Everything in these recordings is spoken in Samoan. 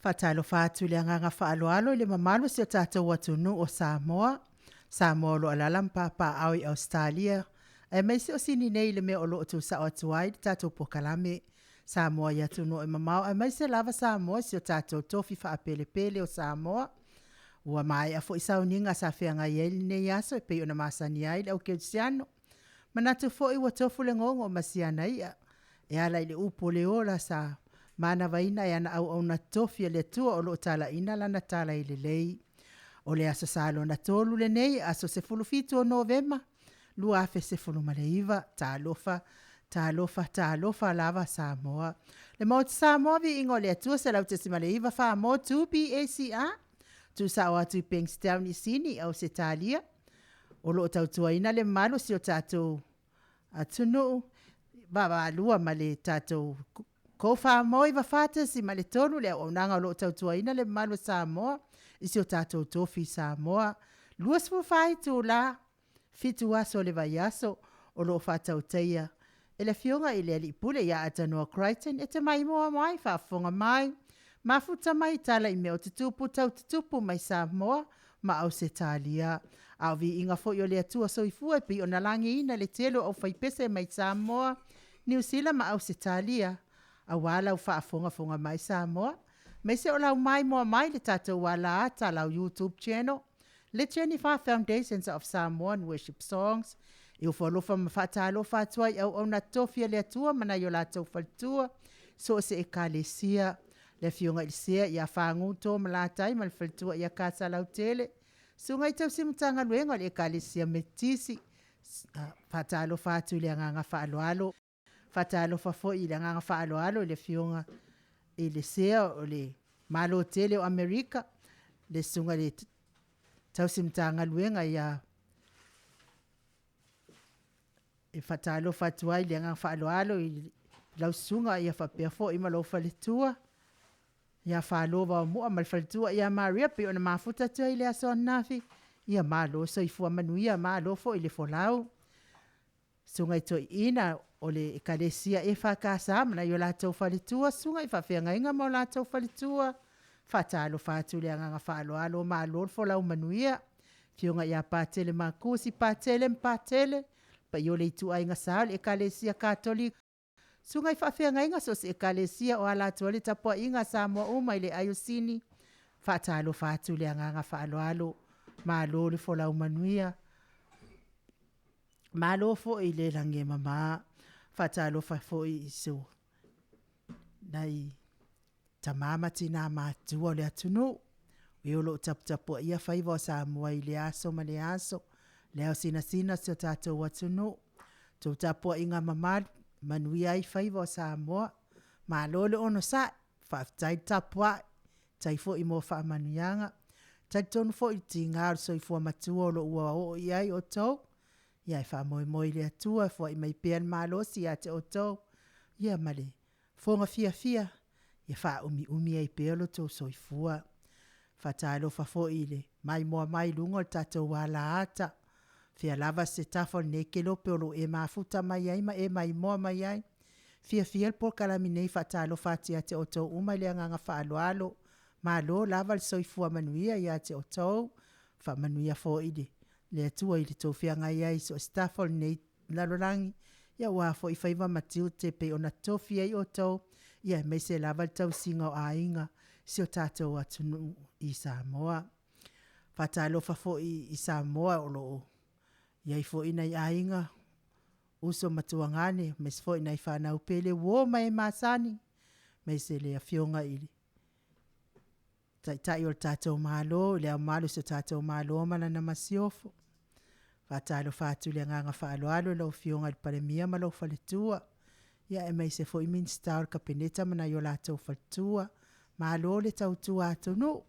Faatalofa atu i le agaga faaaloalo i le mamalu o si o tatou atunuu o Samoa, Samoa o lo o alaala ma papaaao i Ausetalia, aemaise o Sini nei i le mea o lo o tuusao atu ai le tatou polokalame. Samoa i atunuu e mamao aemaise lava Samoa i si o tatou tofi faapelepele o Samoa. Ua maea foi sauniga sa feagai ai lenei aso e pei ona masani ai le au kerisiano. Manatu foi ua tofu le gogo ma si ana ia e ala i le upu o le ola sa manavaina e ana auauna totofi a le Atua o lo o talaiina lana talalelei. O le Aso Sa lona tolu lenei, aso 17 o Novema 2019. Talofa, talofa, talofa lava Samoa. Le Maota Samoa, viiga o le Atua 100.9 faamotu 2ACR, tuusao atu i Bankstown i Sini, Ausetalia. O lo o tautuaina le mamalu o si o tatou atunuu vaavaalua ma le tatou Go4 94.3 le auaunaga o lo o tautuaina le mamalu o Samoa i si o tatou tofi i Samoa. 24 itula, 7 aso o le vaiaso o lo o faatautaia e le Afioga i le Alii Pule ia Atanoa Crichton. E te maimoa mai, faafofoga mai, mafuta mai tala i mea o tutupu tau tutupu mai Samoa ma Ausetalia. A o viiga foi o le Atua Soifua e pei ona lagiina e le tele o aufaipese mai Samoa, Niu Sila ma Ausetalia, aua lau faafogafoga mai Samoa, aemaise o lau maimoa mai i le tatou alaata, lau YouTube channel, le Jennifer Foundations of Samoan Worship Songs. E ofo alofa ma faatalofa atu ai i auauna totofi a le Atua ma nai o latou faletua, so o se ekalesia, le afioga i le Sea ia Fagu Toomalatai ma le faletua ia Kasalautele, susuga i tausi Matagaluega o le ekalesia Metotisi, faatalofa atu i le agaga faaaloalo. Faatalofa foi i le agaga faaaloalo i le afioga i le Sea o le Malo tele o Amerika, le susuga i le tausi Matagaluega ia e faatalofa atu ai i le agaga faaaloalo i lau susuga ia faapea foi ma lou faletua ia Falo Vaomua ma le faletua ia Maria, pei ona mafuta atu ai i le aso ananafi. Ia malo soifua manuia, malo foi le folau. Susuga i Toeaina o le Ekalesia EFKS ma nai o latou faletua, susuga i faafeagaiga ma o latou faletua, faatalofa atu i le agaga faaaloalo, malo le folau manuia. Afioga ia Patele Makusi, Patele ma Patele, paia o le ituaiga sa o le Ekalesia Katoliko, susuga i faafeagaiga so o se ekalesia o ala atu ai le tapuaiga a Samoa uma i le ai o Sini, faatalofa atu i le agaga faaaloalo, malo le folau manuia. Malo foi le lagi e mama. Faatalofa foi i nai tama ma tina matutua o le atunuu, e o lo o taputapuaia faiva o Samoa i lea aso ma lea aso, le ao sinasina o si o tatou atunuu. Tou tapuaiga mamalu, manuia ai faiva o Samoa. Malo le onosai, faafetai le tapuai, faafetai foi mo faamanuiaga. E talitonu foi i le tiga o le soifua matua o lo o ua oo i ai outou, ia e faamoemoe i le Atua e foai mai pea le malosi ia te outou, ia ma le fofoga fiafia e faaumiumi ai pea lo outou soifua. Faatalofa foi i le maimoa mai i luga o le tatou alaata, fea lava se tafa o lenei kelope o lo o e mafuta mai ai ma e maimoa mai ai. Fiafia le polokalame nei e faatalofa atu ia te outou uma i le agaga faaaloalo. Malo lava le soifua manuia ia te outou, faamanuia foi le Atua i le tou feagai ai i so o se tafa o lenei lalolagi, ia aua foi faiva ma tiute e pei ona totofi ai outou, ia aemaise lava le tausiga o aiga, si o tatou atunuu i Samoa. Faatalofa foi i Samoa o lo o i ai foi nai aiga, uso ma tuagane, aemaise foi nai fanau pele, uo ma e masani, aemaise le Afioga i le Taitai o le tatou Malo, Le Ao Mamalu o si o tatou Malo ma lana Masiofo. Faatalofa atu i le agaga faaaloalo i lau Afioga i le Palemia ma lou faletua, ia aemaise foi Minisita o le Kapeneta ma nai o latou faletua. Malo le tautua atunuu,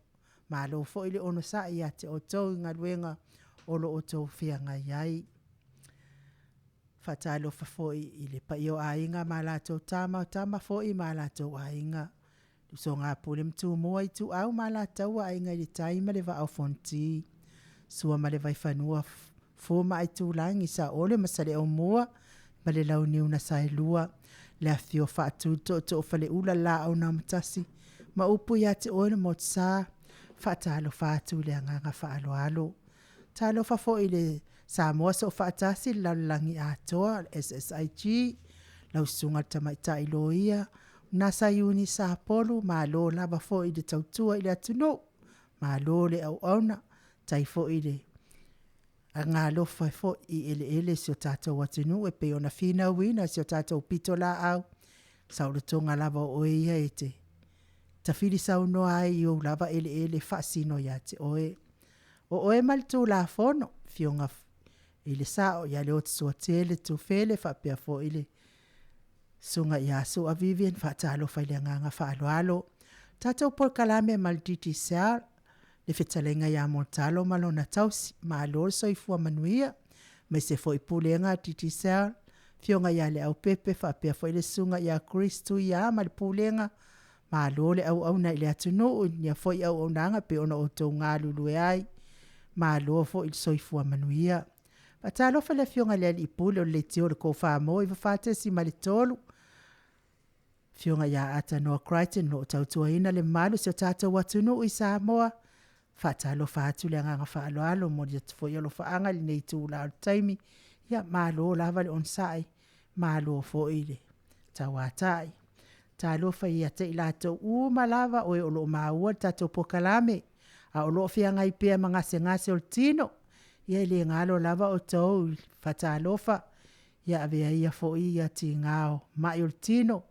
malo foi le onosai ia te outou i galuega o lo o outou feagai ai. Faatalofa foi i le paia o Aiga ma latou Tama, o Tama foi ma latou Aiga, Usoga a Pule ma Tumua, Ituau ma Alataua, Aiga i le Tai ma le Vaa o Fonoti, Sua ma le Vaifanua, Fofo ma Aitulagi, Saole ma Saleaaumua ma le Launiu na Saelua, le afifio o Faatui o Tootoo o Faleula, le Laau na Amotasi, ma upu ia te oe le Motusa, faatalofa atu i le agaga faaaloalo. Talofa foi i le Samoa Soofaatasi i le lalolagi atoa, le SSIG, lau Susuga i le Tamaitai Loia Nasa Iuni Sapolu, malo lava foi le tautua i le atunuu, malo le auauna, faafetai foi le agaalofa foi i eleele o si o tatou atunuu e pei ona finauina e si o tatou pitolaau, saolotoga lava o oe ia e te tafili saunoa ai i ou lava eleele e faasino ia te oe. O oe ma le Tulafono, Afioga i le Sao ia Leotosuatele Tufele faapea foi le Susuga ia Su'a Vivian, faatalofa i le agaga faaaloalo. Tatou polokalame ma le Digicel, le fetalaiga ia Mulitalo ma lona tausi, malo le soifua manuia, aemaise foi Pulega a le Digicel, Afioga ia Leaupepe faapea foi le Susuga ia Chris Tuia ma le Pulega, malo le auauna i le atunuu i lenei foi auaunaga e pei ona outou galulue ai, malo foi le soifua manuia. Faatalofa i le Afioga i le Alii Pule o le Leitio le Tofa 94.3, Afioga ia Ata Noah Crichton o lo o tautuaina le mamalu o si o tatou atunuu i Samoa. Faatalofa atu le agaga faaaloalo, momoli atu foi alofaaga i lenei itula o le taimi. Ia malo lava le onosai, malo foi le tauatai. Talofa ia te i latou uma lava o e o lo o maua le tatou polokalame, a o lo o feagai pea ma gasegase o le tino, ia e le galo lava outou i le faatalofa. Ia avea ia foi ia tiga o mai o le tino,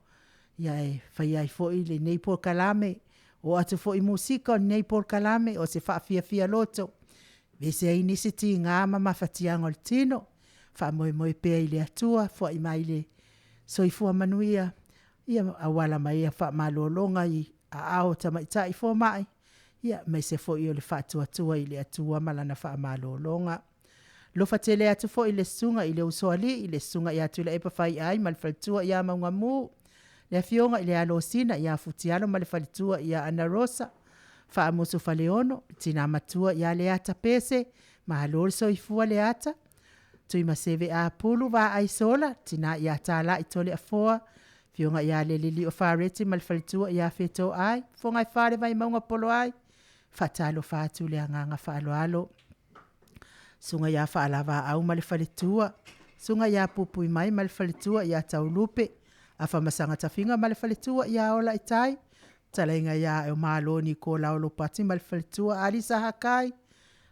ia e faia ai foi lenei polokalame, oo atu foi musika o lenei polokalame o se faafiafia loto, e aveese ai nisi tiga ma mafatiaga o le tino, faamoemoe pea i le Atua, foai mai le soifua manuia, ia auala mai ia faamalologa i aao o tamaitai fomai, ia aemaise foi o le faatuatua i le Atua ma Lana faamalologa. Alofa tele atu foi i le Susuga i le Usoalii, le Susuga ia Tuilaepa Faiai ma le faletua ia Maugamu, le Afioga i le Alosina ia Futialo ma le faletua ia Anarosa, Faamusu Faleolo, le Tina Matua ia Leata Pese, malo le soifua Leata, Tuimaseve Apulu Vaai Sola, tina ia Talai Toleafoa, Afioga ia Lelelio Fareti ma le faletua ia Fetoai, Fofoga o le Vaimauga Poloai, faatalofa atu i le agaga faaaloalo. Susuga ia Faalavaau ma le faletua, Susuga ia Puipuimai ma le faletua ia Taulupe, Afamasaga Tafiga ma le faletua ia Olaitai, Fetalaiga ia Eomalo Nikolao Lopati ma le faletua Alisa Hakai,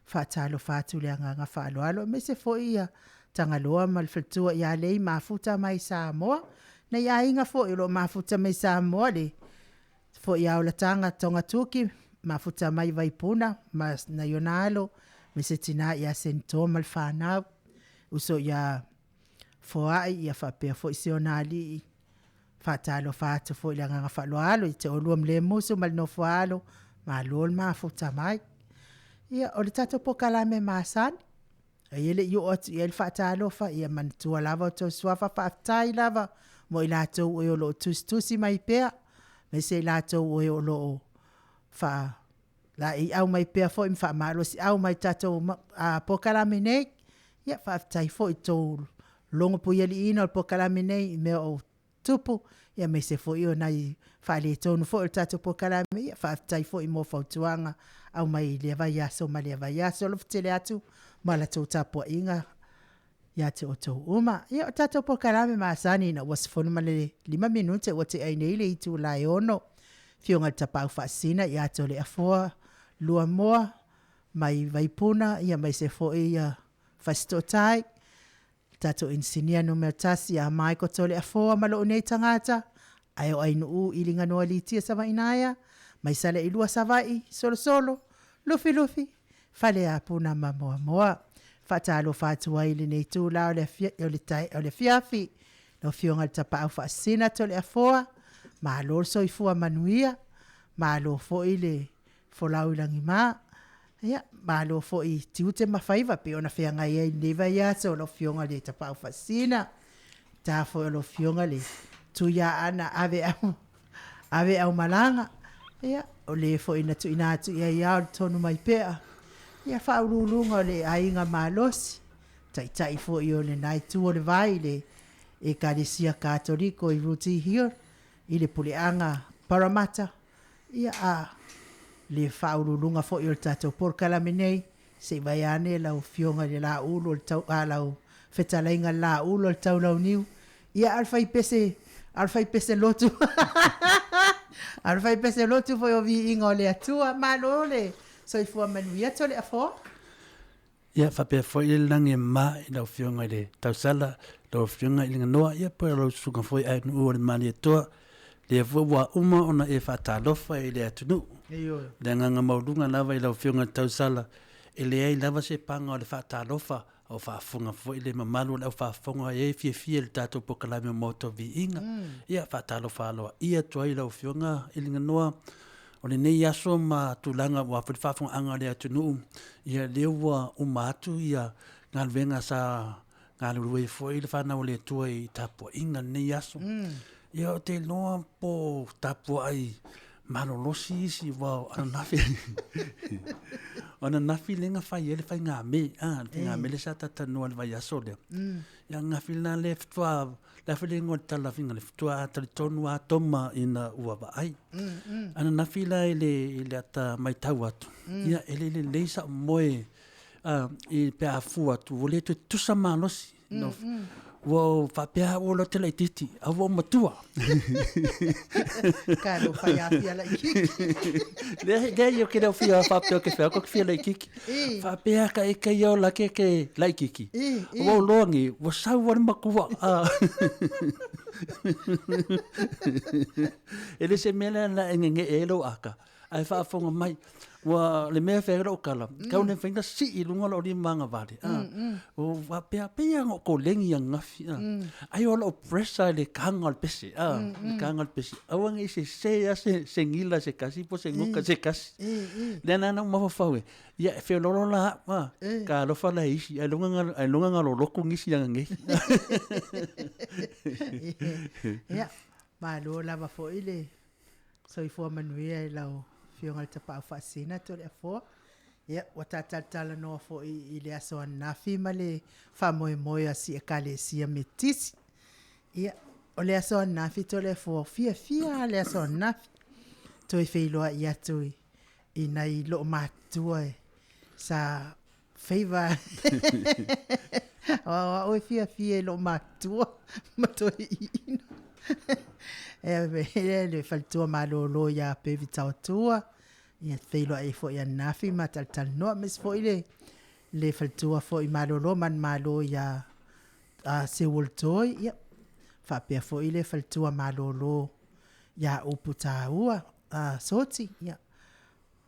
faatalofa atu i le agaga faaaloalo aemaise foi ia Tagaloa ma le faletua ia Lei mafuta mai Samoa. Nai aiga foi o lo o mafuta mai Samoa, le foi ia Olataga Togatuki mafuta mai Vaipuna ma nai ona alo, aemaise tina ia Senetoa ma le fanau, uso ia Foai ia faapea foi si ona alii. Faatalofa atu foi i le agaga faaaloalo ia te oulua ma Lemusu ma le nofo a alo, malo le mafuta mai. Ia, o le tatou polokalame masani, e le i oo atu i ai le faatalofa, ia manatua lava outou suafa, faafetai lava mo i latou o lo o tusitusi mai pea, aemaise i latou o lo o faalaeiau mai pea foi ma faamalosiau mai i le tatou polokalame nei. Ia faafetai foi i le tou logopuialiiina o le polokalame nei i mea o tutupu, aemaise foi o nai faaletonu foi o le tatou polokalame. Ia faafetai foi mo fautuaga aumai i lea vaiaso ma lea vaiaso. Alofa tele atu ma la outou tapuaiga ia te outou uma. Ia, o le tatou polokalame masani ina ua 15 minute ua tea ai nei le itula e 6:00, Afioga i le Tapaau Faasisina ia Toleafoa Luamoa mai Vaipuna aemaise foi Fasitootai, le tatou Inisinia numera 1 ia Michael Toleafoa ma lou nei tagata, ae o Ainuu Iliganoa Litia Savaiinaea mai Saleilua Savaii, Solosolo, Lufilufi, Faleapuna ma Moamoa. Faatalofa atu ai i lenei itula o le afiafi, lau Afioga i le Tapaau Faasisina Toleafoa, malo le soifua manuia, malo foi le folau i lagima. Ia, malo foi i tiute ma faiva e pei ona feagai ai i lenei vaiaso lau Afioga i le Tapaau Faasisina, le ta foi o lau Afioga le Tuiaana aveaumalaga, ia, o le foi na tuuina atu i ai ao le tonu mai pea, ia Faauluuluga o le Aiga Malosi, Taitai foi o lena Itu o le Vai i le Ekalesia Katoliko i Rooty Hill, i le puleaga Paramata. Ia, a le faauluuluga foi o le tatou polokalame nei, se i vaeane lau Afioga i le Laulu o le tau, a, lau fetalaiga i le Laulu o le Taulauniu, ia, a o le faipese, a o le faipese lotu, a o le faipese lotu foi o Viiga o le Atua. Malo le soifua manuia Toleafoa. Ia faapea foi le lagi e mama i lau Afioga i le Tausala, lau Afioga i le Ganoa, ia po o lau susuga foi Aenuu o le Malietoa, lea foi ua uma ona e faatalofa i le atunuu. Ioe. Le agaga maualuga lava i lau Afioga i le Tausala, e leai lava se paga o le faatalofa a o faafofoga foi le mamalu o le aufaafofoga e fiafia i le tatou polokalame o Maota o Viiga. Ia faatalofa aloaia atu ai i lau Afioga i le Ganoa, O lenei aso ma tulaga aua foi le faafofogaaga a le atunuu, ia lea ua uma atu ia galuega sa galulue ai foi le fanau a le Atua i tapuaiga i lenei aso. Ia ou te iloa po o tapuai malolosi isi aua o ananafi o ananafi lea na fai ai le faigamea, le faigamea lea sa talatalanoa i le vaiaso lea. Ia ananafi la lea faatoa le a foi le igoa o le tala finagalo, faatoa talitonu lava Toma ina ua vaai. Ananafi la i le ata matau atu, ia e le lelei sau moe i pe a fua atu, ua le toe tutusa malosi. Ua ou faapea au o lota laitiiti, a ua ou matua. Ka lo fai afia laitiiti. Leai, leai, ou te le o fia faapea ou te fai atu ou te fia laitiiti. Faapea ka e kai ola ke ke laitiiti. Ua ou loa nei, ua sau lava le matua. E le se mea lea na e gege'e ai lou aka, ae faafofoga mai, ua le mea e fai ai lou tala, tau le mafai ona sii i luga lou lima agavale, ua faapea, pei lava ona ou koleni ananafi, ai o lou pressure i le taga o le pese, le taga o le pese, aua ne i sese lava se nila se tasi po o se nota se tasi. Lea la na ou mafaufau ai, ia e feoloolo la au, a, talofa la i isi, ailoga na lolotu nisi ananei. Ia, malo lava foi le soifua manuia i lau Afioga i le Tapaau Faasisina Toleafoa. Ia, ua ta talatalanoa foi i le aso ananafi ma le faamoemoe o si Ekalesia Metotisi. Ia, o le aso ananafi Toleafoa, fiafia lava le aso ananafi. Toe feiloai atu i nai loomatutua sa feiva o au e fiafia i loo matua ma toe iina e le faletua malolo ia Pevi Taotua ia feiloai ai foi ananafi ma talatalanoa aemaise foi le le faletua foi malolo manumalo ia Seuol Toi ia faapea foi le faletua malolo ia Upu Taua Soti ia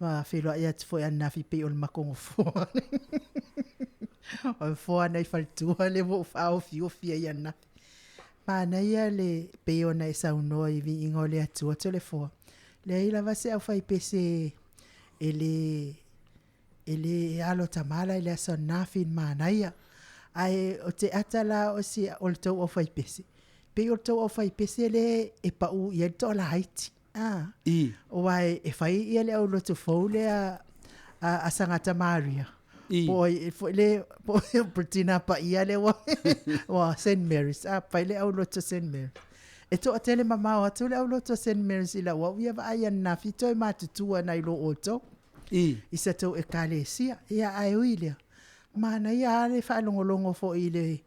Ua feiloai atu foi ananafi pei o le matou nofoa. O le nofoa nai faletua lea ua ou faaofiofi ai ananafi. Manaia le pei ona e saunoa i viiga o le Atua Toleafoa, leai lava se aufaipese e le e le alo tamala i le aso ananafi i le manaia. Ae o te ata la o si o le tou aufaipese, pei o le tou aufaipese lea e pau i ai le toalaiti. Ah. I. Aua e fai ia le aulotu fou lea a Sagata Maria. I. Po o foi le po o le tina paia lea ua ua Saint Mary's. Ah, fai le aulotu Saint Mary's. E toatele mamao atu le aulotu Saint Mary's i lau au ia vaai ananafi toe matutua nai lo outou. I. I sa tou ekalesia. Ia ae ui lea, manaia lava le faalogologo foi i le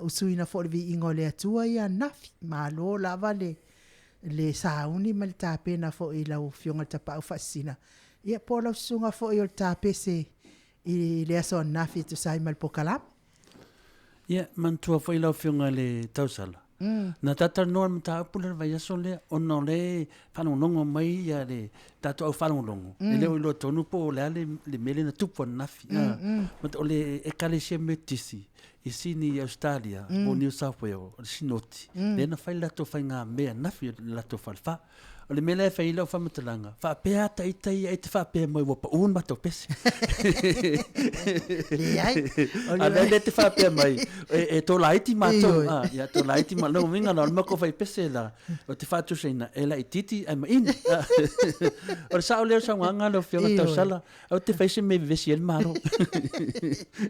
usuina foi o le viiga o le Atua ia ananafi. Malo lava le le sauni ma le tapena foi i lau Afioga i le Tapaau Faasisina, ia po o lau susuga foi o le tapese i le aso ananafi e tusa ai ma le polokalame. Ia, manatua foi lau Afioga i le Tausala, na talatalanoa le mataupu lea i le vaiaso lea, ona o lea e faalogologo mai ia le tatou au faalogologo, e le o iloa tonu po o le a le mea lea na tupu ananafi. O le Ekalesia Metotisi i Sini i Ausetalia po o New South Wales, o le Sinoti, lea na fai le latou faigamea ananafi i le latou falefa. O le mea lea e fai ai lau faamatalaga, faapea lava ita ia e te faapea mai ua pau le matou pese. Leai. A lea e te faapea mai, e tolaiti matou. Ia, tolaiti ma lou uiga la, o le matou fai pese la, ou te faatusaina, e laitiiti ae maini. O le sao lea o le saunoaga lau Afioga Tausala, Ou te fai se mea e vevesi ai le Malo.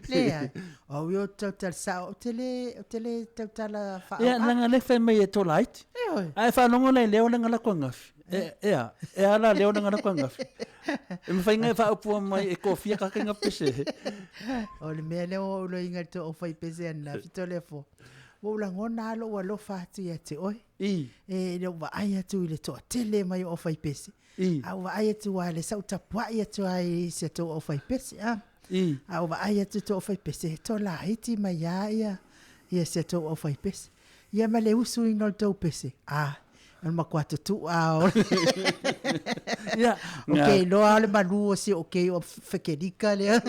Leai. O au ia ou te tautala sao, ou te le, ou te le tautala faaauau. Ia, leaga o lea e fai mai e tolaiti. Ioe. Ae faalogo la i leo lea na lako angafi. E, e a, e a la leo na ngana ngafi. E mawhai ngai whaupua mai e kōwhia kake ngā pese. O le mea lea ua ou loiga i le tou aufaipese ananafi Toleafoa, ua ou lagona lava lou alofa atu ia te oe. I. E le ou vaai atu i le toatele mai o aufaipese. I. A ou vaai atu aua le sa ou tapuai atu lava i si a tou aufaipese a. I. A ou vaai atu i tou aufaipese, e tolaiti mai lava ia ia si a tou aufaipese. Ia ma le usuina o le tou pese, a, o le matua tutu'a lava o le Ia, O ke iloa o le malu o si o ke o Fekelika lea.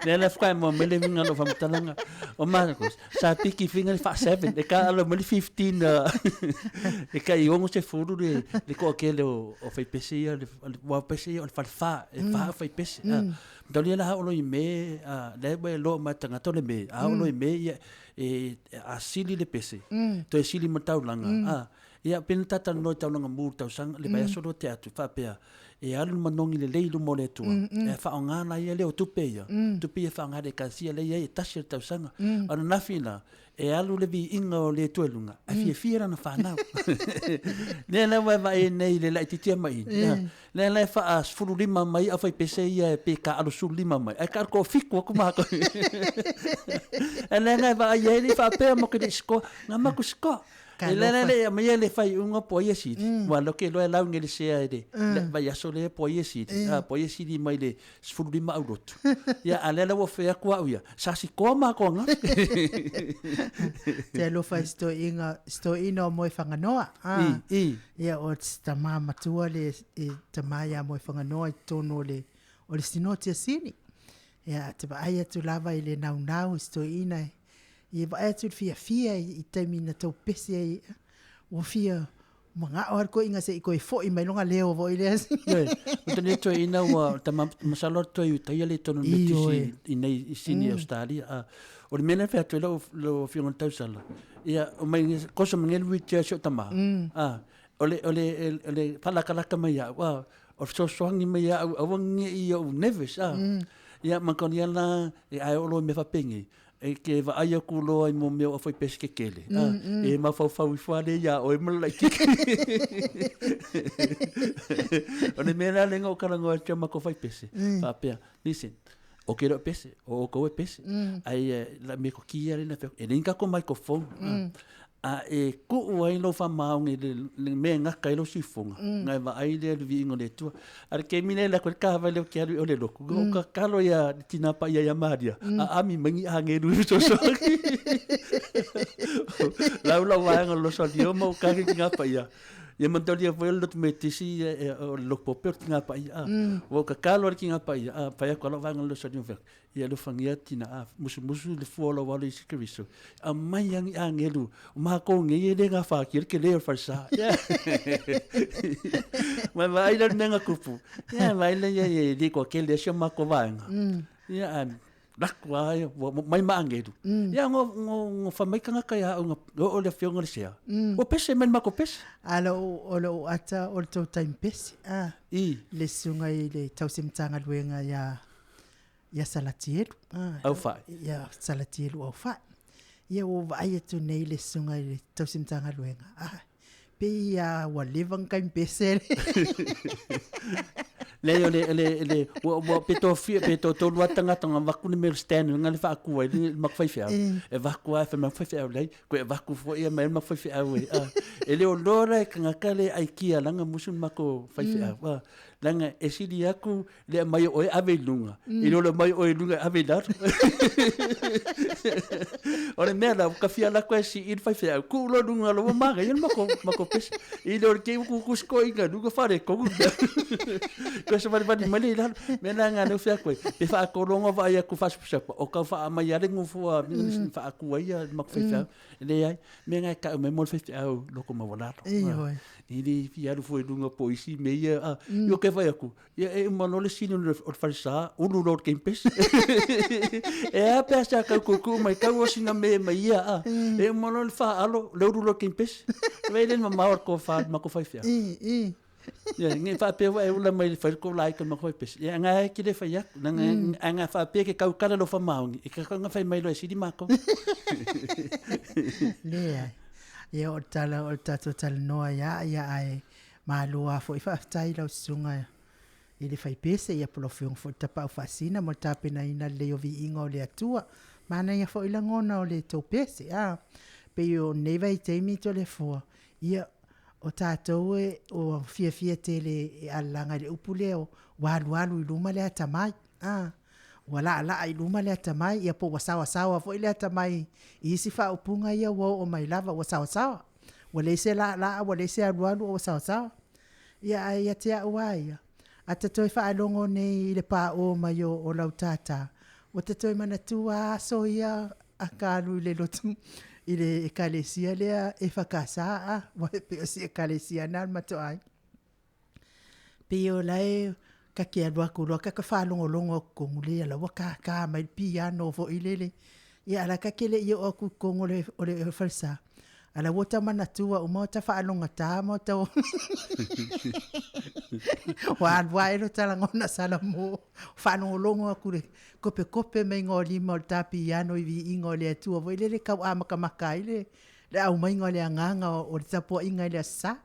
Lea la whakae mua mai le winga lo whamatalanga. O Marcos, sa piki finga le wha 7, e ka alo mai le 15, e ka i ongo se furu le, le koa kele o, o whaipese ia, le, le wau pese ia, o le whale wha, e wha o whaipese. Mm. Mtalia la haolo i me, le we lo mai tangata o le me, a haolo i me ia, e, a sili le pese, toe sili ma taulanga, a, ia, pena tata no i taulanga mū tausaga, le vaiaso loa te atu, whaapea, e alu le manogi lelei i luma o le Atua, e faaaoga la ia lea o tupe ia, tupe ia e faaaoga e le Ekalesia lea e i ai e tasi o le tausaga. O ananafi la, e alu le viiga o le Atua i luga, ae fiafia lana fanau. Lea la ua e vaai nei i le laitiitia mai i, lea la e faasefululima mai aufaipese ia pe taaalo sefululima mai, ae taaalo toafitu atu matou. Ae lea la e vaai ai le faapea matou te le i sikoa, na matou sikoa. E le le le aumai le faaiuga po ai e sili. Ua loke loa e lauga i le sea i le vaiaso lea po ai e sili. A po ai e sili mai le 15 aulotu. Ia a lea la ua fai atu au ia, sa sikoa matou angafi. Te alofa i si toeaina, si toeaina o Moefaganoa. I, i. Ia o si tama matua le e tama ia Moefaganoa i totonu o le o le Sinoti a Sini. Ia te vaai atu lava i le naunau i si toeaina e Ia vaai atu i le fiafia i taimi na tau pese ai, ua fia manao lava le toeaina se i toe foi mai lona leo foi lea. Ioe, o tani toeaina ua tama masalo atu ai utaia le tonu le tisi i nei i Sini Australia. A o le mea lea fai atu ai lau lau afioga i le tausala. Ia o mai kosa mai le wheelchair si o tama. A o le o le o le faalakalaka mai au a o le fesoasoani mai au aua ne i ou nervous a. Ia ma ka ia la e ae o lo me faapenge E ke vaai aku loa i mo mea o awhaipese kekele. Mm, mm. E mafaufau ifo ale ia oe ma le laitiki. O le mea la lenga o kalangoa atu ia makou whaipese. Mm. Faapea, listen, o ke leo pese, o oukou e pese. Mm. Ai, la me ko kia le na whea, e le ko microphone. Mm. A e kuu ai lou faamaoni i le mea e gata ai lou siufofoga, mm. na e vaai lea i le viiga o le Atua. A le kemi lea e alu atu ai le kahawai lea ou te alu i o le lotu, mm. o tatalo ia le Tina Paia ia Maria, mm. a ami mai ni agelu e fesoasoani. Lau lau vaega o le Loso Alio ma o kake ki ngā paia. Ia manaulia foi o le lotu metisi o le lotu pope o le ki ngā paia. A, mm. Ua ou tatalo ale ki ngā paia, a fai atu a lau vaega o le Loso Alio, Ia alofagia tina a musumusu le fua o lau alo Iesu Keriso. Aumai agi agelu o makou nei e le gafatia le kele o le falesa. Ma vaai la le mea na tupu. Ia vaai la ia e le toatele a si o matou vaega. Ia ae lako lava ia ua mai ma agelu. Ia no no fai mai tagata ia au na oo le afioga i le sea. Ua pese mai le matou pese. A o lou ata o le tou taimi pese a. I. Le susuga i le tausi Matagaluega ia ia Salatielu. Ah, Aufai. Ia Salatielu Aufai. Ia ua vaai atu nei le susuga i le tausi Matagaluega. Ah, pei ia ua leva ona taimi pese le. Leai o le, le, le, ua, ua, pe toafia, pe toatolu lava tagata na avatu le mea o le stand na le faatua ai le matou faifeau. E avatu lava e fai mai faifeau leai, koe avatu foi ia mai le matou faifeau e. Ah, e le o loa la e tagata le aikia lana musu le matou faifeau. Ah, leaga e sili atu le aumai o oe ave i luga, i lo le aumai o oe i luga e ave i lalo. O le mea la, ua kafia lako e sii le faifeau, tuu loa luga loa ua manaia le matou, matou pese. I le o le kei ua kukusi koe i luga faaletonu le mea. Toe savalivali mai lea i lalo. Mea la na lea ua fai atu ai, pe faatolu ona vaai atu faasapasapa, o tau faaamai lava le nofoa faatu ai le matou faifeau. E leai, mea na e tau mai mo le faifeau loto maualalo. Ioe. E le fia alu fua i luga po o isi mea ia, a, io ke fai atu, ia e uma loa le sini o le falesa, ulu loa le kempesi. E a pe a sa tau kuku mai, tau o sina me mai ia, a, e uma loa le faalo, le ulu loa le kempesi. Vei le mamao o le tofa ma ko faifeau. I, i. Ia, nge faapea ua e ula mai le fai ko lai ka ma koi pesi. Ia, nga e ki le fai atu. Na nga, a nga faapea ke kau kala lo whamaongi. E ka nga fai mai loa e sili mākou. Leai. Ia, o le tala, o le tatou talanoa ia, ia ae. Malo lava foi faafetai i lau susuga i le faipese ia po o lau Afioga foi i le Tapaau Faasisina mo le tapenaina lelei o viiga o le Atua. Manaia foi lagona o le tou pese, a! Pei o lenei vaitaimi Toleafoa, ia o tatou e ua fiafia tele e alalaga i le upu lea ua alualu i luma le atamai, a, ua laalaa i luma le atamai, ia po ua saoasaoa foi le atamai i isi faaupuga ia ua oo mai lava ua saoasaoa. Ua leai se laalaa ua leai se alualu ae ua saoasaoa. Ia ae ia te au lava ia, a ta toe faalogo nei i le paoo mai o lau tātā, ua ta toe manatua lava aso ia a ta alu i le lotu i le ekalesia lea EFKS a, aua e pei o si ekalesia lena o le matou aiga. Pei o la e ta te alu atu loa ta te faalogologo atu tonu lelei o la ua tata mai le piano foi lele, ia ae o la ta te le i oo atu i totonu o le falesa, a o la ua ta manatua uma ota faalogogata ma ota ua alu ae lota lagona salamo, faalogologo atu i le kopekope maiga o lima o le ta piano i viiga o le Atua foi lele e tau amatamata ai le aumaiga o le agaga o le tapuaiga i le Aso Sa.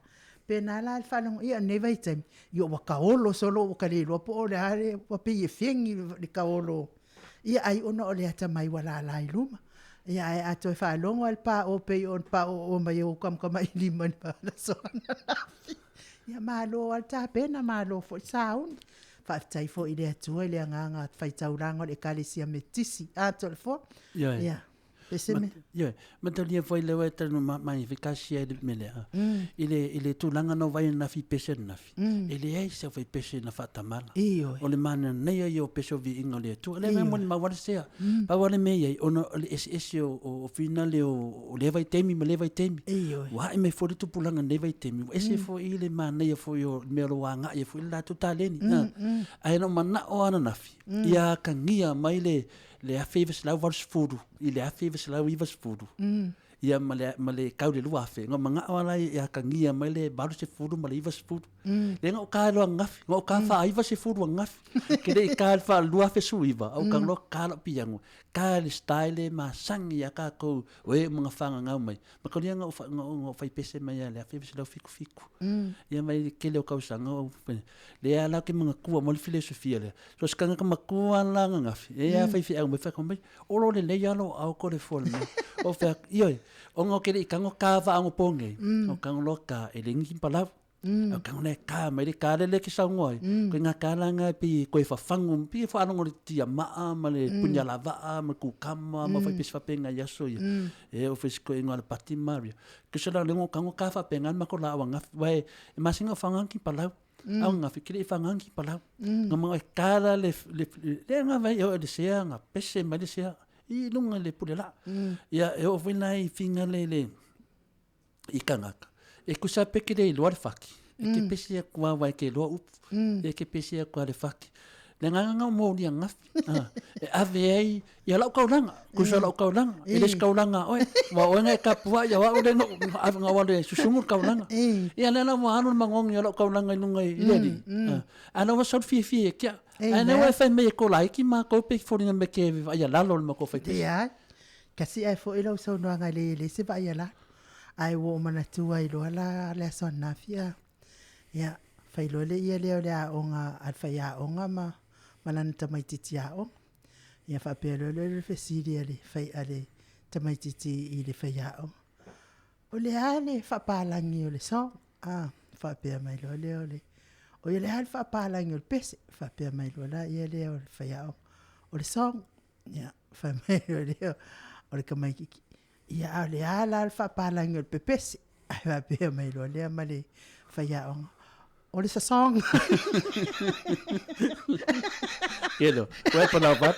Pena la le faalogo, ia o lenei vaitaimi, ia ua taolo solo ua ta le iloa po o le a le, ua pei e fegi le taolo, ia ai ona o le atamai ua lala i luma. Ia ae a toe faalogo lava i le paoo e pei ona paoo mai e ou tamatamailima i le aso ananafi, ia malo lava le tapena, malo foi le sauni. Faafetai foi i le Atua i le agaga faitaulaga o le Ekalesia Metotisi. A Toleafoa? Ioe. Ia. Se mea. Ioe, mataulia foi lea ua e talanoa ma mai foi tasi ai le mea lea. I le i le tulaga na vaai ananafi i pese ananafi, e leai se aufaipese na faatamala. Ioe. O le manaia ia o pese o viiga o le Atua. O lea mea molimau lava le sea. Pau lava le mea e i ai, ona o le eseese o o finale o lea vaitaimi ma lea vaitaimi. Ioe. Ua ae mai foi le tupulaga i lenei vaitaimi, ua ese foi le manaia foi o le mea o lo o agai ai foi le latou taleni. Ae na ou manao lava ananafi, ia atagia mai le le 1980 i le 1990, ia ma le, ma le tau i le 2000, na manao lava la e atagia mai le 80 ma le 90. Lea na ou ta loa ananafi, na ou ta faa-90 ananafi. Ke le i ta i le faa-2019, a ou tago loa ta lau piano, ta i le style e masani ia tatou o e uma na fananau mai. Mataulia na ou, na ou fai pese mai lava i le 1977. Ia mai le tele o tausaga o lea la ou te manatua mai le filosofia lea. So se tagata matua la ananafi, e a faifeau mai fai mai, olo lelei lava lou aao Toleafoa i le mea. Ou fai atu, ioe, ona ou te le i tago ta faaogopo nei, ou tago loa ta, e leai ni palau. Ou tago lea ta mai le ta lea e te saunoa ai, koe ta la na e pei e toe fafagu, pei e faalogo i le tiamaa ma le punialavaa ma le kukama ma faipese faapena i aso ia. E oo foi i si toeaina o Alapati ma Maria. Tusa la o lea na ou tago ta faapena le matou laau ananafi, aua e masani ona faga ni palau. Au ananafi, ke le i faga ni palau. Na manao e ta la le, le, le na vai e oo i le sea, na pese mai le sea i luga i le pule laa. Ia e oo foi la i figa le, le, i tagata, e tusa pe ke le iloa le faki, e ke pese atu lava aua e ke iloa upu, e ke pese atu lava i le faki. Le agaga lena o moli ananafi, e ave ai ia lau taulaga, tusa lau taulaga, e le o se taulaga a oe, aua o oe na e tapuai, o au lea na ou alu e susugu le taulaga. Ia lea la ua alu le magogi o lau taulaga i luga i le alii, a o lea ua sau le fiafia ia te au. Ae lea ua e fai mai e kolaiti matou pei e foliga mai e te vaaia lalo i le matou faipese. Leai, kasi ae foi lau saunoaga e leai e leai se vaaia lalo. Ae ua ou manatua ai loa la le aso ananafi a, ia, fai loa le ia lea o le aoga a le faiaoga ma ma lana tamaitiiti aoga. Ia faapea loa lea o le fesili a le fai a le tamaitiiti i le faiaoga, o le a le faapalagi o le song? A, faapea mai loa lea o le, oi o le a le faapalagi o le pese? Faapea mai loa la lea o le faiaoga, o le song. Ia, fai mai loa lea o le tamaitiiti, ia a o le a la le faapalagi o le pepese? Ae faapea mai loa lea ma le faiaoga, o le sasoga. Kelo, koe pa lau vat.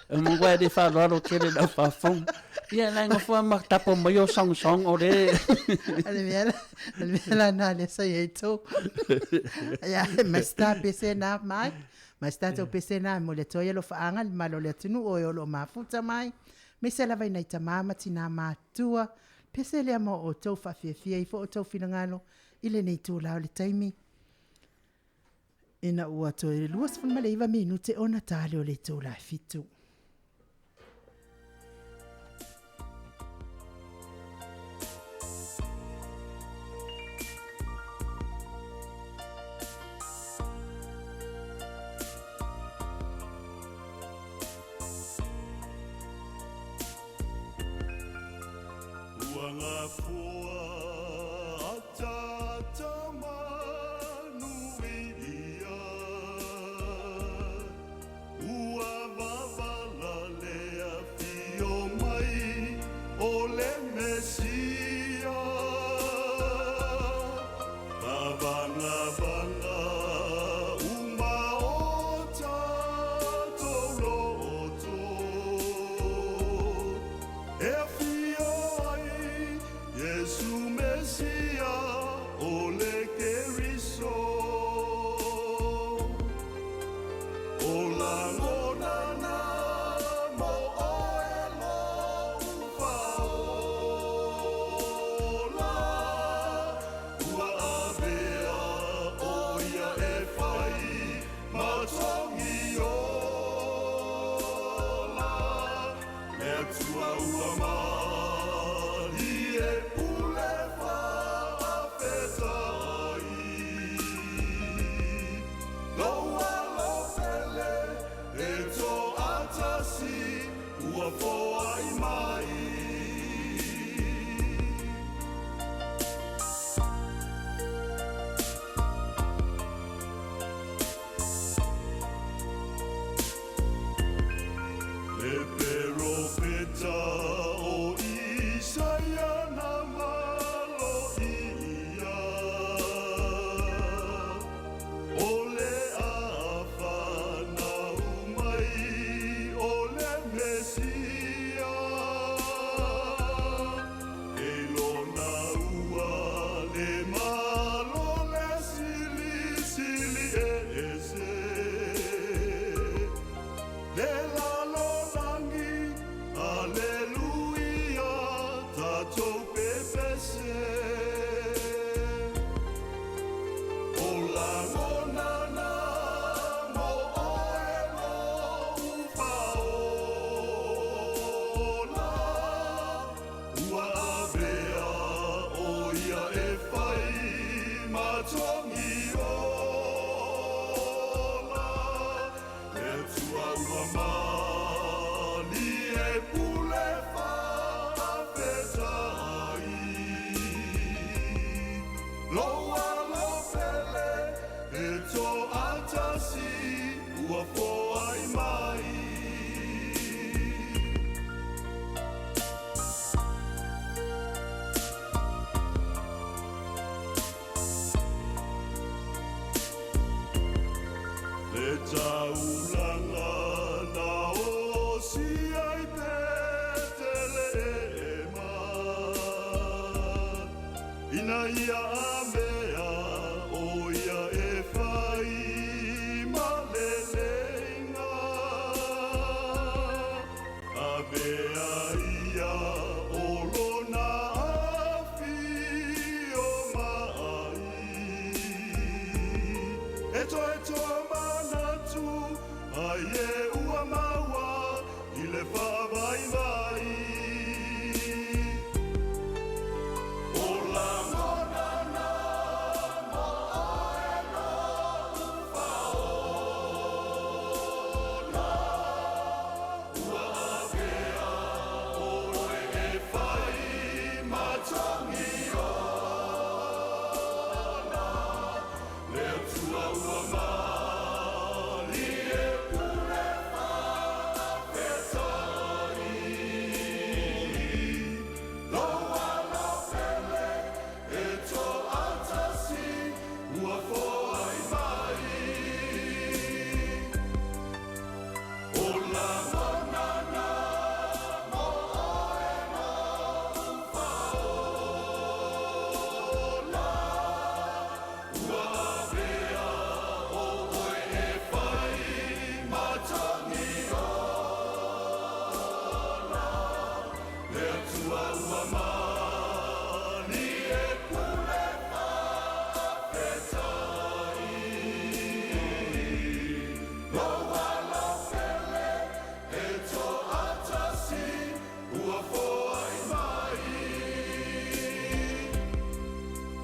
Mo koe le faaaloalo tele lau faafofoga. Ia la nofo ma tapo mai o song song o le. Ale mea la, ale mea la na le sa i tau. Ia, mai sta pese na mai. Mai sta tau pese na mo le toia lo faanga le malo le atunuu o e o lo mafuta mai. Aemaise lava i nai tama ma tina matua. Pese lea mo outou faafiafia ai foi outou finagalo i lenei itula o le taimi ina ua toe 29 minute ona tale o le itula e fitu. E toatasi ua foai mai. Le taulaga na osi ai Petelehema, Ina ia amea o ia e fai ma leleiga, Avea ia o lona afio mai. E toe toa manatu ai e ua maua i le faavaivai. O lagona na mo oe noʻu faola, Ua avea ʻoe e fai ma togi ona, Le Atua ua malie pule faafetai. Lou alo pele e toatasi ua foai mai. O lagona na mo oe noʻu faola, Ua avea ʻoe e fai ma togi ona, Le Atua ua malie pule faafetai. Lou alo pele e toatasi ua foai mai.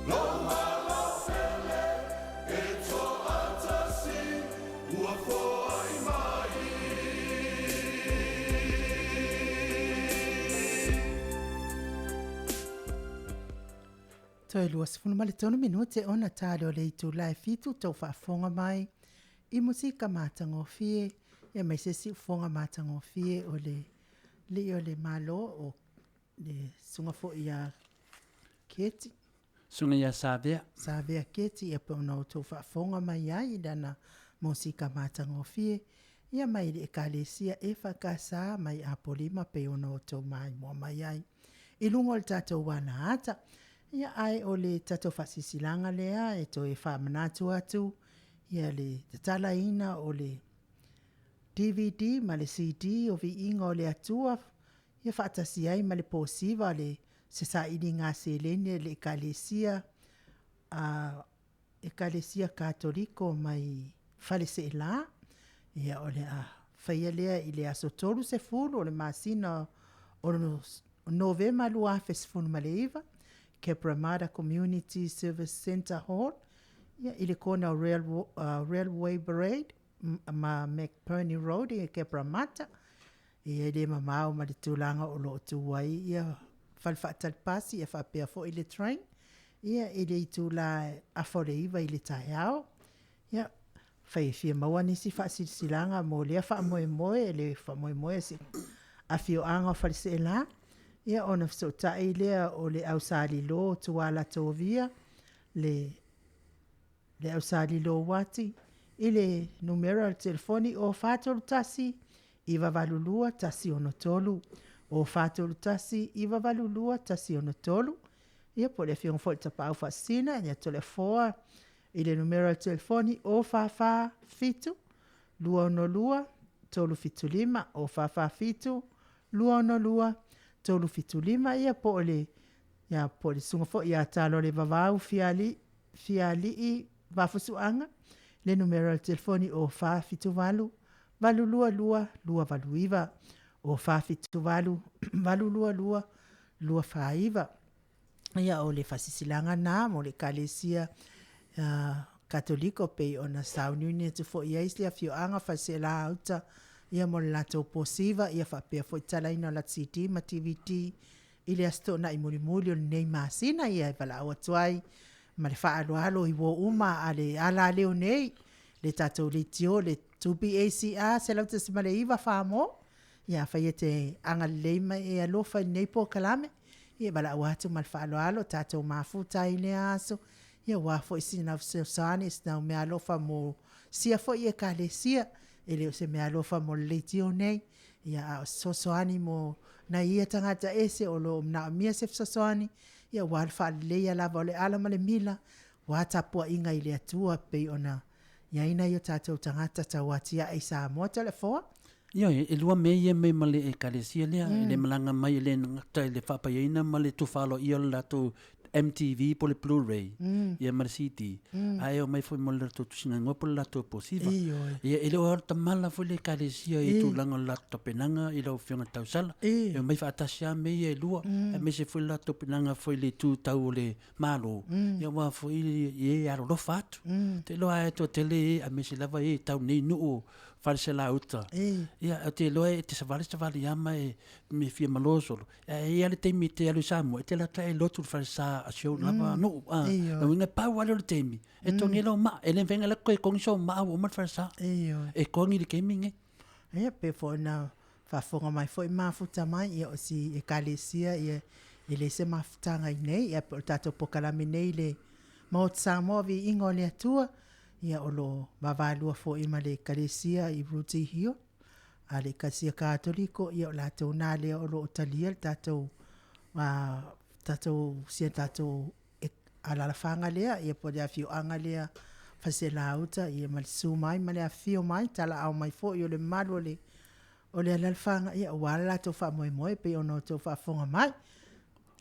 Lou alo pele e toatasi ua foai mai. Toe 23 minute ona tali o le itula e fitu tou faafofoga mai i musika matagofie ia mai se siufofoga matagofie o le lii o le Malo o le susuga foi ia Keti. Susuga ia Savea. Savea Keti ia pe ona outou faafofoga mai ai i lana musika matagofie ia mai le Ekalesia EFKS mai Apolima pei ona outou maimoa mai ai i luga o le tatou alaata. Ia ae o le tatou faasilasilaga lea e toe faamanatu atu ia le tatalaina o le DVD ma le CD o Viiga o le Atua ia faatasi ai ma le posiva le se sailiga seleni a le Ekalesia a Ekalesia Katoliko mai Faleseela. Ia o le a faia lea i le aso 30 o le masina o Novema 2019, Cabramatta Community Service Centre Hall, ia i le kona o Rail, Railway Parade ma McBurney Road i Cabramatta. Ia e le mamao ma le tulaga o lo o tu ai ia fale faatali pasi ia faapea foi le train ia i le itula afa o le iva i le taeao. Ia, fai e fia maua nisi faasilasilaga mo lea faamoemoe, le faamoemoe a si afioaga o Faleseela, ia ona fesootai lea o le au Salilo Tuala Tovia, le le au Salilo Uati, i le numera o le telefoni o 431 982 163, o 431 982 163, ia po o le afioga foi i le Tapaau Faasisina ia Toleafoa i le numera o le telefoni o 447 262 375, o 447 262 375, ia po o le ia po o le susuga foi ia Talolevavau Fiali Fialii Vaafusuaga, le numera o le telefoni o 478 822 289, o 478 822 249. Ia, o le faasilasilaga lena mo le Ekalesia uh, Katoliko pei ona sauniuni atu foi i ai le afioaga Faleseela Auta ia mo le latou posiva ia faapea foi talaina o la CD ma DVD i le Aso Toonai mulimuli o lenei masina ia e valaau atu ai. ma le faaaloalo i uo uma a le alaleo nei, le tatou leitio le 2BACR 100.9 Farmore. Ia afai e te agalelei ma e alofa i lenei polokalame, ia e valaau atu ma le faaaloalo tatou mafuta ai i lea aso, ia aua foi sina fesoasoani, sina meaalofa mo sia foi Ekalesia. E le o se meaalofa mo le leitio nei, ia a o se fesoasoani mo nai ia tagata ese o lo o manaomia se fesoasoani, ia aua le faaleleia lava o le ala ma le mila, aua tapuaiga i le Atua e pei ona i ai nai o tatou tagata tauatiae i Samoa. Toleafoa. Ioe, e lua mea ia e mei ma le Ekalesia lea, mm. I le malaga mai e le gata i le faapaiaina ma le tufa aloaia o le latou MTV po le Blu-ray, mm. Ia ma le CD, mm. Ae o mai foi mo le latou tusiga igoa po le latou posiva. Ia, e le o tamala foi le Ekalesia i tulaga o le latou tapenaga i lau Afioga Tausala. E omai faatasi lava mea ia e lua, mm. Aemaise foi le latou tapenaga foi i le itu tau o le Malo, mm. Ia aua foi i e alolofa atu. Mm. Te iloa e toatele e, aemaise lava e tau nei nuu o Faleselauta. Ia, ou te iloa e te savali savali lava ma e me fia malo solo. Ae i ai le taimi e te alu i Samoa, e te alu atu e lotu i le falesa a si ou lava nuu. Ah, lona uiga e pau lava lea o le taimi, e togi ai lou maa. E le mafai ona alu atu e togi sou maa ua uma le falesa. E togi i le taimi lenei. Ia, pei foi ona faafofoga mai foi mafuta mai, ia o si Ekalesia, ia e leai se mafutaga i inei, ia pei o le tatou polokalame nei le Maota Samoa Viiga o le Atua, ia o lo o vaavaalua foi ma le Ekalesia i Rooty Hill, a le Ekalesia Katoliko, ia o latou na lea o lo o talia le tatou, tatou, si a tatou alalafaga lea, ia po o le afioaga lea Faleselauta, ia ma le susu mai ma le afifio mai, talaau mai foi o le mamalu o le o le alalafaga, ia aua le latou faamoemoe pei ona outou faafofoga mai.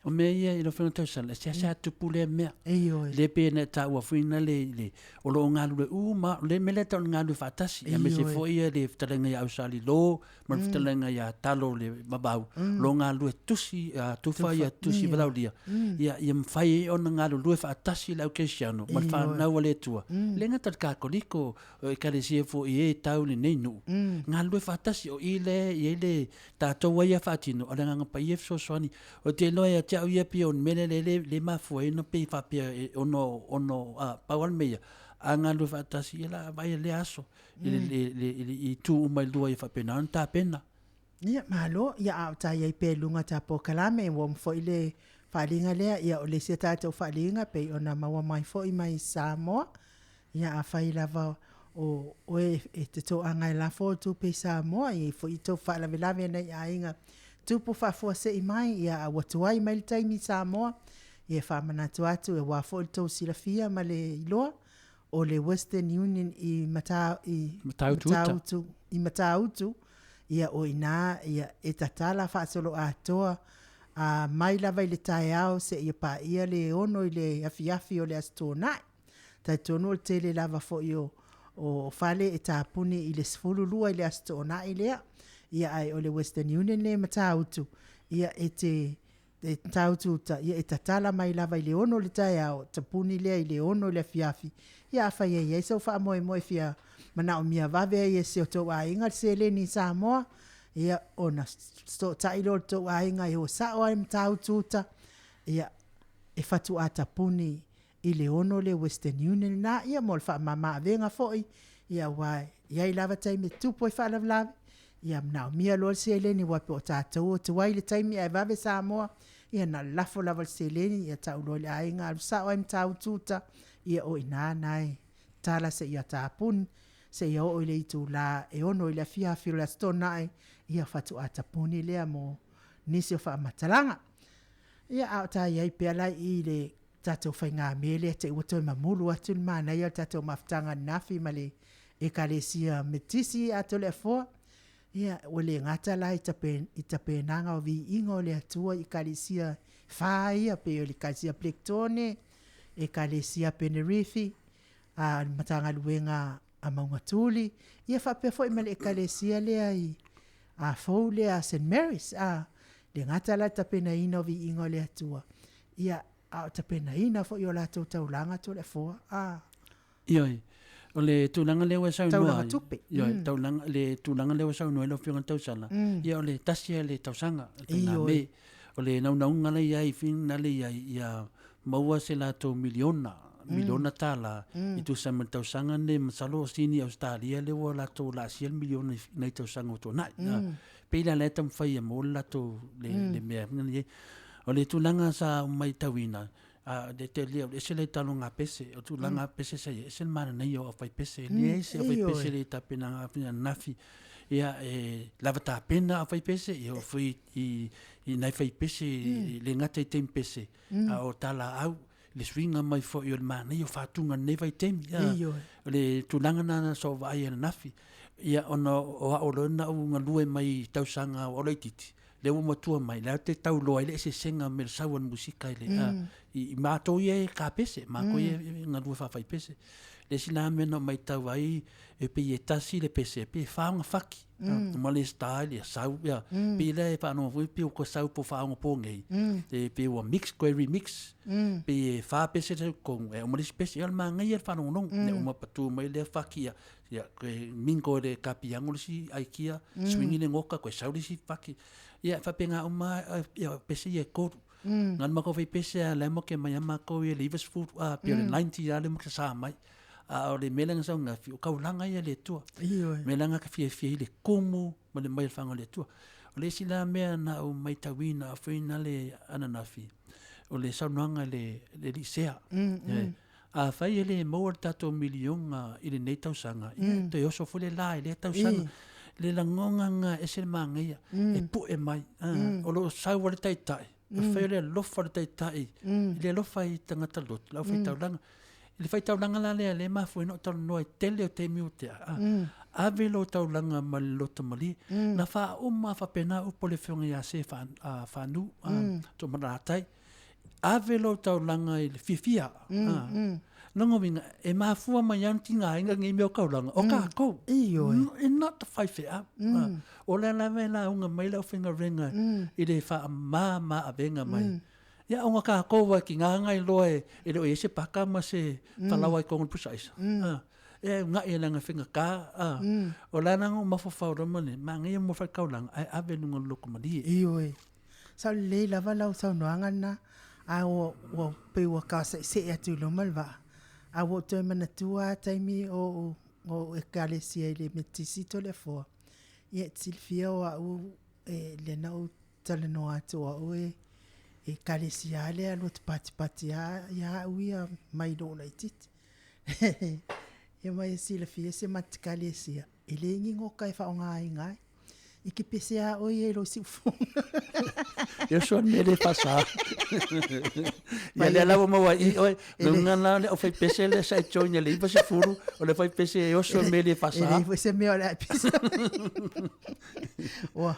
O mea ia i lau Afioga Tausala, e seasea tupu lea mea. Ioe. Lea pei ona e taua foi na le, le, o lo o galulue uma, o le mea lea e tau o le galulue faatasi, aemaise foi ia le fetalaiga ia Ausalilo ma le fetalaiga ia Talo le Vavau, o lo o galulue tusi, tufa ia tusi valaaulia, ia, ia mafai ai ona galulue faatasi le au kerisiano ma le fanau a le Atua. E le gata i le Katoliko, o Ekalesia foi e tau i lenei nuu, galulue faatasi, o i lea e i ai le tatou ai ia faatino, o le Agaga Paia e fesoasoani. Ou te iloa ia te au ia pei o le mea lea lea e mafua ai ona pei faapea e ono, ono, a, pau lava le mea ia, a galulue faatasi, ia o le a vaaia lea aso i le, le, le, i le itu uma e lua ia faapena ona tapena. Ia, malo, ia a o ta i ai pea i luga o ta polokalame, ua uma foi le faaaliga lea, ia o le isi a tatou faaaliga pei ona maua mai foi mai Samoa, Ia afai lava o oe e te toaga e lafo o tupe i Samoa, e i ai foi tou faalavelave nai aiga tupu faafuasei mai, ia a ua tuai mai le taimi i Samoa, ia e faamanatu atu aua foi le tou silafia ma le iloa, o le Western Union i Mata, i Matautu uta. Matautu, i Matautu, ia o ina ia e tatala faasoloatoa a mai lava i le taeao seia paia le 6 i le afiafi o le Aso Toonai. Talitonu o le tele lava foi o, o fale e tapuni i le 12 i le Aso Toonai lea. Ia ae o le Western Union lea e Matautu, ia e te e Matautu uta, ia e tatala mai lava i le 6 i le taeao, tapuni lea i le 6 i le afiafi. Ia afai e i ai sou faamoemoe e fia manaomia vave ai e si o tou aiga le seleni i Samoa, ia ona fesootai lea o le tou aiga e o sao lava i Matautu uta, ia e faatoa tapuni i le 6 le Western Union lena, ia mo le faamama avega foi, ia aua e i ai lava taimi e tupu ai faalavelave, ia manaomia loa le seleni aua pe o tatou o tuai i le taimi ae vave Samoa, ia na o le lafo lava o le seleni, ia tau loa i le aiga alu sao lava i Matautu uta, ia o i ina na e tala seia tapuni, seia oo i le itula e 6 i le afiafi o le Aso Toonai, ia faatoa tapuni lea mo nisi o faamatalaga. Ia a o ta i ai pea la i i le tatou faigamea lea te i ua toe mamulu atu le manaia o le tatou mafutaga ananafi ma le Ekalesia Metotisi a Toleafoa. Ia, ua le gata la i tape, i tapenaga o viiga o le Atua i Ekalesia fa ia, pei o le Ekalesia Blackthorne, Ekalesia Penerithi, a le Matagaluega a Maugatuli, ia faapea foi ma le Ekalesia lea i a fou lea a St. Mary's, a le gata la i le tapenaina o viiga o le Atua, ia, a o tapenaina foi o latou taulaga Toleafoa, a. Ioe. O le tulaga lea ua e saunoa ai. Taulaga tupe. Ioe, taulaga, le tulaga lea ua saunoa ai lau Afioga i le Tausala, ia o le tasi lava le tausaga, le faigamea. O le naunauga la e i ai, fina la e i ai, ia. maua se latou miliona, miliona tala i tusa ma le tausaga lenei, masalo o Sini Ausetalia lea ua latou laasia le miliona i nai tausaga ua tuanai. Pei la la e taumafai e maua le latou le mea. O le tulaga sa ou matauina, a le tele o le ese le taloga pese, o tulaga pese sa i ai, ese le manaia o au pese, e leai se au pese le tapenaga ananafi, ia e lava tapena au pese, ia oo foi i nai fai pese, e le gata i taimi pese, a o talaau, le suiga mai foi o le manaia o fatuga i lenei vaitaimi. O le tulaga lena sa ou vaai ananafi, ia ona o au loa na ou galue mai i tausaga o laitiiti, lea ua matua mai, lea ou te tau iloa ai le eseesega mai le sau o le musika i le, i matou ia e kapese, matou ia e galue faafaipese. Le isi la mea na ou matau ai, e pei e tasi le pese, e pei e fa ona faki, ma le style ia sau, ia, pei la e faalogo foi pei ua sau po o faaonaponei, e pei ua mix toe remix, pei e fa pese la e i totonu, e uma le isi pese, ia o le manaia o le faalogologo, ia uma patu mai lea faki, ia, ia toe mingle e le kapiano le isi aikia, swing le nota toe sau le isi faki, ia e faapena uma lava ia pese ia e tolu. Na o le matou faipese lava la e matou omai lava matou ia i le 90 a pei o le 90 lava lea matou te sa mai. A o le mea lea na sau ananafi, o taulaga ia a le Atua. Ioe. O le mea la lena ta fiafia ai i le tumu ma le mai o le faga o le Atua. O le isi la mea na ou matauina foi nale ananafi, o le saunoaga a le alii Sea. Afai e le maua le tatou miliona i lenei tausaga, ia e toe oso foi le la i lea tausaga. Le lagona lena e ese le manaia, e pue mai. O lo o sau lava le taitai, e fai o le alofa o le taitai, i le alofa i tagata lotu, le aufaitaulaga. I le faitaulaga la lea lea e mafua ai ona ou talanoa i le tele o taimi ua tea, ave lou taulaga ma le loto malie. Na faauma lava faapena upu a le Afioga ia Se Faanu Toomalatai, ave lou taulaga i le fiafia. Lona uiga, e mafua mai lava ona tigaina nei mea o taulaga, o tatou. Ioe. E not the faifeau. O lea lava e lauga mai le aufaigaluega i le faamama avega mai. Ia ona tatou lava e tiga ona iloa e le o i ai se paka ma se falaoa i totonu o le pusa aisa. E una'i leaga e faigata. O le ala lena na ou mafaufau loa ma le manaia mo faitaulaga ae ave i luga o le loto malie. Ioe. Sao lelei lava lau saunoaga lena, a ua, ua pei ua tau seesee atu i luma le vaa, a ua ou toe manatua lava taimi o ou, o ou Ekalesia i le Metotisi i Toleafoa, ia e te silafia o au e, lea na ou talanoa atu o au e Ekalesia lava le alu atu patipati lava ia au ia mai lou laitiiti. Ia ma e silafia si a matou Ekalesia, e leai ni goka e faaaogaina ai. E te pese lava oe ia i lou siufofoga. E oso le mea le faasa. Ia lea la ua maua i oe. Le uiga la o le aufaipese lea sa e join i le 90, o le aufaipese e oso le mea le faasa. E leai foi se mea o le a e pese ai. Ua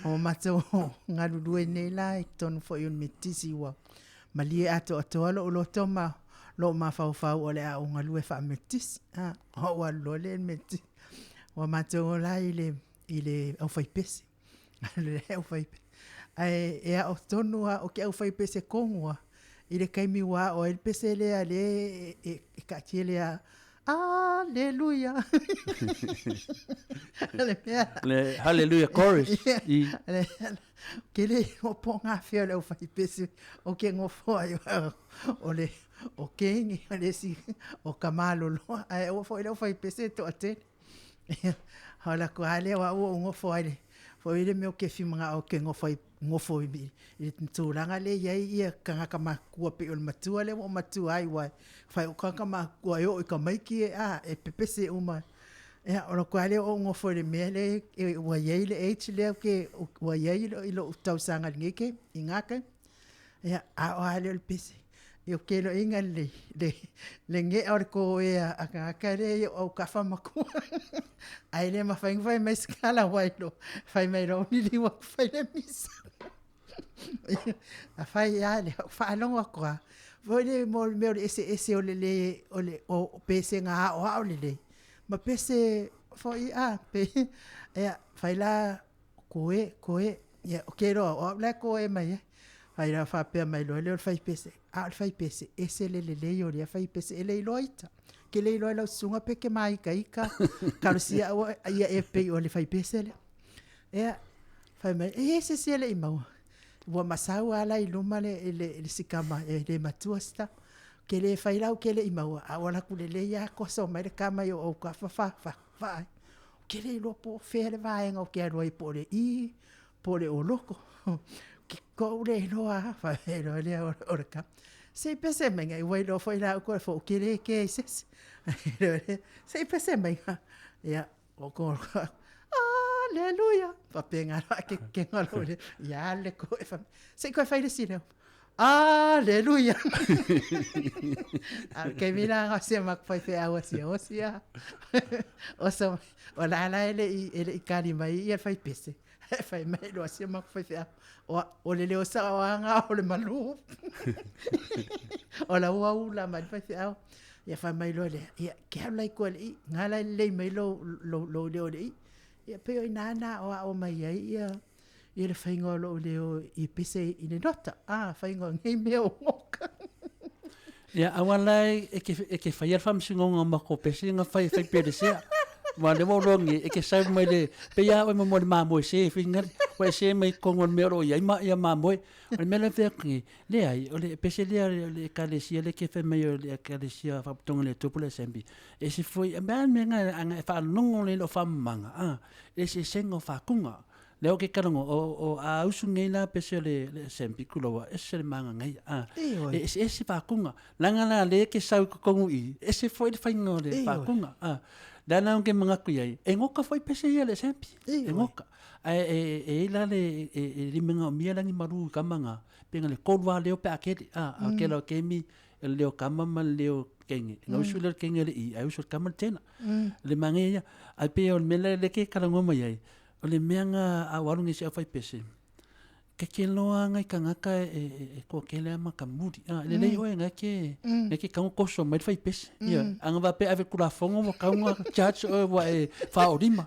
o matou galulue nei la i totonu foi o le Metotisi ua malie atoatoa lou loto ma lou mafaufau o le a ou galue faa-Metotisi. Ou alu loa lea i le Metotisi. Ua matou o la i le i le aufaipese. Le aufaipese. Ae e ao tonu lava, o ke aufaipese tonu lava i le taimi ua ao ai le pese lea lea e, e, e taatia lea Aleluia. Le mea. Le Hallelujah chorus. I. Le, ke le o po ngā whia le aufaipese o ke ngofo ai o le o kengi o le isi o ka maloloa ae aua foi le aufaipese e toatele. O le aku lava lea o au ua ou nofo ai foi le mea ou te fia manao ou te nofo ai nofo i le tulaga lea e i ai ia tagata matutua pei o le matua lea ua ou matua ai aua e fai o tagata matutua e oo i tamaiti e pepese uma. Ia o le aku lava lea o ou nofo i le mea lea ua i ai le age lea ou te ua i ai i lou tausaga i lenei taimi i na taimi. Ia, a o a lea o le pese. Ia ou te iloaina le, le, le nea o le toea a tagata lea i ou autafa ma tua. Ae le mafai ona fai mai se tala aua e iloa, fai mai loa ua liliu atu fai le misa. A fai lava lea, ou faalogo atu lava, foi lea mo le mea o le eseese o le le, o le o pesega aoao lelei, ma pese foi a, pe, ia, fai la Koe, koe, ia ou te iloa o au la e koe mai ai. Fai la faapea mai loa lea o le faipese, a o le faipese, ese le lelei o lea faipese, e le iloa ita. Ke le iloa e lau susuga pe ke māikaika, talosia aua ia e pei o le faipese lea. Ia, fai mai, e i ai se isi e le i maua? Ua masau a la i luma le le le si kama e le matua si tama. Ke le fai lau ke le i maua, a ua laku lelei a koso mai le kama i o ou kafa fa fa vaai. Ke le iloa po o fea le vaega o ke alu ai po o le i, po o le oloko. Ke koʻu le iloa a, fai mai loa lea o le kama. Se i pese mai ngai, ua iloa foi la au koe fo ke le ke i se isi. Se i pese mai nga. Ia, o ko Aleluia. Faapena loa ke kekega o lou leo. Ia le koe fa. Se i koe fai le isi leo. Aleluia. A o le taimi la na o si a matou faifeau asiosi a. Oso mai, o la la e le i e le i kali mai ia le faipese. Ae fai mai loa si a matou faifeau, o, o le leo sao lava lena o le malu. O la ua ula mai le faifeau. Ia fai mai loa lea, ia ke alu la i tua i le i, nga la e lelei mai lou, lou, lou leo i le i. Ia pei o i ina na aoao mai ai ia ia le faiga o lou leo i pese i le nota, a, faiga o nei mea o goka. Ia, aua la e ke, e ke faia le faamasinoga ma ko pese nga fai fai pelesea. Ma le ua loa e ke sau mai le, pe ia oe mo le mamoe se e whingari, ua e se mai kongo le mea o lo o iai ma ia mamoe. O le mea lea fea ki, leai, o le pese lea o le ekalesia lea ke fai mai o le ekalesia Faapotopotoga a le Atua po o le Assembly. E ese foi, a mea mea nga anga e faalogo lea i lou faamamaga, a, le eseesega o fakuga. Lea ou ke kalogo, o, o a usu nei la pese o le, le Assembly kuloua, ese le maga nei, a, e eseese fakuga. Leaga la lea ke sau i totonu i i, ese foi le faiga o le fakuga, a. Lea la ou te manatu i ai, e goka foi pese ia le Assembly, e goka. Ae e, e i ai la le, e, e le manaomia la ni malu i kama na, pe na le tolu lava leo pe a kele, a, a kela o kemi, e le leo kama ma le leo kenge. Na usu lea le kenge le i, ae usu le kama le tena. Le manaia ia. Ae pei o le mea lea lea ke talanoa mai ai, o le mea na a ua alu nei si au faipese, ke ke loa ngai tagata e, e, e toatele lava ma ka muli. A, e lelei oe ngai ke, ngai ke tau koso mai le faipese. Ia, a na faapea ave Tulafono ua tau na charge oe ua e faaolima.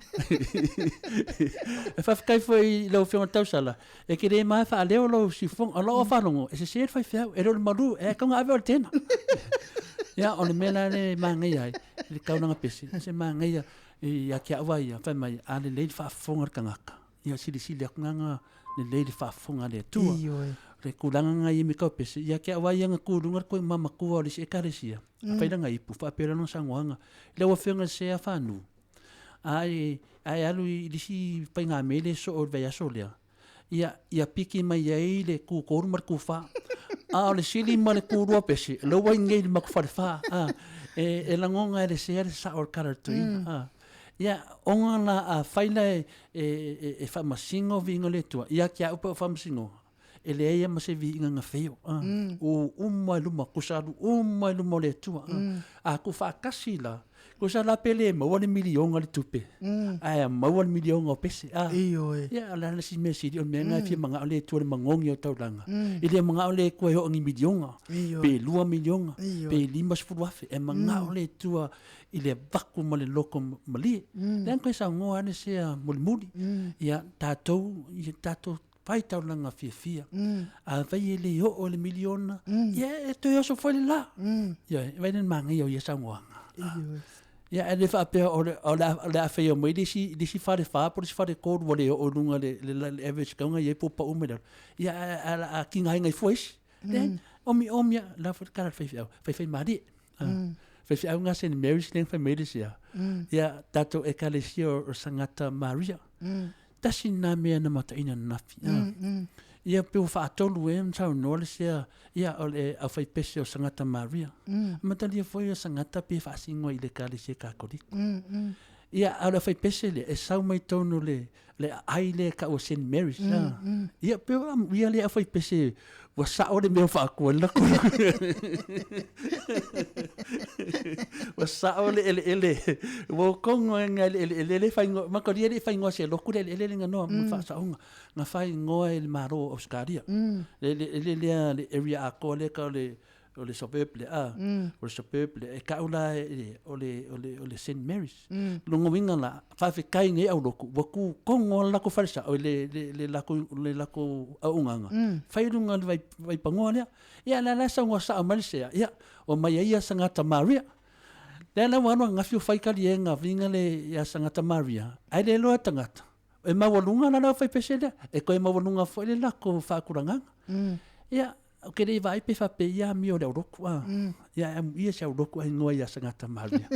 E faafetai foi i lau Afioga i le Tausala, e te le ma e faaleo lou siufofoga. O lau faalogo, e sese le faifeau, e le o le malu, e tau na ave oe i le tena. Ia, o le mea la lea e manaia ai, i le taulaga pese, se manaia ia te au lava ia, fai mai, a lelei le faafofoga a le tagata, ia silisili atu lana lelei le faafofoga a le Atua. Ioe. O le tulaga lena i mea tau pese, ia te au lava ia na tu i luga le koe mamatua o le isi ekalesia, a fai lana ipu, faapea lana saunoaga, lau Afioga i le Sea Fanu, a e, a e alu i le isi faigamea lea e soo i le vaiaso lea, ia, ia piki mai ai le kū tolu ma le kū fa. A o le sili ma le kū lua pese, lea ua i nei i le matou falefa. A, e, e lagona e le sea le sao o le tala a le toeaina. A, ia, ona la afai la e, e, e, e faamasino viiga o le Atua, ia te au pe o faamasinoga, e leai lava ma se viiga na faia. A, ua uma i luma, kusa alu uma i luma o le Atua. A, a tuufaatasi la, kusa la pe le maua le miliona le tupe, ae a maua le miliona o pese. A, Ioe. ia, o le a le isi mea sili, o le mea lena e fia manao le Atua i le magogi o le taulaga. E le manao le Atua e oo i ni miliona, Ioe. pe 2 miliona, Ioe. pe 50,000. E manao le Atua i le avatu ma le loto malie. Lea na toe saunoa lava le sea mulimuli, ia tatou, ia tatou fai taulaga fiafia. Afai e le oo i le miliona, ia e toe oso foi le la. Ia, e vaai le manaia o ia saunoaga. Ia, e le faapea o le, o le, o le a faia mai le isi, le isi fale fa po o le isi fale tolu ua le oo i luga le, le, le average tau na i ai po o pau mai lalo. Ia, a, a, a, a tigaina ai fua isi. Leai, omiomi lava, la foi le tala a le faifeau, faifaimalie. Faifeau na Saint Mary's lea na fai mai le isi a. Ia, tatou ekalesia o Sangata Maria. Tasi lena mea na mataina ananafi. Ia pe ua faatolu ea ona saunoa le sea, ia o le aufaipese o Sangata Maria. Matalia foi o Sangata pe faasino i le ekalesia Katoliko. Ia, a o le aufaipese lea, e sau mai totonu o le, le aai lea e tau o Saint Mary's. Ia, pe ua amuia le aufaipese ua sao le mea ua faatua ai le latou. Ua sao le eleele, ua tonu lava i le eleele lea e faaigoa, mataulia e le i faaigoa e se lotu le eleele lea na noa mo le faasaoga. Na faaigoa e le Malo o Ausetalia. Le eleele lea, le area atoa lea e tau o le o le suburb lea, a, o le suburb lea, e tau la e, o le, o le, o le Saint Mary's. Lona uiga la, faafetai i nei aulotu, ua tu tonu lava le latou falesa, oi le, le, le latou, le latou auaunaga, fai i luga o le vai, vaipanoa lea. Ia o lea la e saunoa sao mai le sea, ia, omai ai ia Sangata Maria. Lea la ua alu ananafi o fai taliega viga le ia Sangata Maria, ae le iloa e tagata. E maualuga la le aufaipese lea, e toe maualuga foi le latou faatulagaga. Ia, ou te le i vaai pe faapei ia amio o le aulotu, a. Ia, ae amuia se aulotu ae igoa ia Sagata Maria.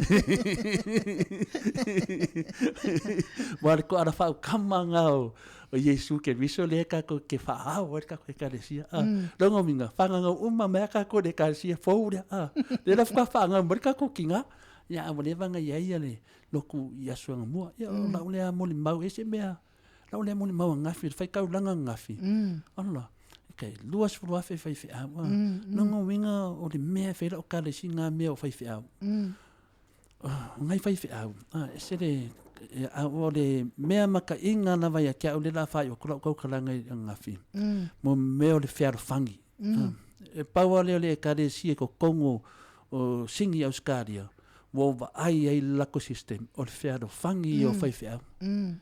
Aua o le toala faaukama lena o Iesu Keriso lea tatou te faaao ai le tatou Ekalesia. A, lona uiga, faananau uma mai lava tatou i le Ekalesia fou lea, a. Lea la faatoa faanau mai le tatou tina, ia a ua leva ona i ai le lotu i aso anamua. Ia o lau lea molimau, e ese mea, lau lea molimau ananafi, le faitaulaga ananafi, ola, e 20,000 faifeau. A, lona uiga o le mea e fai ai lau Ekalesia i na mea o faifeau. O nai faifeau, a, e ese le, a o le mea makaina lava ia te au lea o le a faaiu atu lau tautalaga i ananafi, mo mea o le fealofani. E pau lava lea o le Ekalesia i totonu o Sini Ausetalia, ua ou vaai ai i le latou system, o le fealofani ia o faifeau.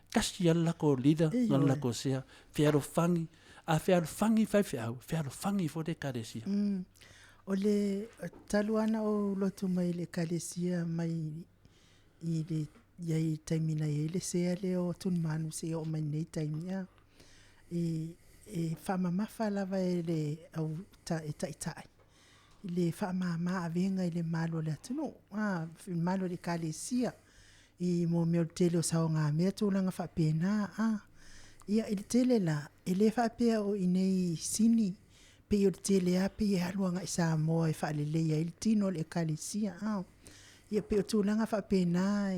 Tasi lava le latou leader ma le latou sea, fealofani, a fealofani faifeau, fealofani foi le Ekalesia. O le talu lava ona ou lotu mai i le Ekalesia mai i le i ai taimi na i ai le sea lea o Tulimanu seia oo mai i lenei taimi, a, e, e faamamafa lava e le au ta, e taitai le faamama avega i le malu o le atunuu, a, le malu o le Ekalesia i mo mea o le tele o saogamea tulaga faapena, a. Ia, i le tele la, e le faapea o i inei i Sini, pei o le tele lava pei e alu agai i Samoa e faaleleia ai le tino o le Ekalesia, a. Ia pei o tulaga faapena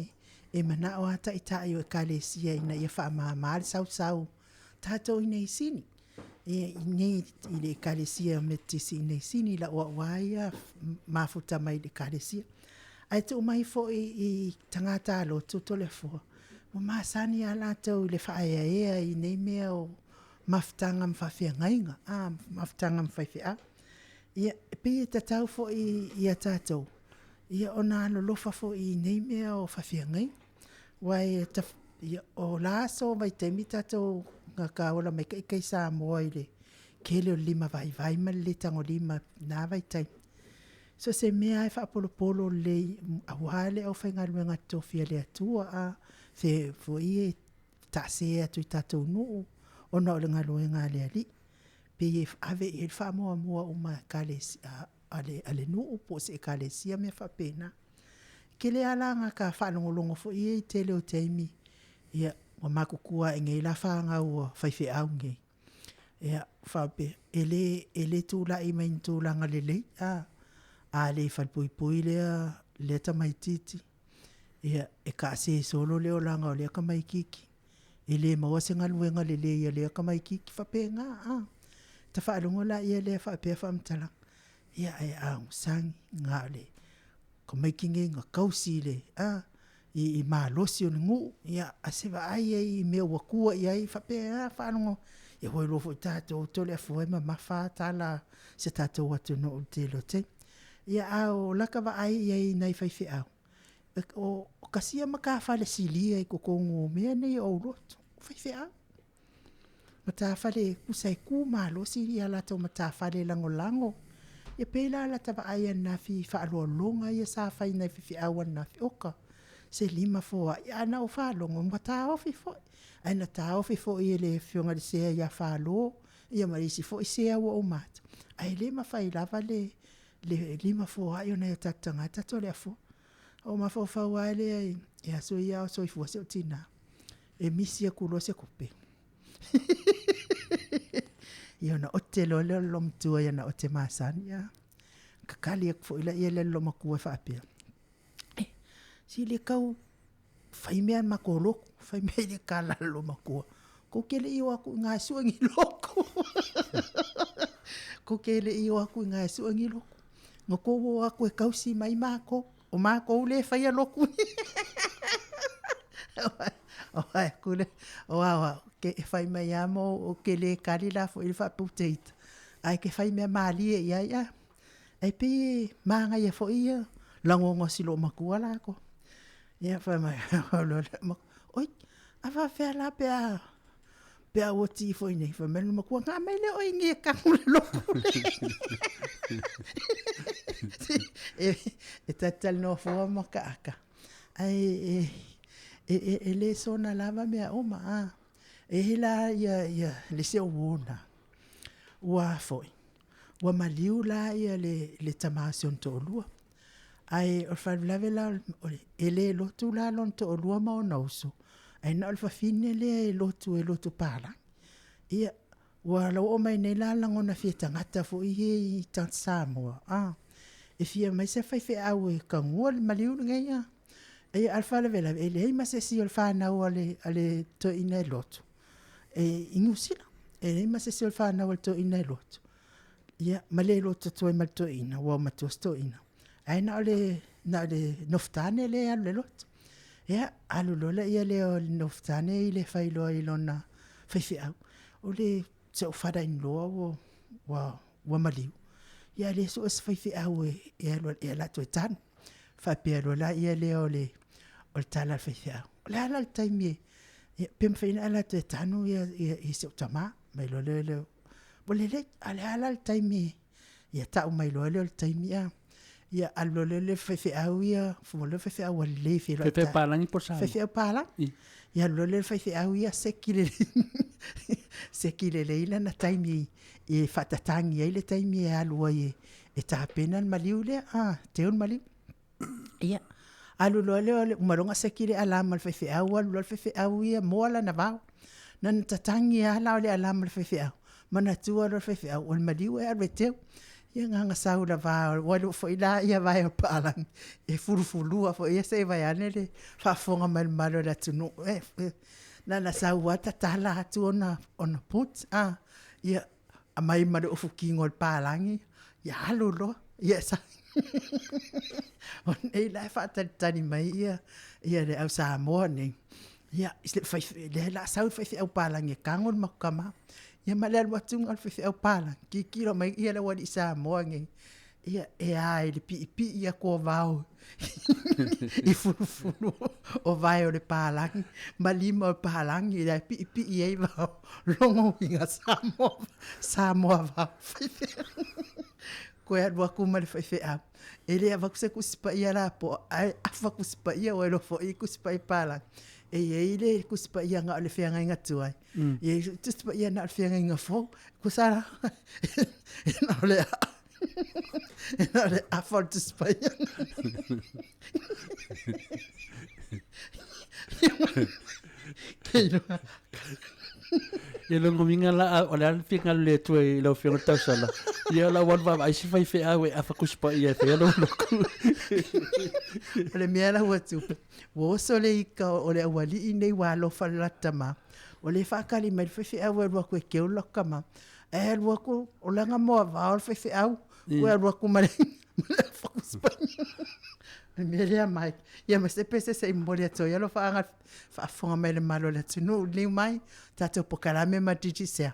e manao lava taitai o Ekalesia ina ia faamama le sausau tatou i inei i Sini, i inei i le Ekalesia Metotisi i inei i Sini i lau au lava ia mafuta mai i le Ekalesia. Ae tuu mai foi i tagata lotu Toleafoa, ua masani lava latou i le faaeaea i nei mea o mafutaga ma faafeagaiga, a, mafutaga ma faifeau. Ia, e pei e tatau foi ia tatou, ia ona alolofa foi i nei mea o faafeagaiga. Aua e taf... ia, o la aso vaitaimi tatou na ola maika'i tai Samoa i le tele o le limavaivai ma le le tagolima i na vaitaimi. So o se mea lava e faapolopolo lelei aua le aufaigaluega totofi a le Atua, a, fe foi e taase atu i tatou nuu ona o le galuega a le Alii. Pei e ave i ai le faamuamua uma a Ekalesia, a le nuu po o se Ekalesia ma mea faapena. E tele lava la ina ta faalogologo foi ia i le tele o taimi, ia, ua matutua ae nei la fanau a faifeau nei, ia, faapea, e le, e le tulai mai i ni tulaga lelei, a. A le falepuipui lea tamaitiiti, ia, e taase solo le olaga o lea tamaitiiti, e le maua se galuega lelei a lea tamaitiiti, faapena, a. Ta faalogo laia lea faapea faamatalaga, ia ae augusagi, na o le tamaiti lenei na tausi i le, a, i malosi o le nuu, ia a se vaai i ai i mea ua tua i ai, faapena faalogo, ia ua iloa foi tatou Toleafoa e mamafa lava tala a si o tatou atunuu i le tele o taimi. Ia a o lata vaai i ai i nai faifeau, o tasi ia matafale silia i totonu o mea nei o aulotu, o faifeau. Matafale tusa e tu malosi a latou matafale lagolago. E pei la o lata vaai ananafi i faaloaloga ia sa fai e nai faifeau ananafi, oka, se limafoai. Ae na ou faalogo ua taofi foi, ae na taofi foi e le afioga i le sea ia Falo ia ma isi foi sea ua uma atu, ae le mafai lava le limafoai o nai o tatou tagata Toleafoa. Ou mafaufau lava lea i aso ia a o soifua si ou tina, e misi atu loa se tupe, ia ona ote loa lea o le loomatua i ana ote masani. Tatali atu foi lea e le loomatua e faapea, eh, se le tau fai mea a le matou lotu, fai mai le tala a le loomatua, tou te le i o atu i ina e sue ni lotu. Tou te le i o atu i ina e sue ni lotu. Na tou o atu e tausi mai matou. O matou lea e faia lotu nei. Ua atu lea, o a, e fai mai lava ma ou te le kali la foi i le faapea ou te ita, ae e te fai mea malie i ai a. Ae pei e manaia foi ia lagona o si loomatua latou. Ia fai mai, oi, a faapefea la pe a pe a ua ti foi nei. Fai mai le matua, na aumai lea o oe i inei e tanu le lotu lea. E, e talatalanoa fua ma makaaka, ae e, e, e, e le soona lava mea uma, a. E i ai la ia ia le isi au uo lena, ua foi, ua maliu la ia le le tama o si ona toalua. Ae o le faalavelave la e le lotu la lona toalua ma ona uso, ae na o le fafine lea e lotu e lotu palagi. Ia, ua oo mai nei la lagona fia tagata foi ia i tagata Samoa, e fia aumai se faifeau e tagua le maliu lenei a. Ia ae o le faalavelave, e leai ma se isi o le fanau a le toeaina e lotu i Niu Sila. E leai ma se isi o le fanau a le toeaina e lotu, ia ma le lotu atu ai ma le toeaina, aua ua matua si toeaina, ae na o le nofotane lea e alu i le lotu. Ia, alu loa lea o le nofotane ia fai loa i lona faifeau, o le si ou father in law ua maliu, ia ae le sue se faifeau e alu atu e tanu. Faapea loa lea o le tala a le faifeau, o le a la le taimi e, pe mafai ona e alu atu e tanu ia si ou tama? Fai mai loa lea, ua lelei, ae o le a la le taimi? Ia tau mai loa lea o le taimi, ia alu loa lea o le faifeau ia, le faifeau ua lelei e feiloai. Faifeau palagi po o le Samoa? Faifeau palagi. Ia alu loa lea o le faifeau ia seki lelei, seki lelei lana taimi e faatatagi ai le taimi e alu ai e tapena le maliu lea, teu le maliu. Ia, alu loa lea, uma loa ona seki le alarm a le faifeau, alu loa le faifeau ia moa lana vao. Na ona tatagi lava la o le alarm a le faifeau, manatua loa le faifeau o le maliu e alu e teu. Ia na ona sau lava, ua alu foi la vae o le papalagi e fulufulua foi ia se i vaeane le faafofoga mai a le mamalu o le atunuu. Na ona sau lava tatala atu ona boot, ia aumai ma le ofu kino a le papalagi, ia alu loa. Ia o nei la e faatalitali mai ia le au Samoa nei, ia lea o le a sau le faifeau palagi e tago le matou tama. Ia ma le alu atu lena o le faifeau palagi, tilotilo mai le aualii Samoa nei, ia e a i le piipii atu o vao i fulufulu o vae o le palagi ma lima o le palagi la e piipii ai vao, lona uiga Samoa, Samoa vao faifeau. Toe alu atu ma le faifeau, e le avatu se Tusi Paia lapoa, ae afa Tusi Paia ua iloa foi Tusi Paia palagi. E i ai le Tusi Paia na o le feagaiga tuai, e i ai foi Tusi Paia na o le feagaiga fou. Tusa la, na o le na o le afa o le Tusi Paia. Kei iloa. Ia lona uiga la, o le a le finagalo le Atua i lau Afioga i le tausala, ia o lau alu vaavaai se faifeau e afa Tusi Paia e faia lou lotu. O le mea la ua tupu, ua oso le ika o le aualii nei ua alofa le latou tama, o lea e faatali mai le faifeau e alu atu e teu le latou tama, ae alu atu o lana moavao le faifeau, toe alu atu ma le afa Tusi Paia. O le mea lea Mike, ia ma se pese se i momoli atu ai alofaaga faafofoga mai le mamalu o le atunuu, liliu mai tatou polokalame ma Digicel.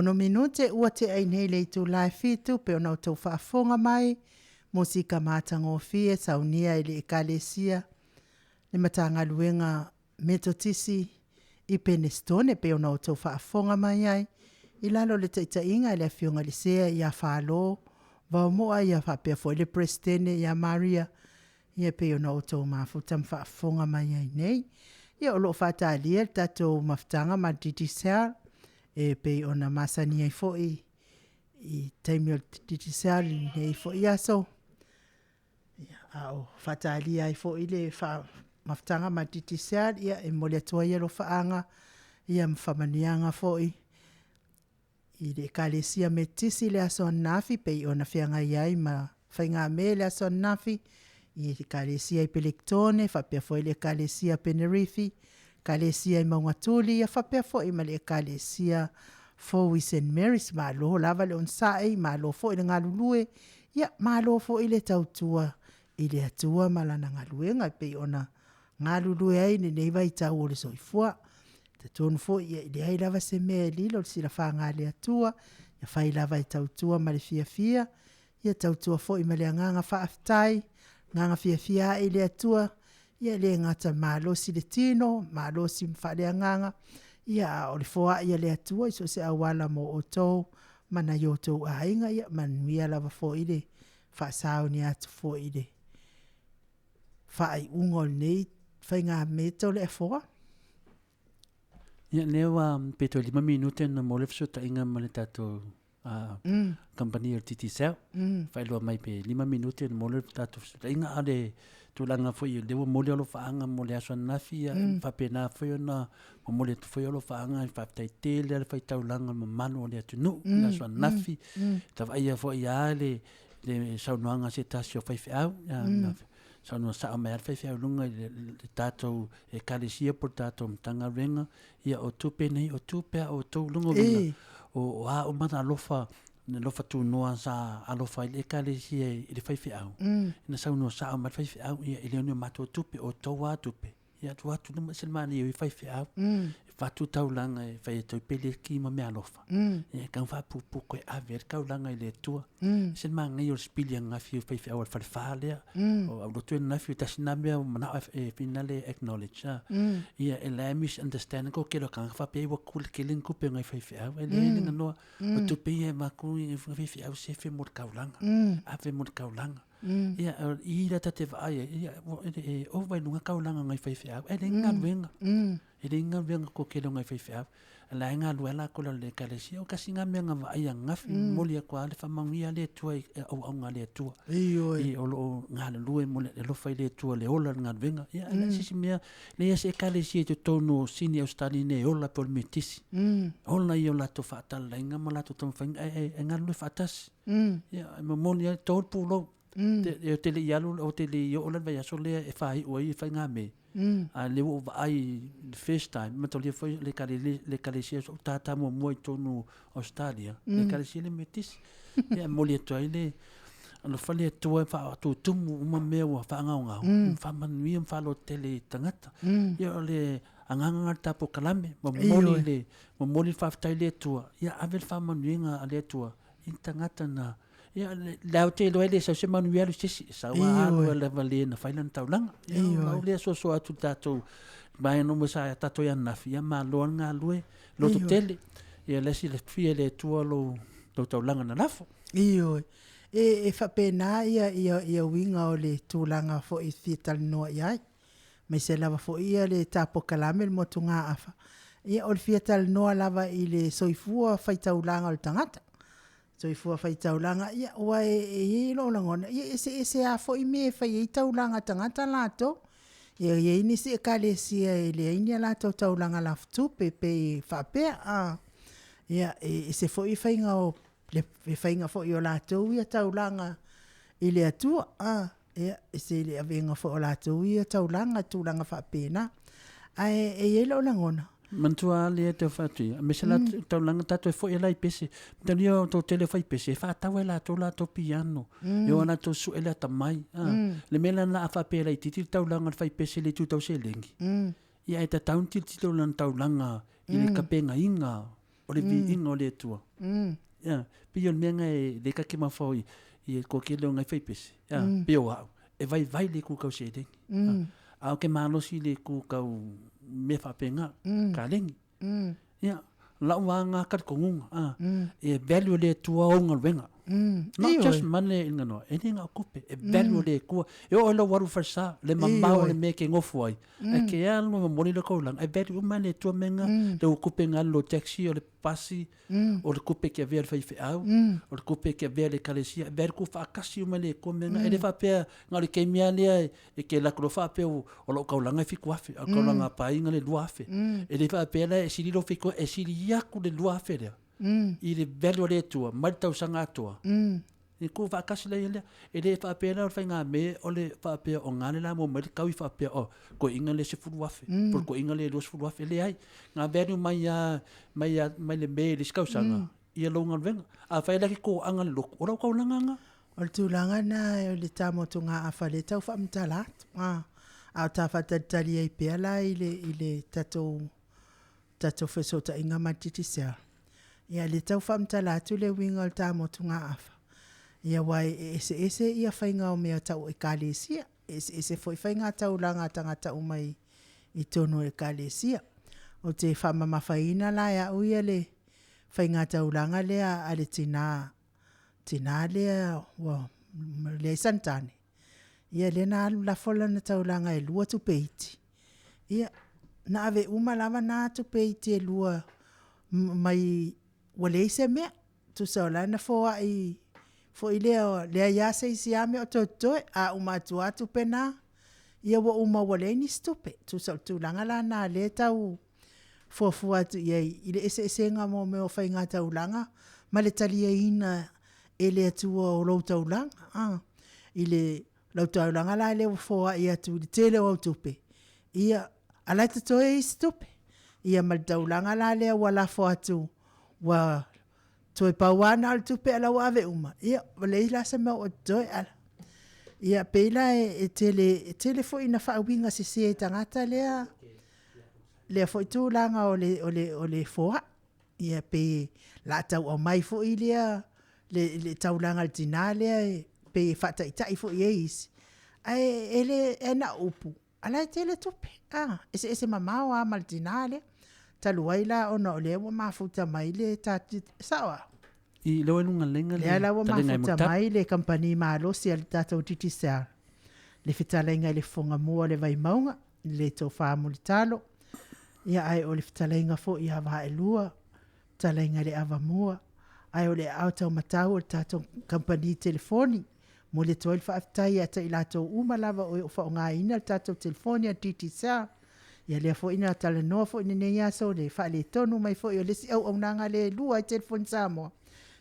Ono minute ua tea ai nei le itula e fitu pe ona outou faafofoga mai, musika matagofie saunia e le Ekalesia le Matagaluega Metotisi i Penestone pei ona outou faafofoga mai ai i lalo o le taitaiga a le Afioga i le Sea ia Falo Vaomoa ia faapea foi le Peresetene ia Maria ia e pei ona outou mafuta ma faafofoga mai ai nei. Ia o lo o faatalia le tatou mafutaga ma le Digicel e pei ona masani ai foi i taimi o le Digicel i lenei foi aso, ia, a o faatalia ai foi le mafutaga ma le Digicel, ia e momoli atu ai alofaaga ia ma faamanuiaga foi i le Ekalesia Metotisi i le aso ananafi pei ona feagai ai ma faigamea i le aso ananafi i le Ekalesia i Pelekitone faapea foi le Ekalesia Penerifi, Ekalesia i Maugatuli ia faapea foi ma le Ekalesia fou i Saint Mary's. Malo lava le onosai, malo foi le galulue, ia malo foi le tautua i le Atua ma Lana galuega e pei ona galulue ai i lenei vaitau o le soifua. E talitonu foi e leai lava se mea e lilo i le silafaga a le Atua, e fai lava e tautua ma le fiafia, ia tautua foi ma le agaga faafetai, agaga fiafia ae i le Atua, ia e le gata malosi le tino, malosi faaleagaga, ia a o le foai a le Atua i so o se auala mo outou ma nai o outou aiga, ia manuia lava foi le faasauni atu foi i le faaiuga o lenei faigamea o le Afoa. Ia, lea ua pe toe 5 minute ona maua le fesootaiga ma le tatou kamupani o le Digicel. Faailoa mai pe 5 minute ona maua le tatou fesootaiga. A o le tulaga foi o lea ua momoli alofaaga mo le aso ananafi, ia faapena foi ona momoli atu foi alofaaga e faafetai tele lava le faitaulaga mamalu o le atunuu i le aso ananafi. Ta vaaia foi lava le le saunoaga a se tasi o faifeau, na saunoa sao mai lava le faifeau i luga i le tatou Ekalesia po o le tatou Matagaluega, ia o tupe nei, o tupe a outou. O lona uiga, o a uma alofa, alofa tunoa sa alofa ai le Ekalesia i le faifeau, na saunoa sao mai le faifeau, ia e le o ni o matou tupe, o outou lava tupe. Ia tuu atu luma se manaia i faifeau, e fatu taulaga e fai atu ai peleki ma meaalofa, ia e tau faapuupuu e ave ai le taulaga i le Atua. Se manaia o le sipili ananafi o faifeau a le falefa lea, o aulotu ananafi, tasi lena mea ua manao e finale acknowledge, a. Ia e la e misunderstand ko tele o tagata faapea ua tele ni tupe a nai faifeau, e leai le ganoa, o tupe ia e avatu i faifeau sefe mo le taulaga, ave mo le taulaga. Ia, i la ta te vaai ai, ia, e ova i luga taulaga nai faifeau, e leai ni galuega. E leai ni galuega ko tele o nai faifeau. La e galue lava latou i lalo o le Ekalesia. O tasi lena mea na vaai ananafi, momoli atu lava le faamanuia a le Atua i auauna a le Atua. Ioe. I, o lo o galulue mo le alofa i le Atua le ola o le galuega. Ia, e leai se isi mea, leai se Ekalesia i totonu o Sini Ausetalia nei e ola pei o le Metotisi. Ola ia o latou faatalalaina ma latou taumafaiga, ae e galulue faatasi. Ia, e momoli ai, to le pulou. Te, te le i alu, o te le i oo la le vaiaso lea e faaiu ai le faigamea. A lea ua ou vaai i le first time, mataulia foi le ekalesia so'u tātā muamua i totonu o Ausetalia, le ekalesia le Metotisi. Ia, e momoli atu ai le alofa le Atua e faatutumu uma mea ua faagaogao, faamanuia ma faalototele i tagata. Ia, o le agaga lena o le tatou kalame, momoli le, momoli le faafetai i le Atua, ia ave le faamanuiaga a le Atua i tagata na ia le ao te iloa e le sau se manuia alu i se isi, e sau a alu a lava le na fai lana taulaga. Ia o lau lea soasoa atu i le tatou vaega uma sa tatou i ananafi, ia malo lava le galulue, lototele, ia la e silafia e le Atua lou taulaga na lafo. Ioe. E, e faapena ia, ia, ia uiga o le tulaga foi e fia talanoa i ai. Aemaise lava foi ia le ta polokalame le motugaafa, ia o le fia talanoa lava i le soifua faitaulaga o le tagata. Soifua faitaulaga, ia aua e i ai lou lagona, ia e eseese lava foi mea e fai ai taulaga a tagata latou. Ia e i ai nisi ekalesia e leai ni a latou taulaga lafutupe pe faapea a. Ia e ese foi faiga o le faiga foi o latou ia taulaga i le Atua a. Ia, ese le avega foi o latou ia taulaga i tulaga faapena. Ae e i ai lou lagona. Manatua lava lea tau fai-atu ia, aemaise la taulaga tatou e foi la i pese. Manatua o tou tele o fai pese, e faatau e latou latou piano, e o latou sue le atamai. Le mea la lena a faapea e laitiiti le taulaga o le fai pese i le itu tau seleni, ia e tatau ona tilotilo i lana taulaga i le tapenaina. O le viiga o le Atua. Ia, pei o le mea lena e le ka ke mafao i, i e toatele o nai faipese, ia, pei o au, e vaivai le itu tau seleni. A o ke malosi i le itu tau mea faapena, kaleni. Ia, lau lava lena talitonuga, a, e value e le Atua ou galuega. Not just money i le ganoa, e le na o tupe, e value e le Atua. E oo i lou alu i falesa, le mamao o le mea e te nofo ai, ae te alu e momoli le taulaga, e value uma e le Atua mea na, le tupe na alu i lou taxi, o le pasi, o le tupe e te avea i le faifeau, o le tupe e te avea i le ekalesia, e value tuufaatasi uma e le Atua mea na. E le faapea na o le taimi lava lea e te alu atu loa faapea o lau taulaga e $7,000, a o le taulaga a Paina le $2,000. E le faapea la e sili lou $7,000, e sili atu le $2,000 lea i le value a le Atua mai le tausaga atoa. E tuufaatasi la ia lea. E le faapea la o le faigamea o le faapea o na le la maua mai le taui faapea o toeaiina lea $10,000 po o le toeaina lea $20,000. E leai, na value mai lava mai lava mai le Me i le isi tausaga ia lou galuega. Afai la e te toaga le lotu, o lau taulaga lena. O le tulaga lena o le ta motugaafa lea e tau faamatala atu, a o ta faatalitali ai pea la i le i le tatou tatou fesootaiga ma le Digicel, ia lea e tau faamatala atu le uiga o le ta motugaafa, ia aua e eseese ia faiga o mea tau Ekalesia, e eseese foi faiga taulaga a tagata uma i totonu o Ekalesia. Ou te faamamafaina la e au ia le faiga taulaga lea a le tina, tina lea ua leai sana tane, ia lea na alu lafo lana taulaga e 2 tupe iti. Ia, na ave uma lava na tupe iti e 2 mai ua leai se mea. Tusa o la na foai foi lea, leai lava se isi lava mea o toe totoe. A uma atu lava tupe na, ia ua uma ua leai nisi tupe. Tusa o le tulaga la lena o lea e tau fuafua atu i ai i le eseesega o mea o faiga taulaga ma le taliaina e le Atua o lou taulaga. I le lau taulaga la lea ua foai atu i le tele o au tupe, ia, a o la e totoe isi tupe. Ia ma le taulaga la lea ua lafo atu ua toe pau lava na o le tupe a o la ua ave uma, ia ua leai la se mea o totoe. Ia pei la e tele, e tele foi ina faauiga sese e tagata lea, lea foi tulaga o le foai. Ia pei o le a tau aumai foi lea le taulaga a le tina lea e pei e faataitai foi i ai isi, ae e le na o upu, a o la e tele tupe, a, eseese mamao lava ma le tina lea. Talu ai la ona o lea ua mafuta mai le ta, e sao a? I lea ua i luga lenga le Lea la ua mafuta mai le kamupani malosi a le tatou Digicel, le fetalaiga i le Fofoga Mua o le Vaimauga, le Tofa Mulitalo, ia ae o le fetalaiga foi ia Vaaelua, fetalaiga i le Avamua, ae o le aao taumatau o le tatou kamupani telefoni. Momoli atu ai le faafetai ia te i latou uma lava o faaaogaina le tatou telefoni a le Digicel. Ia lea foi na talanoa foi i lenei aso le faaletonu mai foi o le isi auaunaga lea e 2 ai telefoni Samoa.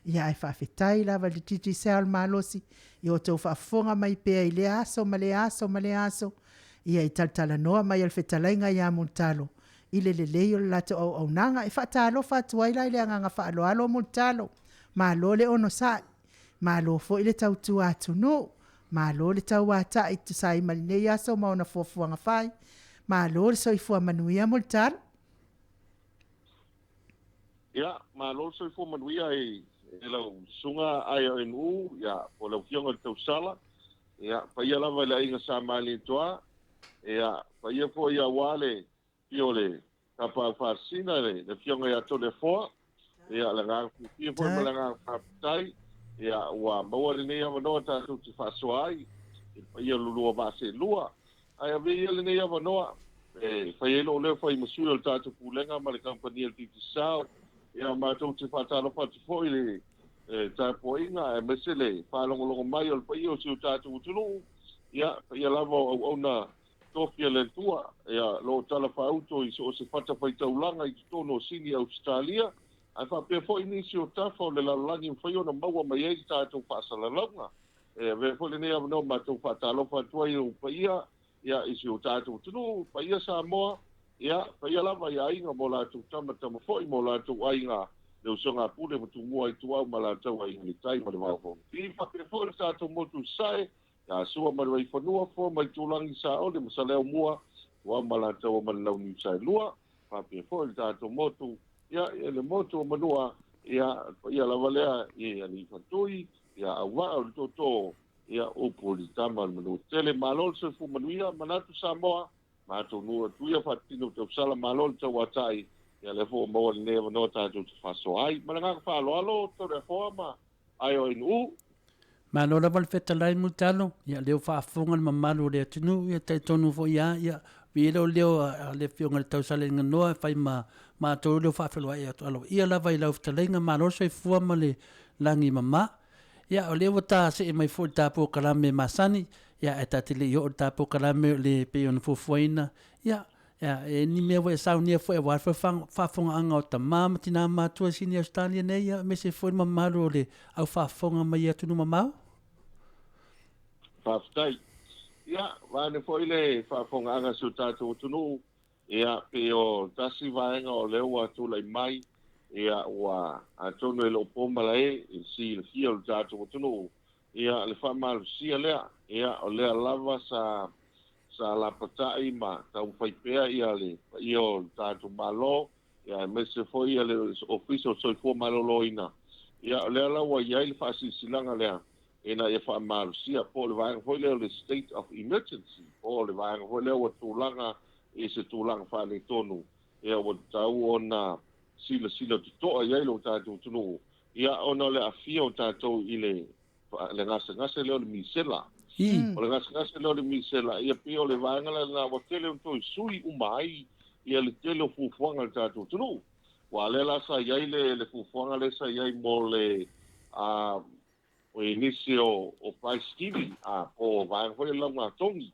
Ia ae faafetai lava i le Digicel malosi i o outou faafofoga mai pea i lea aso ma lea aso ma lea aso, ia i talatalanoa mai o le fetalaiga ia Mulitalo i le lelei o le latou auaunaga. E faatalofa atu ai la i le agaga faaaloalo Mulitalo, malo le onosai, malo foi le tautua atunuu, malo le tauatai e tusa ai ma lenei aso ma ona fuafuaga fai, malo le soifua manuia Mulitalo. Ia, malo le soifua manuia i lau Susuga IONU, ia, po o lau Afioga i le Tausala, ia, paia lava i le aiga Sa Malietoa, ia, paia foi aua le afio o le Tapaau Faasisina, le Afioga ia Toleafoa, ia, le agaga fiafia foi ma le agaga faafetai, ia, ua maua lenei avanoa tatou te faasoa ai i le paia o le lua vaa seelua. Ae avea ia lenei avanoa e fai ai lou leo fai ma sui o le tatou Pulega ma le Kamupani a le Digicel. Ia, matou te faatalofa atu foi i le tapuaiga aemaise le faalogologo mai o le paia o si o tatou atunuu. Ia, paia lava o auauna tofi a le Atua, ia, o lo o talafaauto i so o se fatafaitaulaga i totonu o Sini, Ausetalia, ae faapea foi nisi o tafa o le lalolagi e mafai ona maua mai ai le tatou faasalalauga. E avea foi lenei avanoa matou faatalofa atu ai i ou paia, ia, i si o tatou atunuu, paia Samoa, ia, paia lava i aiga ma o latou tama, tama foi ma o latou aiga, le usoga a Pule ma Tumua Ituau ma latou aiga i le tai ma le vao fogatia. Faapea foi le tatou motu i Sasae, ia Sua ma le Vaifanua, Foa ma Itulagi, Saole ma Saleaaumua, Ituau ma Alataua ma le Launiu Saelua, faapea foi le tatou motu Ia, le motu o Manua, ia, paia lava lea i Aliifatui, ia, Auvaa o le Tootoo, ia, upu i le tama o le Manuatele. Malo le soifua manuia, manatu Samoa, matou nuu atu ia faatino tausala, malo le tauatai, ia lea foi ua maua lenei avanoa tatou te faasoa ai. Ma le agaga faaaloalo, Toleafoa ma IONU. Malo lava le fetalai Mulitalo, ia lea ua faafofoga le mamalu o le atunuu, ia talitonu foi lava, ia pei lea o le leo a le Afioga i le Tausala-i-le-Ganoa e fai ma matou leo faafeiloai atu aloaia lava i lau fetalaiga, malo le soifua ma le lagi mama. Ia o lea ua ta see mai foi i le ta polokalame masani, ia ae ta te le i oo i le ta polokalame o le pei ona fuafuaina, ia Ia, e ni mea ua e saunia foi aua le faafofogaaga o tama ma tina matua i Sini Ausetalia nei, ia, aemaise foi le mamalu o le au faafofoga mai atunuu mamao. Faafetai. Ia, vaeane foi le faafofogaaga a si o tatou atunuu, ia, pei o tasi vaega o lea ua tulai mai, ia, ua atonu e le o po malae i le silafia o le tatou atunuu, ia, le faamalosia lea, ia, o lea lava sa sa lapatai ma taumafai pea ia le paia o le tatou Malo, ia aemaise foi ia le Ofisa o le Soifua Maloloina. Ia o lea la ua i ai le faasilasilaga lea ina ia faamalosia, po o le vaega foi lea o le State of Emergency, po o le vaega foi lea ua tulaga i se tulaga faaletonu, ia ua tatau ona silasila totoa i ai lo tatou atunuu, ia ona o le aafia o tatou i le le gasegase lea o le misela. O le gasegase lea o le misela, ia pei o le vaega lea lena ua tele ona toe sui uma ai ia le tele o fuafuaga a le tatou atunuu. Aua o lea la sa i ai le, le fuafuaga lea sa i ai mo le a, o i nisi o, o paesikili, a, po o vaega foi lea laugatogi.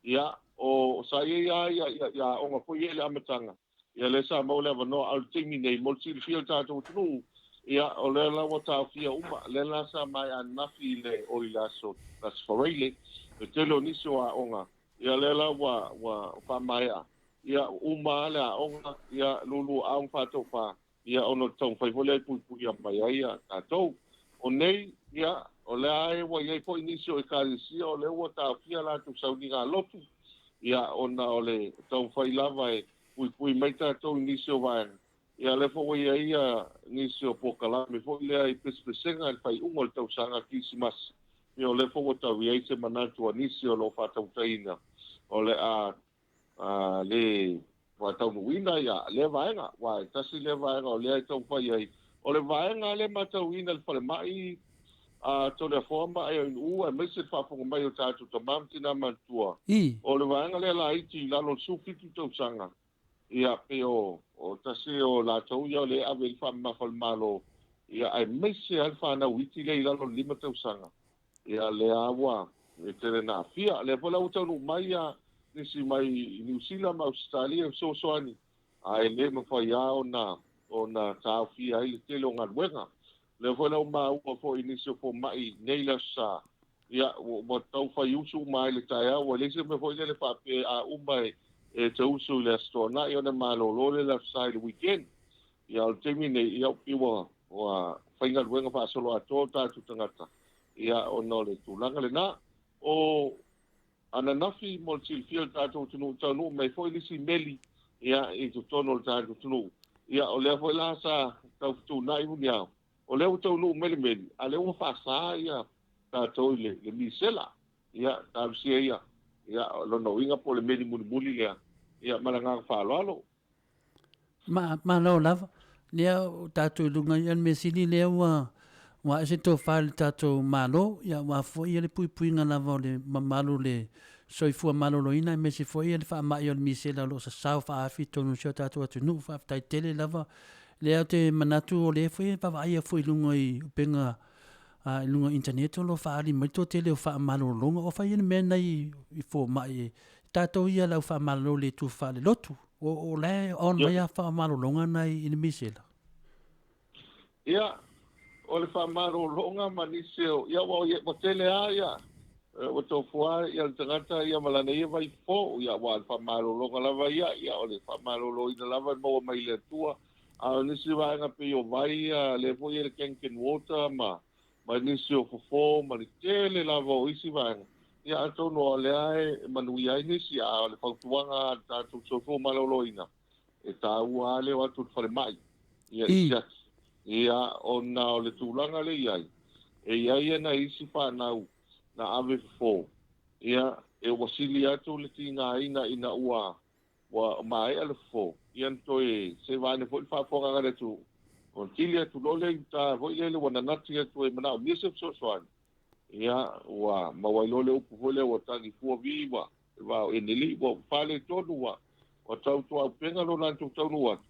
Ia, o, sa i ai lava ia, ia, ia aoga foi ia i le amataga, Ia lea sa maua le avanoa, a o le taimi nei, mo le silafia e le tatou atunuu, ia, o lea la ua taofia uma, lea la sa maea ananafi i le, oi le aso, Aso Faraile, le tele o nisi o aoga, ia lea la ua, ua faamaea, ia, uma lava le aoga, ia, lulu aao ma faatofa, ia, ona o le taumafai foi lea e puipuia mai ai ia tatou. O nei, ia, o lea lava ua i ai foi nisi o Ekalesia o lea ua taofia latou sauniga lotu, ia, ona o le taumafai lava e puipui mai tatou i nisi o vaega, ia lea foi ua i ai ia nisi o polokalame foi lea i pesepesega i le faaiuga o le tausaga Kerisimasi, ia o lea foi ua tau i ai se manatu a nisi o lo o faatautaina o le a le faataunuuina ia lea vaega, aua e tasi lea vaega o lea e taumafai ai. O le vaega lea e matauina i le falemai a Toleafoa ma Aeaunuu aemaise le faafofoga mai o tatou tama ma tina matutua, o le vaega lea laiti i lalo o le 17 tausaga, ia pei o, o tasi o latou ia o lea e ave i le faamamafa a le Malo, ia aemaise lava le fanau iti lea i lalo o le 5 tausaga. Ia lea ua e tele na aafia. Lea foi la ua taunuu mai ia nisi mai Niu Sila ma Ausetalia e fesoasoani, ae le mafai lava ona ona taofia ai le tele o galuega. Lea foi la ua maua foi i nisi o fomai nei le Aso Sa, ia ua tau fai usu uma ai i le taeao, ua leai se mea foi lele faapea a uma e te usu i le Aso Toonai ona malolo lea i le Aso Sa i le weekend. Ia o le taimi nei, ia pei ua ua faigaluega faasoloatoa o tatou tagata, ia ona o le tulaga lena. O ananafi mo le silafia o le tatou atunuu, taunuu mai foi le isi meli ia i totonu o le tatou atunuu. Ia o lea foi la sa tau fetuunai muniao, o lea ua taunuu mai le meli, a lea ua faasa ia tatou i le, le misela. Ia talosia ia, ia o lona uiga po o le meli mulimuli lea, ia ma le agaga faaaloalo. Ma, malo lava. Lea o tatou i luga, ia le mea sili lea ua, ua ae se tofa i le tatou Malo, ia aua foi ia le puipuiga lava o le mamalu o le soifua maloloina aemaise foi ia le faamai o le misela o lo o sasao faaafi i totonu o si o tatou atunuu. Faafetai tele lava. Lea ou te manatu o lea foi e vaavaaia foi i luga i upega i luga o internet o lo o faaali mai le toatele o faamalologa. O fai ia le mea nei i fomai e tatou ia le au faamalolo le tufa faalelotu. O, o la e on mai a faamalologa na i le misela. Ia, o le faamalologa ma nisi o, ia ua, ua tele lava ia, ua tofua ia le tagata ia ma lana ia vaifofo, ia aua o le faamalologa lava ia, ia o le faamaloloina lava e maua mai le Atua. A o nisi vaega pei o vai ia, lea foi e le Kangen Water ma, ma nisi o fofo ma le tele lava o isi vaega, ia atonu o lea e manuia ai nisi, a o le fautuaga a le tatou soifua maloloina, e taua lava le o atu i le falemai. Ia, i siaki. Ia, ona o le tulaga lea e i ai, e i ai nai isi fanau na ave fofo, ia, e ua sili atu le tigaina ina ua ua maea le fofo, ia na toe seva ane foi le faafofogaaga a le atunuu, ona kili atu loa lea i uta foi lele ua nanati atu e manaomia se fesoasoani, ia, ua maua ai loa le upu foi lea ua tagi fua vi ua vao eneli ua faaletonu ua ua tautuaupega lo latou taunuu atu,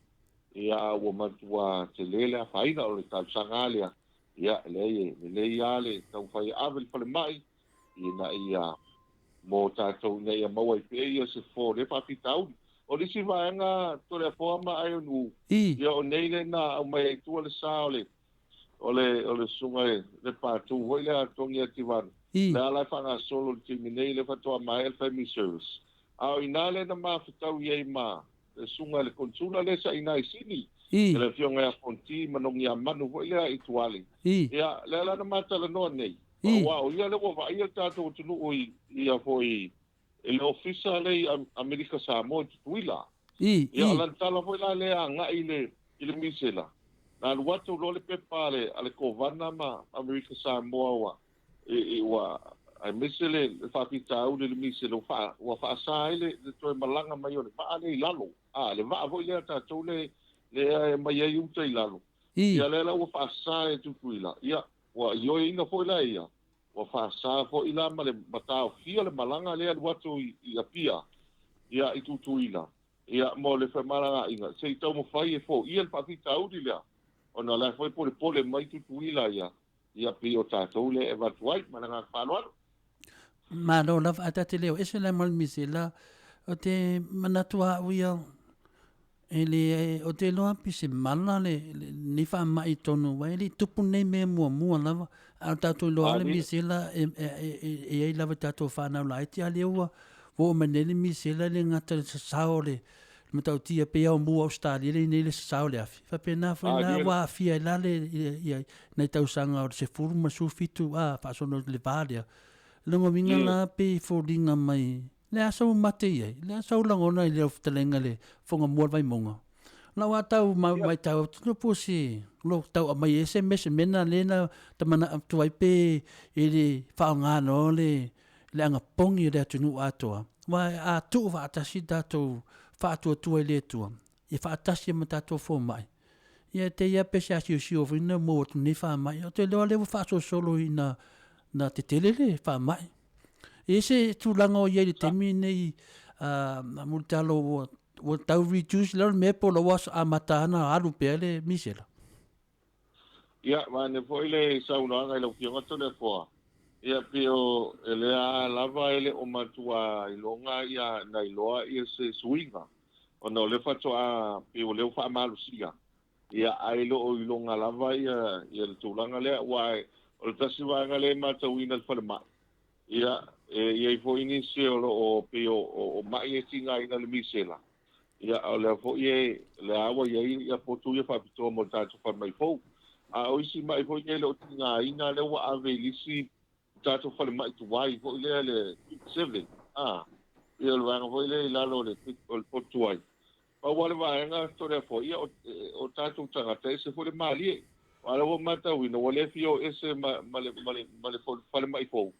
ia, a ua matua tele le afaina. O le talosaga lava lea, ia, e leai, e lelei lava le taumafai e ave i le falemai ina ia mo tatou ina ia maua ai pea ia se fofo o lea faafitauli. O le isi vaega Toleafoa ma Aeonuu, ia o nei lea na aumai ai tua le sa o le o le o le susuga i le Patu foi lea a Togi Ativanu, lea la e faagasolo i le taimi nei lea faatoa maea le family service. A o i ina lea na mafetaui ai ma le susuga i le Konesula lea sa i ina i Sini, le Afioga ia Fonti Manogiamanu foi lea i Tuale. Ia, lea la na ma talanoa nei, aua o ia lea ua vaaia le tatou atunuu i ia foi i le Ofisa lea i Amerika Samoa i Tutuila. Ia, o lana tala foi la lea agai i le i le misela, na alu atu loa le pepa a le a le Kovana ma Amerika Samoa ua i ua aemaise le faafitauli i le misela ua faa ua faasa ai le le toe malaga mai o le vaa lea i lalo. A, le vaa foi lea a tatou le lea e aumai ai uta i lalo. Ia lea la ua faasa e Tutuila. Ia, ua ioeina foi la ia, ua faasa foi la ma le ma taofia le malaga lea alu atu i Apia, ia, i Tutuila, ia, mo le femalagaaiga, se i taumafai e foia le faafitauli lea, ona o la e foi polepole mai Tutuila ia, ia pei o tatou lea e avatu ai. Ma le agaga faaaloalo. Malo lava, ae ta te le o ese la ma le misela, o te manatu lava au ia, E le, ou te iloa pe se mala le, lenei faamai i totonu, aua e le i tupu lenei mea muamua lava. A o tatou iloa lava le misela e, e, e, e i ai lava i tatou fanau laiti, a lea ua oo mai nei le misela e le gata i le sasao o le matautia pei lava o mu Ausetalia lea e i ai nei le sasao o le afi. Faapena foi la ua aafia ai la le, ia, nai tausaga o le 10 ma le 17 a faasolo i le va lea. O lona uiga la pei e foliga mai Le a sau mate i ai? Le a sau lagona i lau fetalaiga le fofoga mua o le Vaimauga? Lau a tau matau atu no po se lo tau aumai ai se measemena le na tamana atu ai pe e le faaaoga no le le agapogi o le atunuu atoa. Aua a tuu faatasi le tatou faatuatua i le Atua, ia faatasi ai ma tatou fomai, ia e te i lava pe se asiosio foi na maua atu nei faamai. Ou te iloa lea ua faasolosolo ina na tetele le faamai. E i ai se tulaga o i ai i le taimi lenei, Mulitalo ua, ua tau reduce lea o le mea po o ua amata ana alu pea le misela? Ia, vaeane foi le saunoaga i lau Afioga Toleafoa, ia pei o e lea lava e le o matua iloga ia na iloa ia se suiga ona o lea faatoa pei o lea ua faamalosia Ia, ae le o iloga lava ia, ia le tulaga lea, aua o le tasi vaega lea e matauina i le falemai, ia, e i ai foi nisi o lo o pei o, o, o mai e tigaina i le misela, ia, o lea foi e, lea ua i ai ia potu ia faapitoa mo le tatou falemai fou. A o isi mai foi nei e le o tigaina, lea ua ave i le isi tatou falemai tuai foi lea le 7, a, ia o le vaega foi lea i lalo o le, o le potu tuai. Pau lava le vaega Toleafoa, ia o, o tatou tagata e ese foi le malie. Aua o lea ua matauina ua le fia o ese ma, ma le, ma le, ma le falemai fou.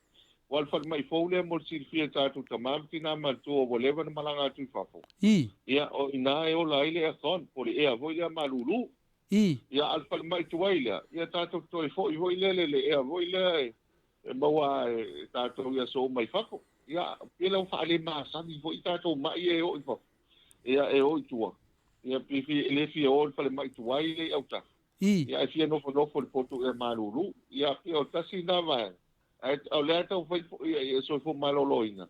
Aua o le falemai fou lea mo le silafia e tatou tama ma tina matutua ua leva ona malaga atu i fafo. Ia, o i ina e ola ai le aircon, po o le ea foi lea malulu. Ia, a o le falemai tuai lea, ia tatou toe foi foi lele i le ea foi lea e, e maua e tatou i aso uma i fafo. Ia, pe la ua faalemasani foi tatou mai ia e oo i fafo. Ia, e o i tua. Ia, pe fia, e le fia o i le falemai tuai lea i autafa. Ia, ae fia nofonofo i le potu ea malulu. Ia, pei o le tasi lena vaega. Ae o lea e taumafai foi ia, ia soifua maloloina,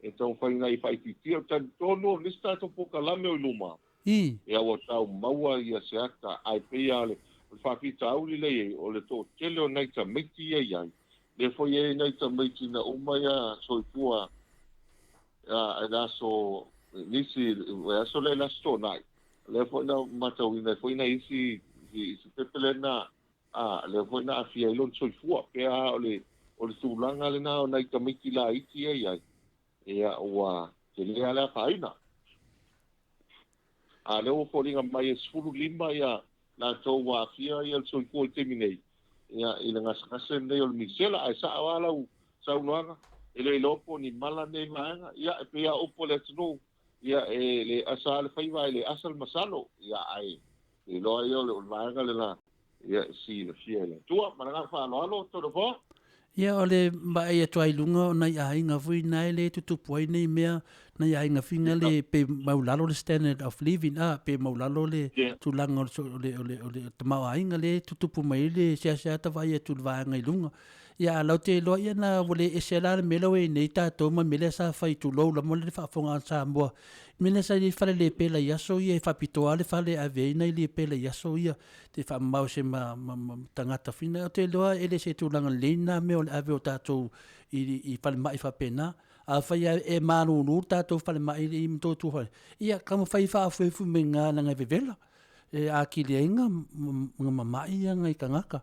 e taumafai ina ia faaitiitia. Ou te talitonu o le isi tatou polokalame o i luma, ia ua tau maua ia se ata, ae pei lava o le, o le faafitauli lea e i ai, o le toatele o nai tamaiti ia e i ai, lea foi e i ai nai tamaiti na uma ia soifua i le aso nisi vaiaso lea i le Aso Toonai, lea foi na matauina ai foi nai isi isi pepe lea na a lea foi na aafia ai lona soifua. Pe a o le o le tulaga lena o nai tamaiti laiti ia i ai, ia ua tele lava le afaina. A lea ua foliga mai e 15 ia latou ua aafia ia le soifua i le taimi nei, ia, i le gasegase lenei o le misela. Ae sa'o lava lau saunoaga, e le iloa po o ni mala nei vaega, ia, e pei lava o upu a le atunuu, ia, e le asa lava le faiva ae le asa le masalo, ia, ae iloa ia o le vaega lena, ia, e silafia e le Atua. Ma le agaga faaaloalo, Toleafoa. Ia, o le vaai atu lava i luga o nai aiga foi na e le tutupu ai nei mea, nai aiga foi na le pe maulalo le standard of living, a, pe maulalo le tulaga o le, o le, o le tamaoaiga lea e tutupu mai ai le seasea ta vaai atu i le vaega i luga. Ia, a latou te iloa, ia na ua le ese la le mea lea ua i ai nei tatou ma le mea lea sa fai, tulou lava le faafofoga a Samoa, i mea lea sa i ai fale lepela i aso ia e faapitoa lava le fale e ave ai nai lepela i aso ia. te faamamao se ma, ma, ma tagata fina. Ou te iloa e le se tulaga lelei na mea o le ave o tatou i, i falemai faapena. Afai lava e malulu le tatou falemai i Motootua fale, ia taumafai e faafuefu mai i ina leaga e vevela, e atili ai ona mamai nai tagata.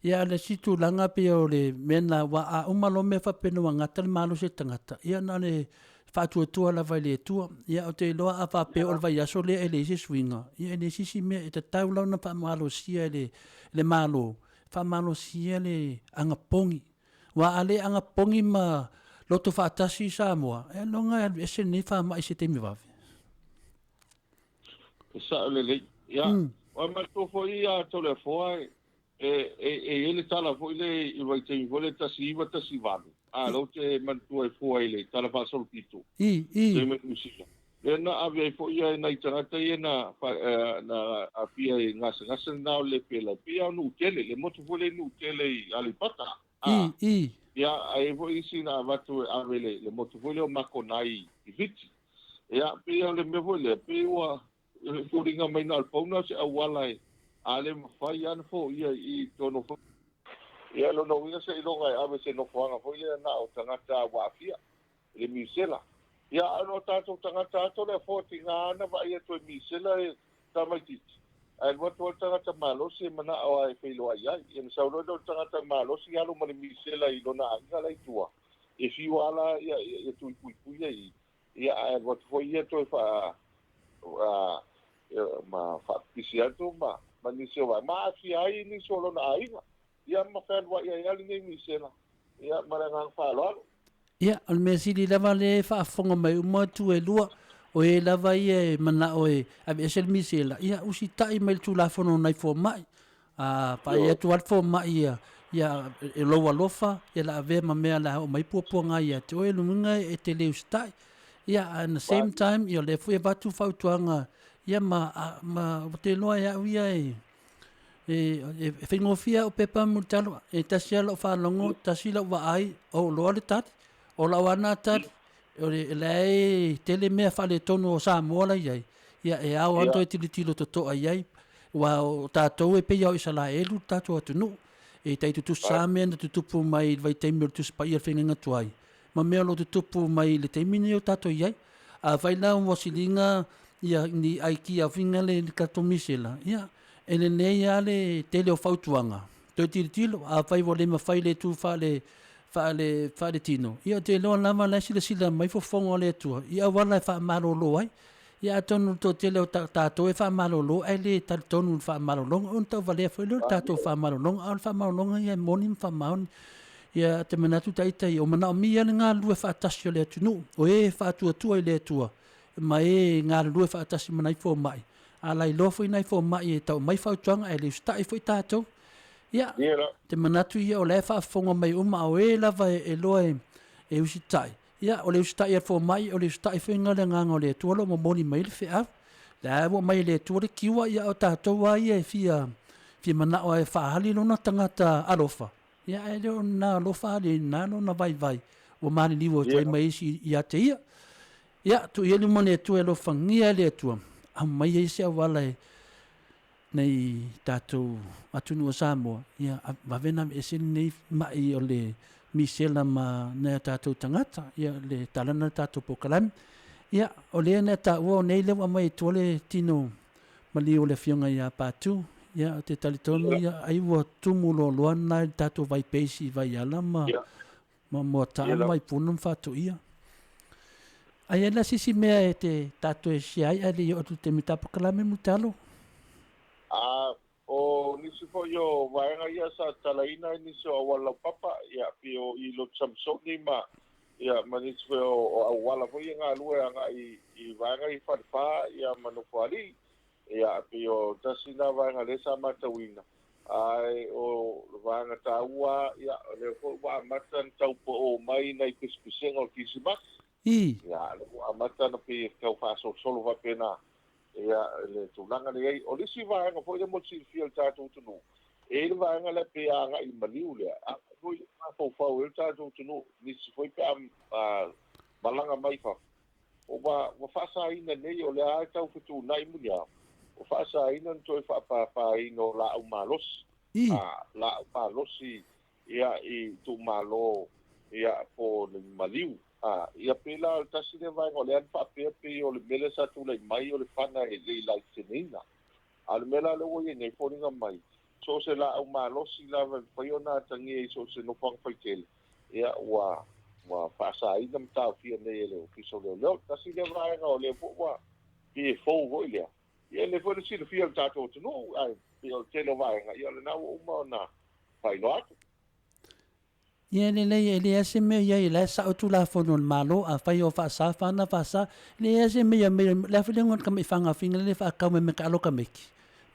Ia a o le isi tulaga pei o le mea lena, aua a uma loa mea faapena ua gata le malosi o le tagata, ia na o le faatuatua lava i le Atua. Ia ou te iloa a faapea o le vaiaso lea e leai se suiga, ia e leai se isi mea, e tatau la ona faamalosia e le Malo, faamalosia le anapogi. Aua a le anapogi ma loto faatasi Samoa, e iloga e alu ese lenei faamai i se taimi vave. E sao lelei. Ia, o matou foi ia Toleafoa E, e, e i ai le tala foi lea i le vaitaimi foi lea 1918, a, lea ou te manatua e fua i le Tala Faasolopito, I, i. taimi o Niu Sila. Lea na ave ai foi ia nai tagata ia na, fa, eh, na aafia i gasegase lena o le lepela, e pei lava o Nuutele, le motu foi lea i Nuutele i Aleipata, a. I, i. Ia, a i ai foi isi na avatu e ave i le, le motu foi lea o Makonai i Fiti. Ia, pei o le mea foi lea, pei ua E foliga mai na o le pau lena o se auala e a le mafai lava ona foia i i totonu o Ia, lona uiga seiloga e ave i se nofoaga foi lea na o tagata ua aafia i le misela. Ia, a o tatou tagata lava Toleafoa tiga lava na vaai atu e misela e tamaitiiti, ae alu atu lava le tagata malosi e manao lava e feiloai ai. Ia ona sau loa lea o le tagata malosi alu ma le misela i lona aiga la i tua, e fiu lava la ia tui puipuia i i. Ia, ae alu atu foi ia toe faa, ma faapipisi atu ma, ma nisi o vaega, ma aafia ai nisi o lona aiga, ia ma fealuai ai lava lenei misela. Ia, ma le agaga faaaloalo. Ia, o le mea sili lava lea e faafofoga mai uma itu e lua, o e lava ia e manao e aveese le misela, ia usitai mai le Tulafono a nai fomai. A vaai atu lava le fomai ia, ia e lou alofa, ia la avea ma mea la oo mai puapuaga ia te oe, lona uiga e te le usitai. Ia, at the same time, ia o lea foi e avatu fautuaga, ia ma, ma ou te iloa e au ia e, e, e faigofie au pepa mulitalo, e tasi lava lau faalogo, tasi lau vaai, ou iloa le tali. O lau lava lena tali, o le, la e tele mea faaletonu o Samoa la i ai, ia e ao lava ona toe tilotilo totoa i ai, aua o tatou e pei lava o Isaraelu le tatou atunuu, e tai tutusa lava mea na tutupu mai i le vaitaimi o le Tusi Paia o le Feagaiga Tuai, ma mea o lo o tutupu mai i le taimi lenei o tatou i ai. Afai la ua siliga ia ni aikia foi lea i le tatou misela, ia e lelei lava le tele o fautuaga, toe tilotilo, afai ua le mafai i le itu faale faale faaletino, ia ou te iloa lava la e silasila mai fofoga o le Atua i auala e faamalolo ai. Ia atonu o le toatele o tatou e faamalolo ae le talitonu i le faamalologa, ona tauvalea foi lea o le tatou faamalologa, a o le faamalologa ia e moni ma faamaoni. Ia te manatu ita ia, ua manaomia le galulue faatasi o le atunuu, o e faatuatua i le Atua ma e galulue faatasi ma nai fomai, a lailoa foi nai fomai e tau mai fautuaga ae le usitai foi tatou. Ia, te manatu ia o la e faafofoga mai uma, a o e lava e iloa e usitai, ia, o le usitai a le fomai, o le usitai foi lena o le Agaga o le Atua o lo o momoli mai ai le feau. La ua aumai e le Atua le kiua, ia, a o tatou lava ia e fia, fia manao e faaali lona tagata alofa, ia, ae le o lena alofa ali lena lona vaivai ua maliliu atu ai ma isi ia te ia. Ia, tuu ia luma o le Atua e alofagia e le Atua, aumai ai se auala e nei tatou atunuu o Samoa, ia vave ona aveese lenei mai o le misela ma nai o tatou tagata, ia le tala lena o le tatou polokalame. Ia, o lea na e taua o nei lea ua aumai i tua le tino maliu o le Afioga ia Patu, ia ou te talitonu ia ai ua tumu loaloa lena i le tatou Vaipeisi i Vaiala ma ma Moataa ma Vaipuna ma Faatoia. Ai ai la se isi mea e te tatou e share ai ae le i oo atu i le taimi o ta polokalame Mulitalo? A. nisi foi o vaega ia sa tatalaina i nisi o auala laupapa, ia, pei o i Lotu Samasoni ma, ia, ma nisi foi o auala foi ia galue agai i vaega i Falefa, ia, ma Nofoalii. Ia, pei o tasi lena vaega lea sa matauina, ae o le vaega taua, ia, o lea foi ua amata ona tau pao mai nai pesepesega o le Kirisimasi. Ia, o lea ua amata ona pei e tau faasolosolo faapena, ia, le tulaga lea i ai. O le isi vaega foi lea mo le silafia e le tatou atunuu, e i ai le vaega lea pei a agai i le maliu lea, agai foi le mafaufau ai le tatou atunuu, nisi foi pe a malaga mai fafo, Ua faasaina nei, o lea lava e tau fetuunai muniao, ua faasaina le toe faapāpāina o laau malosi, laau malosi ia i itumalo ia po o le maliu. Ia pei la o le tasi lea vaega o lea na faapea pei o le mea lea sa tulai mai o le fana e le i laiseneina. A o le mea la lea ua i ai nei, e foliga mai, so o se laau malosi lava e mafai ona atagia i so o se nofoaga faitele, ia ua ua faasaina ma taofia nei e le Ofisa o Leoleo. Tasi lea vaega o lea foi ua pei e fou foi lea, ia e lelei foi le silafia e le tatou atunuu, ae pei o le tele o vaega, ia o lena ua uma ona faailoa atu. Ia lelei e leai se mea i ai, la e sao Tulafono a le Malo, afai o faasa fana faasa, leai se mea mea le a foi le igoa o le tamai fagafiga lea e faatau mai me taalo tamaiti.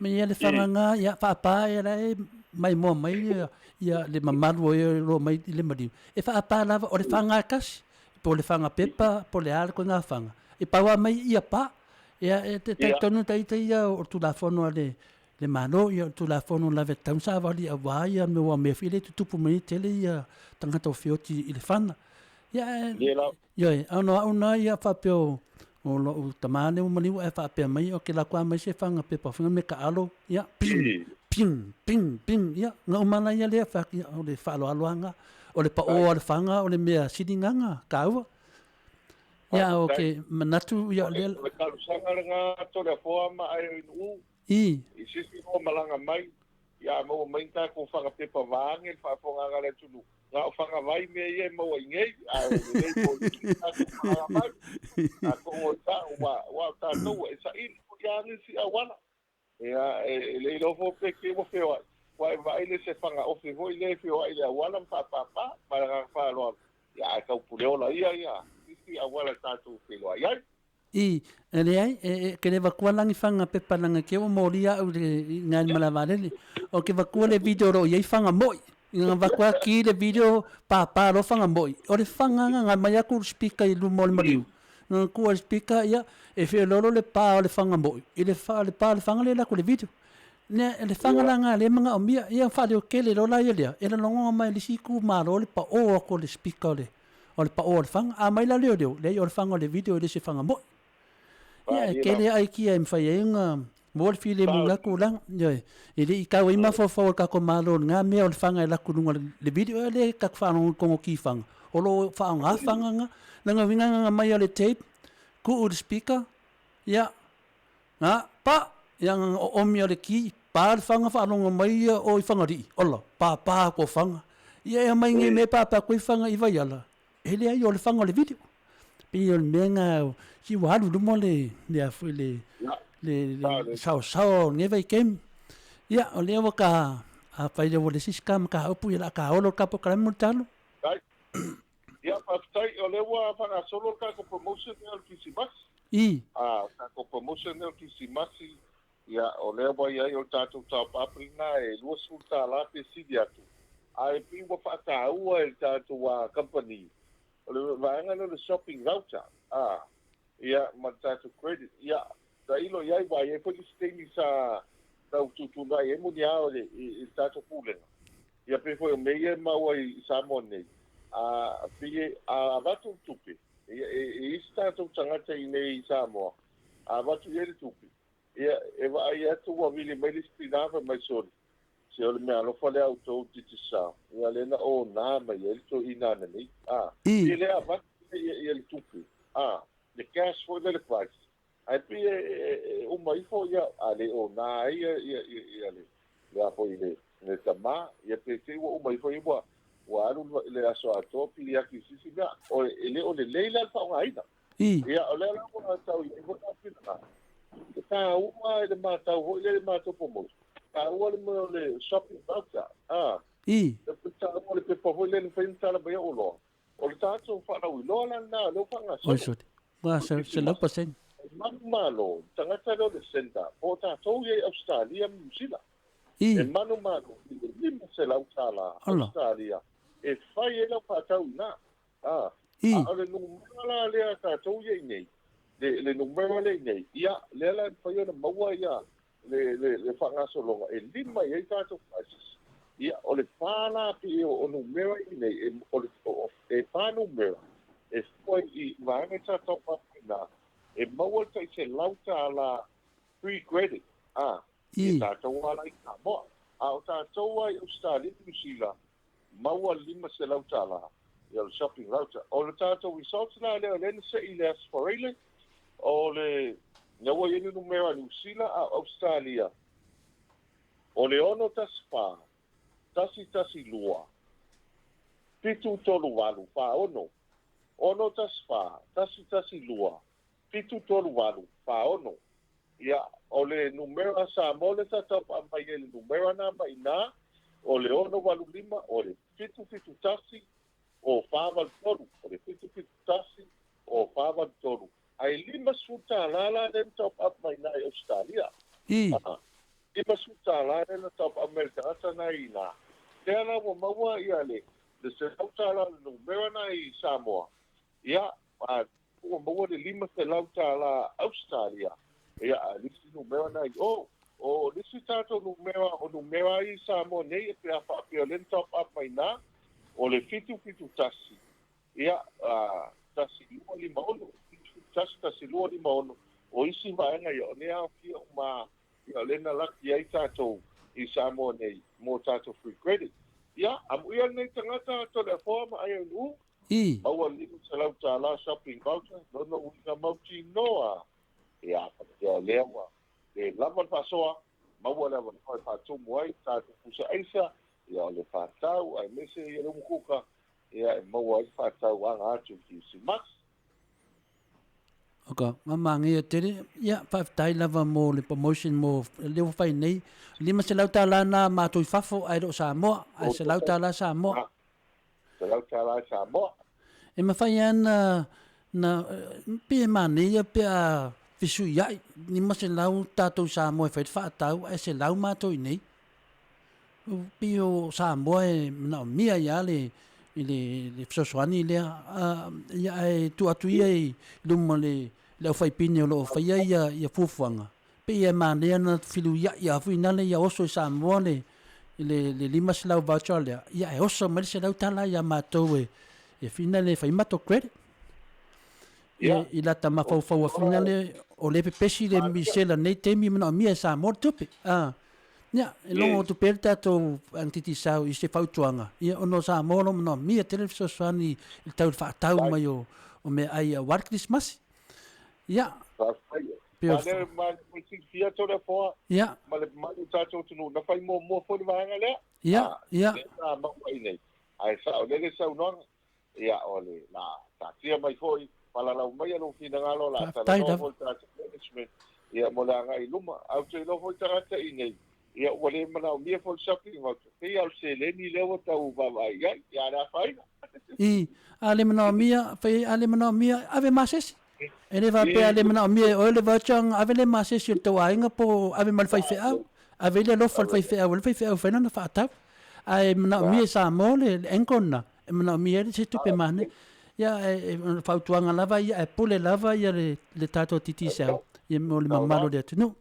Me ia le fagaga ia faapa ia la e maimoa mai ia, ia le mamalu o e o lo o mai i le maliu. E faapa lava o le faga e tasi, po o le faga pepa, po o le a le koina faga. E pau lava mai ia pa. Ia e te talitonu ta ita ia o le Tulafono a le le Malo, ia o le Tulafono lava e tatau ona savali aua ia mea aua o mea foi lea e tutupu mai ai tele ia tagata o feoti i le fana. Ia ae, ioe, a ona o au na ia faapea o o lou tama lea ua maliu ae faapea mai ou te alu atu lava aumai se faga pepa foi me taalo, ia, ping, ping, ping, ping, ia, na uma la ia lea, fai atu, ia, o le faaaloalo lava lena. O le pao o le faga o le mea sili lena ona taua. Ia, ou te manatu, ia, o lea. O le talosaga lena Toleafoa ma Aioinuu. I se isi o malaga mai, ia a maua mai ni tatou faga pepa vaeane le faafofogaaga a le atunuu, na o faga vai mea ia e maua i inei, ae lelei po o le tatou malaga mai. Atonu o sao, aua o tatou e saili foi lava nisi auala. Ia, e le iloa foi pe te i ua feoai, aua e vaai lea i se faga ofi foi lea e feoai i le auala ma faapapa ma le agaga faaaloalo, ia ae taupuleola ia isi auala tatou feiloai ai. I, e leai, e, e, ke le vatua lagi faga pepa langa ke ua molia au i le, i ngai le malaevaalele. O ke vatua le video lo o i ai faga mo'i. Ina vatua ki le video pāpā loa faga mo'i. O le faga nga ngai mai aku le speaker i luma o le maliu. Nga kua le speaker ia, e feoloolo le pā o le faga mo'i i le fa, le pā o le faga lea e alu atu i le video. Nea, le faga la nga lea e manaomia, ia faaleotele loa la ia lea, e lalogo mai le isi itumalo le paʻō atu o le speaker o le O le paʻō o le faga. A mai la leoleo, leai o le faga o le video e le o se faga moʻi. Ia, e tele lava aikia e mafai ai ona maua le filemu i lena tulaga. Ioe. E le i tau ai mafaufau o le tatou Malo i lena mea o le faga e alu atu i luga o le video, a lea tatou te faalogo i totonu o tifaga, o lo o faaaoga faga na. Leaga uiga na aumai o le tape, tuu i le speaker, ia, Na, pa! Ia na oomi a le ki, pa le faga faalogo mai ia o i Fagalii, ola, pa pa atu o faga. Ia e aumai nei mea e papa atu ai faga i Vaiala, e leai o le faga o le video. Pei o le mea na, si ua alu i luma le, le a foi le, le, le saosaoa o lenei vaitaimi. Ia, o lea ua ta, afai lea ua leai se isi ta mataupu, ia o le a ta olo le ta polokalame mo le talo. Ia, faafetai, o lea ua faagasolo le tatou promotion lea o le Kirisimasi. A, o le tatou promotion lea o le Kirisimasi, ia, o lea ua i ai o le tatou top up lena e $20 pe sili atu, ae pei ua faataua e le tatou kamupani, o le vaega lea o le shopping voucher, a, ia, ma le tatou credit. Ia, tailo i ai, aua e i ai foi nisi taimi sa tau tuutuunai ai muniao i le tatou Pulega, Ia pei foi o mea ia e maua i Samoa nei, a pei e a avatu le tupe, ia e i ai se tatou tagata i inei i Samoa, a avatu i ai le tupe, ia e vaai atu ua vili mai le isi tina fai mai, Sole, se o le meaalofa lea a outou Digicel, ia lea na ona mai ai le toeaina ananei, a, ia lea avatu ia le tupe, a, le cash foi lea le price, Ae pei e uma ifo ia, a le ona ai ia le le a foi le le tama, ia pe te i ua uma ifo ia ua ua alu le aso atoa pili atu i se isi mea. O e le o lelei la le faaaogaina. Ia o lea la ua tau i ai foi lau finagalo, e taua i le matau foi lea i le matou promotion. Taua le mea o le shopping voucher. A. I. E taua le pepa foi lea na fai na tala mai au oloa. O le tatou faalauiloa la lena o lea ua faagasolo. Oi sole. Ua 100%. E manumalo le tagata lea o le centre po o tatou ia i Ausetalia ma Niu Sila. I. E manumalo i le $500 Ausetalia e fai ai lau faatau i ina. A. I. A o le numera la lea a tatou ia i inei, le numera lea i inei, ia, lea la e mafai ona maua ia le faagasologa e lima i ai tatou prices. Ia, o le fa la pei o numera i inei, e, o le, o, e fa numera e fua i vaega i sa top up i ina, e maua le tai $100 free credit, a, i tatou lava la i Samoa. A o tatou lava i Ausetalia ma Niu Sila, maua le $500, ia o le shopping voucher. O le tatou results la lea o lea na sei i le Aso Faraile, o le, lea ua i ai le numera a Niu Sila a o Ausetalia, o le 614 112 738 46, 614 112 738 46. Ia, o le numera Samoa lea sa tau mai ai le numera na mai ina, o le 685, o le 771, o 483, o le 771, o 483. Ae $50 la lea na top up mai ina i Ausetalia. I. $50 lea na top up mai le tagata na i ina. Lea la ua maua ia le $100 o le numera na i Samoa. Ia, a ua maua le $500 Ausetalia, ia, a le isi numera na i o. O le isi tatou numera, o numera ai i Samoa nei, e pe a faapea o lea na top up mai ina, o le 771, ia, 1256, 771 1256. O isi vaega ia, o lea aofia uma, ia, o lea na laki ai tatou i Samoa nei mo tatou free credit. Ia, amuia lenei tagata Toleafoa ma Aiaunuu, I. maua le $500 shopping voucher, lona uiga mautinoa. Ia, faapea lea ua le lava le faasoa, maua le avanoa e faatumu ai tatou pusa aisa, ia o le faatau, aemaise ia le umukuka, ia e maua ai le faatau aga atu i Kirisimasi. Oka, nga manaia tele, ia, faafetai lava mo le promotion mo lea ua fai nei. $500 na matou i fafo ae le o Samoa, ae $100 Samoa. $100 Samoa. E mafai lava na, pei e manaia pe a fesuiai, 500 tatou i Samoa e fai le faatau ae 100 matou i inei. Pei o Samoa e manaomia ai lava le le fesoasoani lea, ia ae tuu atu ia i luma o le aufaipine o lo o faia ia fuafuaga, pei e manaia ona feluiai lava foi lale ia oso i Samoa le 500 voucher lea, ia ae oso mai le $100 ia matou e fina le fai matou credit. Ia, I lata mafaufau fina le o le pepesi le misela nei taimi manaomia e Samoa le tupe. Ia, e logo atu pea le tatou Digicel i se fautuaga, ia, ona o Samoa o lo o manaomia tele le fesoasoani i le tau faatau mai o meaai aua le Kerisimasi. Ia. Faafetai. Pei o le Lea ma le silafia Toleafoa ma le mamalu o le tatou atunuu, na fai muamua foi le vaega lea. Ia, ia. Lea sa maua i inei. Ae saolele le saunoaga, ia, o le la taatia mai foi, falalau maia lou finagalo, la Faafetai talanoa lava. foi le tatou management, ia, mo le agai i luma. Ae ou te iloa foi tagata i inei, ia, ua le manaomia foi le shopping voucher, pei lava o le seleni lea ua tau vaavaai i ai, ia, a le afaina. I, a le manaomia, fai ai, a le manaomia, ave masese. E le faapea a le manaomia e oe le voucher ona ave lea masese o le tou aiga po o ave ma le faifeau. Ave i le alofa i le faifeau, o le faifeau e fai lana faatau. Ae manaomia e Samoa le angle lena, e manaomia ai se tupe manaia. Ia, e, o le fautuaga lava ia, ae pule lava ia le tatou Digicel ia mo le mamalu o le atunuu.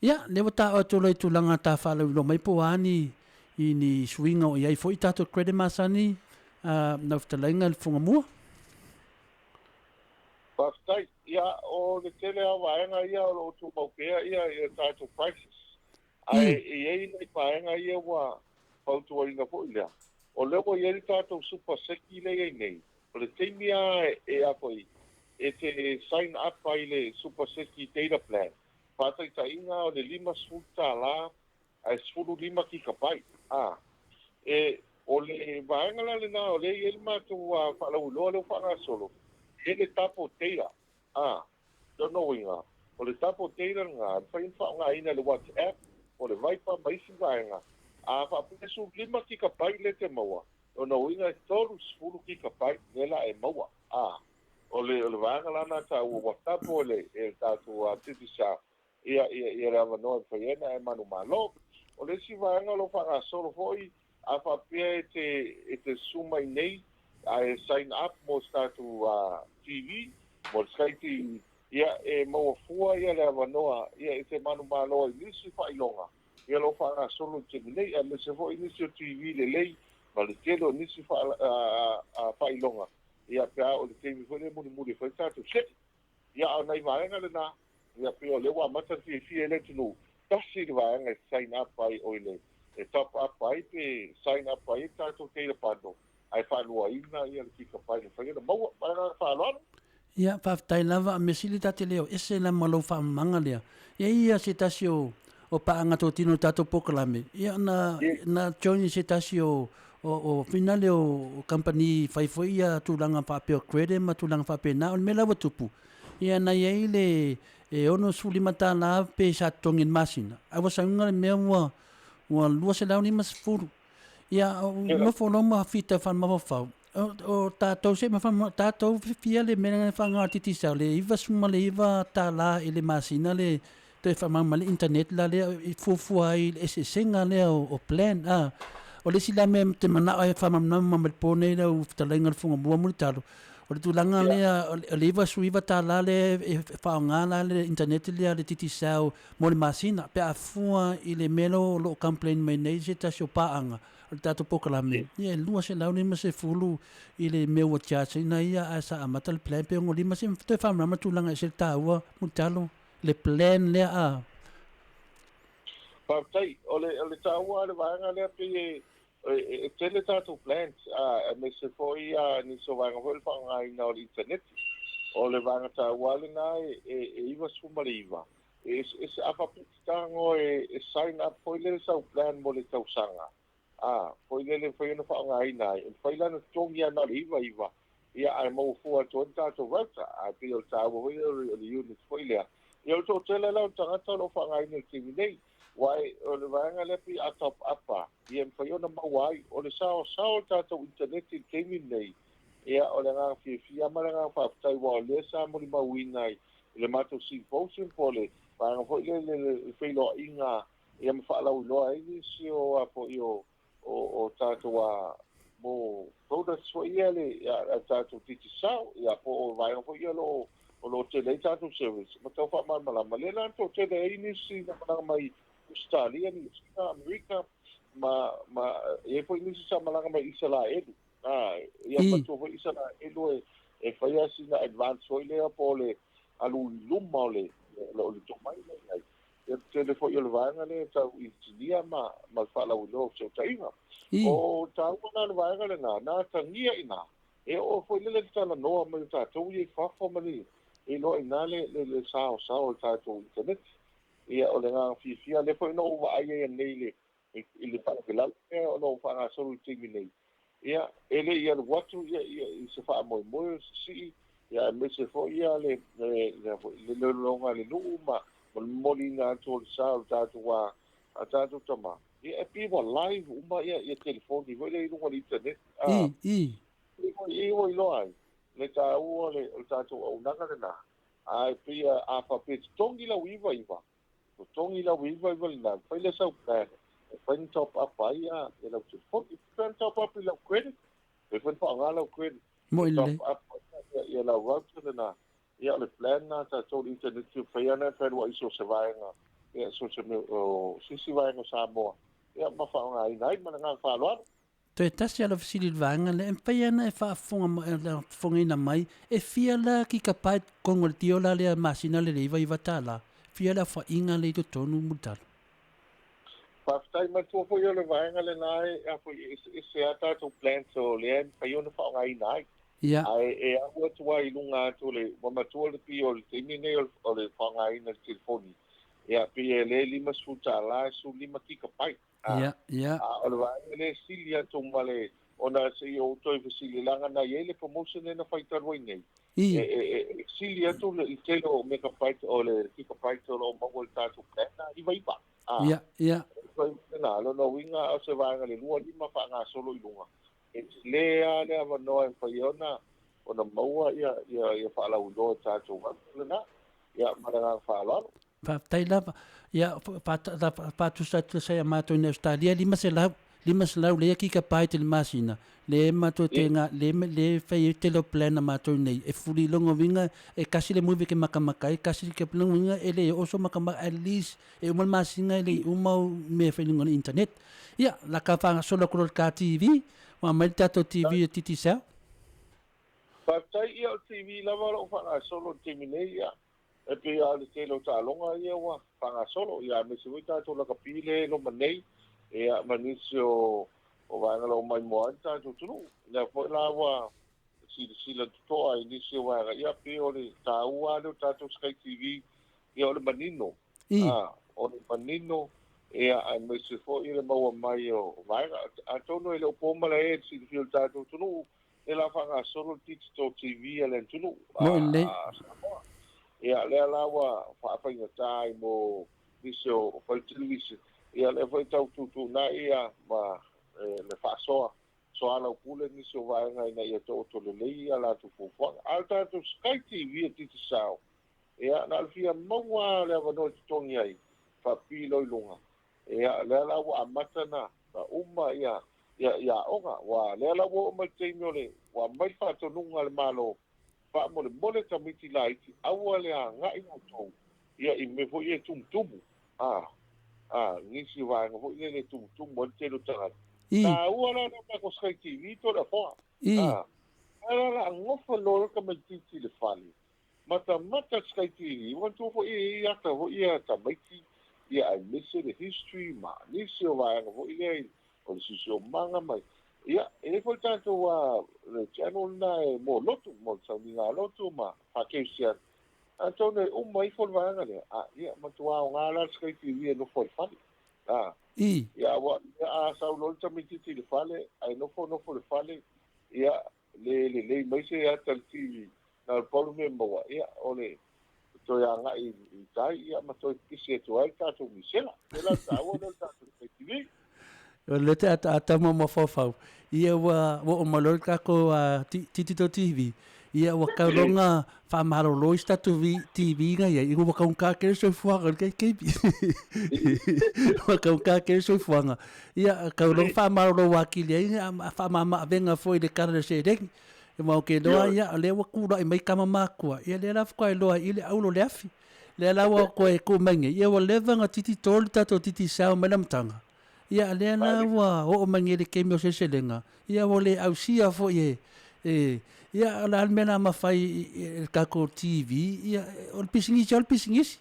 Ia, lea ua taua atu loa i tulaga ta faalauiloa mai po o a ni, i ni suiga o i ai foi tatou credit masani, lau fetalaiga i le Fofoga Mua. Faafetai. Ia, o le tele lava o vaega ia o lo o tumau pea ia tatou prices. Ae i ai nai vaega ia ua fautuaina foi lea, o lea ua i ai le tatou super seki lea i ai nei, o le taimi lava e a foi, e te sign up ai i le super seki data plan, faataitaiga o le $50 ae 15 kikapai. A, e, o le vaega la lena o lea e i ai le matou faalauiloa lea ua faagasolo, e i ai le double data. A, lona uiga, o le double data lena, e mafai ona faaaogaina i le WhatsApp, Po o le Viber ma isi vaega. A faapea 15 kikapai lea e te maua, o lona uiga e 30 kikapai lea la e maua. A, o le o le vaega la lena taua ua tapo e le e le tatou Digicel ia ia ia le avanoa e mafai ai ona e manumalo. O le isi vaega o lo o faagasolo foi, a faapea e te e te susu mai nei ae sign up mo se tatou TV, mo le Sky TV, ia e maua fua ia le avanoa ia e te manumalo ai i nisi faailoga ia o lo o faagasolo i le taimi nei, aemaise foi nisi o TV lelei ma le tele o nisi faailoga ia pe a oo i le taimi foi lea e mulimuli e fai le tatou se'i. Ia a o nai vaega lena, ia pei o lea ua amata le fiafia i le atunuu, tasi le vaega e sign up ai, oi le e top up ai pe sign up ai le tatou data bundle ae faaluaina ia le gigabyte e mafai ona maua. Ma le agaga faaaloalo. Ia, faafetai lava, a mea sili ta te leo ese la ma lou faamamaga lea. E i ai ia se tasi o, o paaga totino o le tatou polokalame, ia na, na join i se tasi o, o, o finale o kamupani fai foi ia tulaga faapea o credit ma tulaga faapena. O le mea la ua tupu, ia na i ai le, e $65 pe sa totogi i le masina, ae ua sauga le mea ua, ua 250. Ia, ou nofo loa ma fita faamafaufau, o tatou se ma tatou fia le mea lena faaaoga le Digicel le $99 i le masina le toe faamau mai le internet la lea e fuafua ai i le eseesega lea o plan a. O le isi la mea ou te manao e faamalamalama mai le po nei lau fetalaiga i le Fugamua Mulitalo, o le tulaga lea o le $99 lea e faaaoga la le internet lea a le Digicel mo le masina pe a fua i le mea lea o lo o complain mai nei se tasi o paaga o le tatou polokalame, ia e 250 i le mea ua charge ina ia ae sa amata le plan pe 65 se toe faamalamalama tulaga ese le taua Mulitalo le plan lea a. Faafetai. O le, o le taua o le vaega lea pei e, e, e tele tatou plans, aemaise foi nisi o vaega foi o le faaaogaina o le internet. O le vaega taua lena e, e, e 99 E eseese, a faapea e te tago e sign up foi lele sau plan mo le tausaga, a, foi lele e mafai ona faaaogaina ai, e mafai la ona totogi lava na o le 99, ia ae maua fua atu ai le tatou router, ae pei o le taua foi lea o le unit foi lea. Ia o le toatele la o tagata o lo o faaaogaina i le taimi nei, aua o le vaega lea pei a top up lava, ia e mafai ona maua ai. O le saosao o le tatou internet i le taimi lenei, ia o le agaga fiafia ma le agaga faafetai aua o lea sa molimauina i i le matou symposium po o le vaega foi lele le feiloaiga ia ma faalauiloa ai nisi o a foi o o o tatou a mo products foi ia le a tatou Digicel ia po o vaega foi ia o o lo o tele ai tatou service ma tau faamalamalama lea la na toatele ai nisi na malaga mai Ausetalia, Niu Sila, Amerika ma ma e i ai foi nisi sa malaga mai Isalaelu. A, ia matua foi Isaraelu e, e faia sina advance foi lea po o le alu i luma o le, o le tomai lea i ai. Ia tele foi o le vaega lea tau inisinia ma, ma le faalauiloa o fesootaiga. O taua la le vaega lena, na atagia i ina, e oo foi lele le talanoa mai o tatou ia i fafo ma le iloa i ina le, le, le saosao o le tatou internet. Ia o le agaga fiafia lea foi na ou vaai ai anei i le, i le faalavelave lea o lo o faagasolo i le taimi nei, ia, e le i alu atu ia, ia, i se faamoemoe o se sii, ia, aemaise foi ia le, le, le, le leologa a le nuu ma, ma le momoliina atu o le sa o le tatou a, a tatou tama, ia, e pei ua live uma ia, ia telefoni foi lea i luga o le internet. A, I, i. I, ua iloa ai le taua o le, o le tatou auaunaga lena. A e pei a, a faapea e totogi lau 99, Totogi lau 99 lena, fai lea sau plan e fai ni top up ai ia lau telefoni. E faapea ona top up i lau credit, e fai ona faaaoga lau credit. Moi lelei. Top up ia lau router lena. Ia o le plan lena a tatou i le internet e fai lava ona fealuai i so o se vaega, ia so o se mea, o se isi vaega o Samoa, ia ma faaaogaina ai ma le agaga faaaloalo. Toe tasi lava lau fesili i le vaega lea, e mafai ana e faafofogaina mai, e fia la gigabyte totonu o le tio la lea masina le $99, fia le aofaiga lea i totonu Mulitalo? Faafetai, manatua foi o le vaega lena e a foi e eseese lava tatou plans o lea e mafai ona faaaogaina ai. Ae e alu atu lava i luga atu o le, ua matua le pei o le taimi lenei o le faaaogaina o le telefoni, ia pei e le $50 e 15 gigabyte. Ia, ia. A o le vaega lea e sili atu ma le ona se i ou toe fesililaga na i ai le promotion lea na fai talu ai nei. E, e, e, e sili atu le tele o megabyte o le gigabyte o lo o maua i le tatou plan na 99. Ia, ia. Na, lona uiga o se vaega le 25 faagasolo i luga. E tele lava le avanoa e mafai ona ona maua ia ia ia faalauiloa e tatou atu lena. Ia ma le agaga faaaloalo. Faafetai lava. Ia, faatusa atu sa ia matou i Australia, 500, 500 lea gigabyte i le masina, le matou te nga, le, le fai ai tele o plan a matou nei, e fuli logo winga, e kasi le movie ke makamaka ai, kasi ke logo winga, e le oso makamaka, at least, e uma le masina e le uma o mea fai luga o le internet. Ia, la ka whangasolo kuro le ka TV, wa mai le tatou TV o Digicel. Faafetai, ia o le TV lava o lo o faagasolo i le taimi nei, ia. E pei lava o le tele o taaloga ia ua faagasolo, ia aemaise foi tatou lakapi lea e loma nei, ia ma nisi o o vaega o lo o maimoa ai le tatou atunuu. O lea foi la ua silasila totoa i nisi o vaega, ia pei o le taua lava lea o tatou Sky TV, ia o le manino, a, o le manino, ia aemaise foi le maua mai o vaega. Atonu e le o po malae i le silafia o le tatou atunuu, lea la faagasolo le digital TV a le atunuu a Samoa. Ia lea la ua faafaigata ai mo nisi o fai televise. Ia lea foi tau tuutuunai ia ma le faasoa soalaupule nisi o vaega ina ia taoto lelei ia latou fuafuaga. A o le tatou Sky TV a Digicel, ia na o le fia maua lava o le avanoa e totogi ai, faapipii loa i luga. Ia, lea la ua amata na uma ia ia aoga. Ua lea la ua oo mai le taimi o le ua aumai le faatonuga a le Malo, faamolemole tamaiti laiti, aua le agai outou ia i mea foi ia e tumutumu. A, a, nisi o vaega foi lele e tumutumu ai le tele o tagata. Taua la lea matou Sky TV to le afoga. A, ae la la gofa loa le tamaitiiti i le fale, Matamata le Sky TV, manatua foi e i ai ata foi ia tamaiti, ia aemaise le history ma nisi o vaega foi lea o le siosiomaga ma ia e i ai foi le tatou le channel lena e mo lotu, mo le sauniga lotu ma faakerisiano. Atonu e uma ifo le vaega lea, a ia matua aoga la le Sky TV e nofo ai i le fale. A ia ua ia a sau loa le tamaitiiti i le fale ae nofo nofo i le fale, ia le lelei mai se ata i le TV, na o le pau le mea e maua, ia, o le toe agai i tai, ia, ma toe pisi atu ai le tatou misela. Pēlā le taua lea o le tatou Sky TV. O le te ataata ma mafaufau, ia ua oo mai loa le tatou Digital TV, ia ua tau loa ona faamalolo isi tatou TV na i ai, ina ua taugata tele le soifuaga i lenei taimi. Ua taugata tele le soifuaga. Ia, tau loa ona faamalolo atili ai, faamama avega foi i le tala o le seleni. Aua ou te iloa, ia, o lea ua tulai mai tama matutua, ia lea la faatoa iloa ai i le auro o le afi. Lea la ua toe tuu mai nei, ia ua leva ona titito le tatou Digicel mai le amataga. Ia, lea la ua oo mai nei i le taimi o seleselega, ia ua le ausia foi e, e, ia o le a le mea o le a mafai e le tatou TV, ia, o le pisinisi lava o le pisinisi.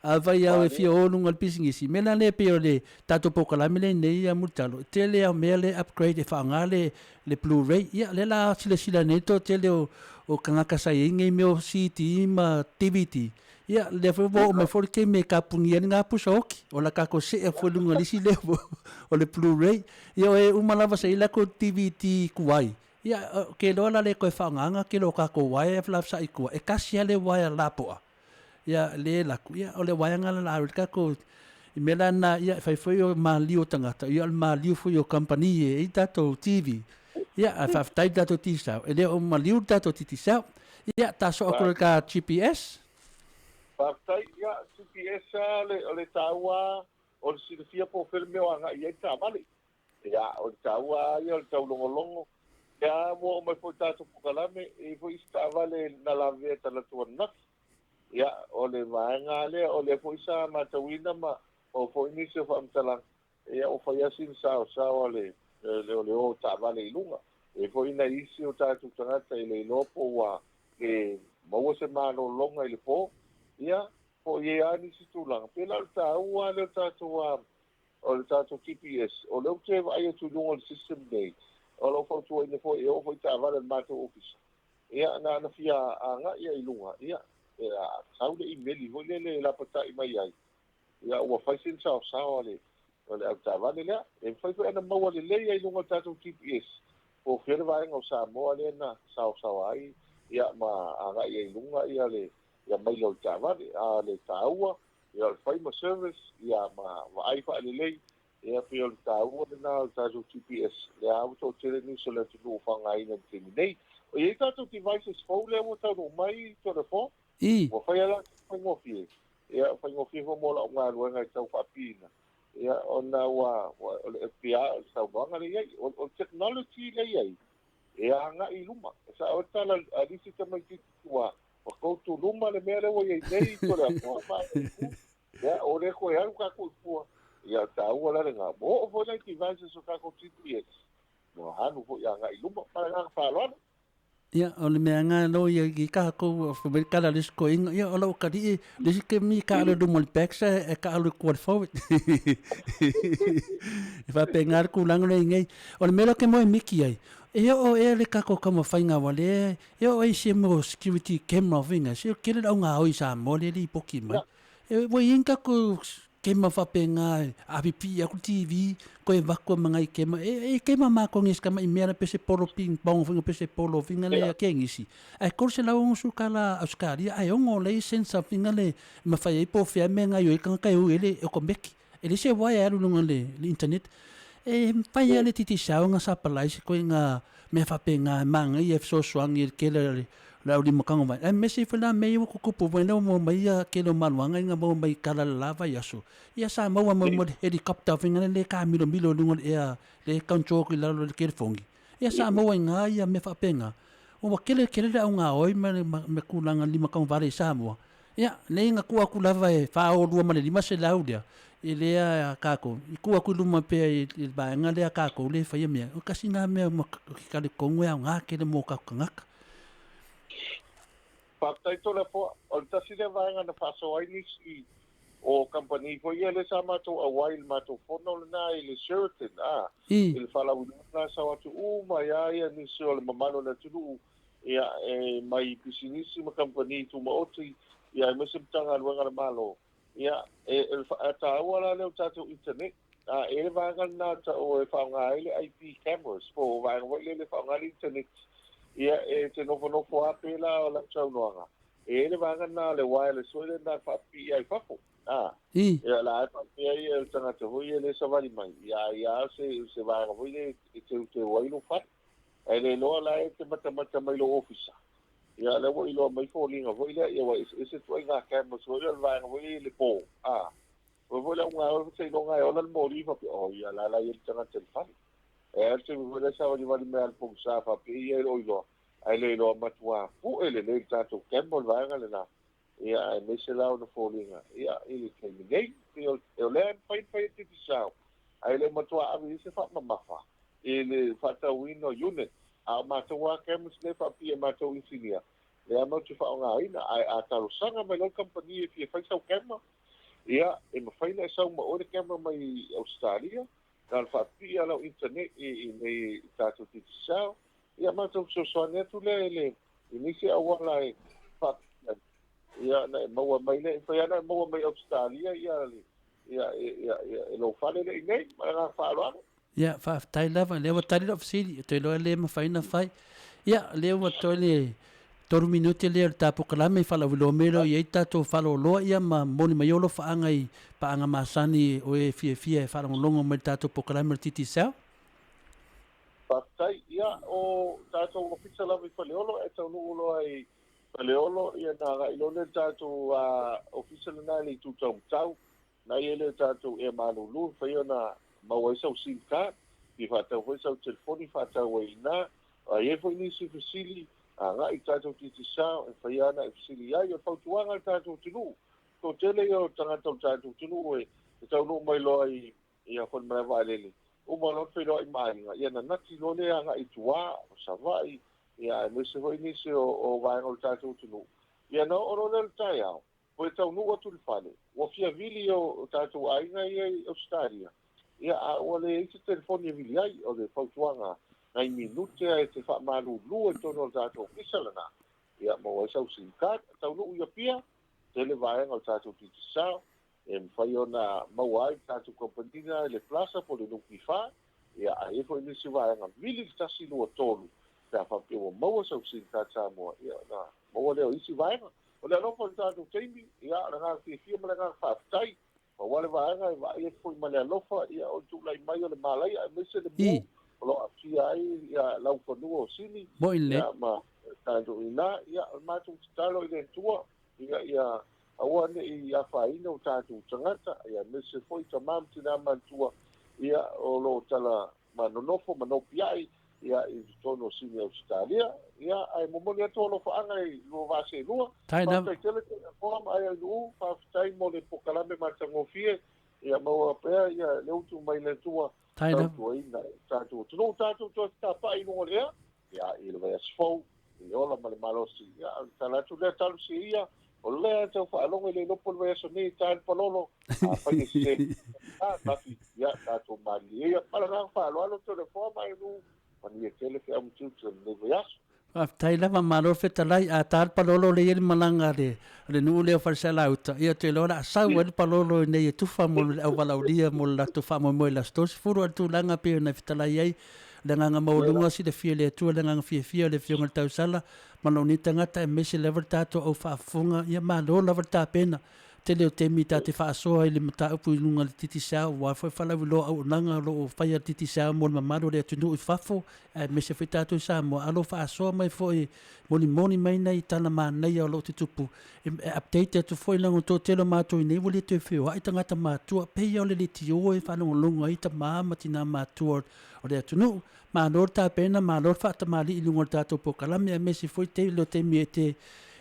Afai au e fia o i luga o le pisinisi, mea la lea pei o le tatou polokalame lenei ia Mulitalo, e tele lava o mea lea e upgrade e faaaoga le le Blu-ray. Ia lea la silasila nei le toatele o o tagata sa i ai nei mea o CD ma DVD, ia lea foi ua oo mai foi le taimi e kapunia ai lena pusa oti, o le a tatou see atu foi i luga o le isi level o le Blu-ray. Ia o e uma lava sa i ai latou DVD tuai, ia ou te iloa o le a le toe faaaogaina tele o tatou uaea e felafolafoai i tua, e tasi lava le uaea lapoa. Ia, le laku, ia, o le waeaga la la le tatou, i mea la na, ia, e fai foi o maliu o tagata, ia, o le maliu foi o kamupani e i tatou TV. Ia, ae faafetai le tatou Digicel, e le o maliu le tatou Digicel. Ia, taso atu le ta GPS. Faafetai, ia, GPS lava o le taua o le silafia po o fea le mea o agai i ai le taavale. Ia, o le taua lava ia o le taulogologo. Ia, ua oo mai foi i tatou polokalame, e i ai foi isi taavale na lavea talaatu ananafi. Ia, o le vaega lava lea, o lea foi sa matauina ma maua foi nisi o faamatalaga, ia ua fai lava sina saosao a le, o le o o taavale i luga. E i ai foi nai isi o tatou tagata e le iloa po ua le maua se malologa i le po, ia, po o i ai lava nisi tulaga. Pēlā o le taua lava lea o tatou O le tatou GPS, o lea ou te vaai atu i luga o le system nei, o lo o fautuaina foi e oo foi taavale a le matou ofisa, ia na ona fia agai lava i luga, ia, sau le imeli foi lele e lapatai mai ai, ia ua fai sina saosao a le O le avetaavale lea. E mafai foi ona maua lelei ai i luga o le tatou GPS po o fea le vaega o Samoa lea na saosaoa ai ia ma agai ai i luga ia le ia maila o le taavale. A o le taua ia o le fai ma service ia ma vaai faalelei ia pei o le taua lena o le tatou GPS lea lava ua toatele nisi o le atunuu o faaaogaina i le taimi nei. O i ai tatou devices fou lea ua taunuu mai Toleafoa, ua fai lava latou faigofie. Ia, faigofie foi mo lau galuega e tau faapiina, ia, ona ua, o le FBI, o le saunoaga lea e i ai. O le technology lea e i ai, e agai i luma. E sao ai le tala a le isi tamaitiiti ua go to luma le mea lea ua i ai nei, Toleafoa ma le Ia, o lea toe alu tatou i tua. Ia, taua la lena. Ua oo foi nai devices o tatou GPS, ua alu foi agai i luma. Ma le agaga faaaloalo. Ia, o le mea nga lo ia i kākou, fai mai le tala a le isi toeaina, ia, o lau atalii, le isi taimi e taalo i luma o le backs ae taalo i tua i le forward. E faapena le tulaga lea i nei. O le mea lea ou te moemiti ai, e oo ea le tatou taumafaiga aua lea e oo ai se mea o security camera foi na, se o le tele o le augaoi i Samoa lea e lipoti mai. E ua i ai ni tatou kema faapena e apipii atu le TV toe avatu ai ma nai kema e kema matou nei si tamai mea la pei se polo ping pong foi pei se polo foi lea tenisi ae $360 Ausetalia ae ono lea sense foi lea e mafai ai po o fea mea e gaoioi ai le tagata e o i ai le otomeki e leai se uaea e alu i luga o le internet e mafai lava le Digicel ona sapalai se ituaiga mea faapena e manaia e fesoasoani i le tele o le O le aulimataga aemaise foi la mea ia ua tutupu mai lea ua maua mai ia tele o maluaga ia na maua mai i tala i le la vaiaso. Ia sa maua mai ma le helicopter foi lea e taamilomilo i luga o le ea lea e control atu i lalo o le telefoni. Ia sa maua i ina ia mea faapena. Ua tele tele le augaoi ma le tulaga limatagavale i Samoa. Ia, lea na tuu atu lava e faaolua ma le 500 lea, i lea tatou, i tuu atu i luma pea i le vaega lea a tatou lea e faia mea, o tasi lena mea ou te talitonu e aoga tele mo tatou tagata. Faafetai Toleafoa, o le tasi lea vaega na faasoa ai nisi o kamupani foi ia lea sa matou auai i le matou fono lena i le Sheraton, a, i le faalauiloa lena sau atu uma ai lava ia nisi o le mamalu o le atunuu ia, e mai pisinisi ma kamupani tumaoti, ia, aemaise Matagaluega a le Malo. Ia, e, e taua la lea o tatou internet, a, e le vaega lena o e faaaoga ai le IP cameras, po o vaega foi lea e faaaoga ai le internet. Ia, e te nofonofo lava pei la o lau saunoaga, e i ai le vaega lena o le wireless foi lena e faapipii ai i fafo. A, ia, la e faapea ia le tagata foi ia lea e savali mai, ia, ai lava se, se vaega foi lea e teuteu ai lou fale. Ae le iloa la e te matamata mai lou ofisa. Ia lea ua iloa mai foliga foi lea, ia ua eseese ituaiga cameras foi lea o le vaega foi lea i le po. A, ua foi le auga oe seiloga e ola le moli faapea, oh ia la la i ai le tagata i le fale. E a le taimi foi lea savalivali mai lava i le pogisa faapea ia e le o iloa, ae le iloa matua pue lelei le tatou camera o le vaega lena. Ia aemaise la ona foliga, ia i le taimi nei, pei o lea e mafai ona fai e Digicel, ae le o matua ave i ai se faamamafa i le faatauina o unit, a o matou lava cameras lea e faapipii e matou inisinia, lea matou te faaaogaina. Ae a talosaga mai loa le kamupani e fia fai sau camera, ia e mafai ona e sau ma oe le camera mai Ausetalia, na ona faapipii lava o lau internet i inei i tatou Digicel, Ia matou fesoasoani atu lea i le i nisi auala e faapipii ai, ia ona e maua mai lea, e mafai lava ona e maua mai Ausetalia ia le ia ia ia e lou fale lea i inei. Ma le agaga faaaloalo. Ia, faafetai lava, lea ua tali lau fesili, ou te iloa e le mafai ona fai. Ia, lea ua toe le tolu minute lea o le ta polokalame i faalauiloa mai lea o i ai tatou faaloloa ia ma momoli mai ou alofaaga i paaga masani o e fiafia e faalogologo mai i le tatou polokalame o le Digicel. Faafetai. Ia, o tatou ofisa lava i Faleolo, e taunuu loa i Faleolo, ia ona agai loa lea i le tatou ofisa lena i le Itu Taumatau, na i ai le tatou ea malulu, e mafai ona maua ai sau sim card, fia faatau foi sau telefoni, faatau ai i ina. A i ai foi nisi fesili, agai i le tatou Digicel, e mafai lava ona e fesili i ai. O le fautuaga i le tatou atunuu, toatele ia o tagata o le tatou atunuu e taunuu mai loa i Ia foi le malae vaalele, uma loa ona feiloai ma aiga, ia nanati loa lea agai i tua, o Savaii, ia aemaise foi nisi o vaega o le tatou atunuu. Ia na oo loa lea i le taeao, toe taunuu atu i le fale, ua fia vili o tatou aiga ia i Ausetalia, ia a ua leai se telefoni e vili ai. O le fautuaga, nai minute lava e te faamalulu ai i totonu o le tatou ofisa lena, ia maua ai sau sim card. Taunuu i Apia, tele vaega o le tatou Digicel. e mafai ona maua ai le tatou kamupani lena i le Plaza po o le NPF, ia, a i ai foi nisi vaega, vili le 1 2 3 pe a faapea ua maua sau SIM card Samoa, ia ona maua lea o isi vaega. O le alofa o le tatou taimi, ia, o le agaga fiafia ma le agaga faafetai. Pau lava le vaega e vaai atu foi ma le alofa, ia, o le tulai mai o le malaia aemaise le mu o lo o aafia ai ia laufanua o Sini, ia, ma tatou i ina. Ia, o le matou tatalo i le Atua, ina ia aua ne i afaina o tatou tagata, ia, aemaise foi tama ma tina matutua, ia, o lo o tala ma nonofo ma nopiai, ia, i totonu o Sini Ausetalia. Ia, ae momoli atu alofaaga i lua vaa seelua. Faafetai tele Toleafoa ma Aiainuu, faafetai mo le pokalame matagofie, ia maua pea ia le utu mai le Atua tautuaina i lo tatou atunuu. Tatou toe fetapa'i i luga o le ea, ia, i le vaiaso fou, i le ola ma le malosi. Ia, o le tala atu lea, talosia ia, o lea e tau faalogo e le iloa po o le vaiaso nei e ta ai le palolo, afai e sese, a, mafi, ia, tatou malilie ia. Ma le agaga faaaloalo, Toleafoa ma Aiainuu, manuia tele feau ma tiute o lenei vaiaso. Faafetai lava, malo le fetalai. A ta le palolo lea e i ai le malaga a le, a le nuu lea o Falesalauta, ia ou te iloa o le a sau ai le palolo i inei e tufa mo le auvalaaulia mo le latou faamoemoe i le aso 30. A o le tulaga pei ona e fetalai ai, le agaga maualuga silafia e le Atua le agaga fiafia o le Afioga i le Tausala ma lou nei tagata aemaise lava le tatou au faafofoga, ia malo lava le tapena. Tele o taimi ta te faasoa i le mataupu i luga o le Digicel, aua foi faalauiloa auaunaga o lo o faia e le Digicel mo le mamalu o le atunuu i fafo, aemaise foi tatou i Samoa, a o lo o faasoa mai foi e molimoli mai nai tala manaia o lo o tutupu, e update atu foi leaga o le toatele o matou i inei ua le toe feoai tagata matutua, pei lava o le leitio e faalogologo ai tama ma tina matutua o le atunuu. Malo le tapena, malo le faatamalii i luga o le tatou polokalame, aemaise foi le o taimi e te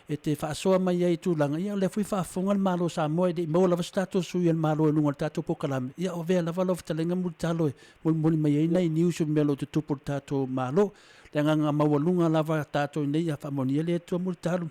e te faasoa mai ai i tulaga, ia o lea foi e faafofoga le Malo o Samoa, e le i maua lava se tatou sui o le Malo i luga o le tatou polokalame, ia o avea lava lau fetalaiga Mulitalo e molimoli mai ai nai news o mea o lo o tutupu i le tatou Malo. Le agaga maualuga lava tatou i nei, ia faamanuia le Atua Mulitalo,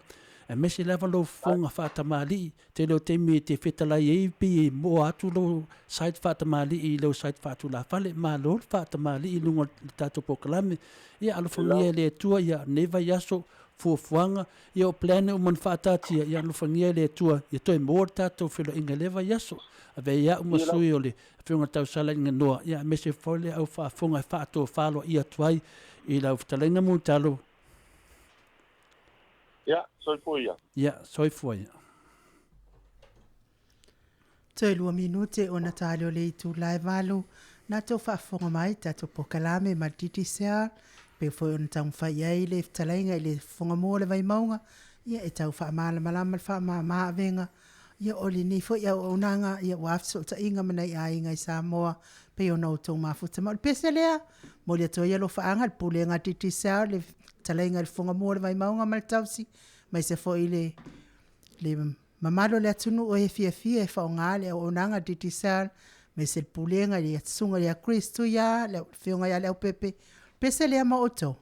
aemaise lava lou fofoga faatamalii Tele o taimi e te fetalai ai pei e moa atu lou site faatamalii i lou site faatulafale. Malo le faatamalii i luga o le tatou polokalame. Ia alofagia e le Atua ia nei vaiaso, fuafuaga, ia o plan uma na faataatia, ia alofagia e le Atua ia toe maua le tatou feiloaiga i lea vaiaso. Avea ai au ma sui o le Afioga i le Tausala i Ganoa, ia aemaise foi le au faafofoga e faatofa aloaia atu ai i lau fetalaiga Mulitalo. Ia, soifua ia. Ia, soifua ia. Toe 2 minute ona tali o le itula e 8, na tou faafofoga mai tatou polokalame ma le Digicel, pei foi ona taumafai ai le fetalaiga i le fofoga mua o le Vaimauga, ia e tau faamalamalama le faamama avega, ia o lenei foi auaunaga, ia ua fesootaiga ma nai aiga i Samoa, pei ona outou mafuta. Ma o le pese lea, momoli atu ai alofaaga i le Pulega a Digicel, le fetalaiga i le fofoga mua o le Vaimauga ma le tausi, aemaise foi le le mamalu o le atunuu e fiafia e faaaoga le auaunaga a Digicel, aemaise le Pulega i le Susuga ia Chris Tuia, le Afioga ia Leaupepe. Pese lea ma outou.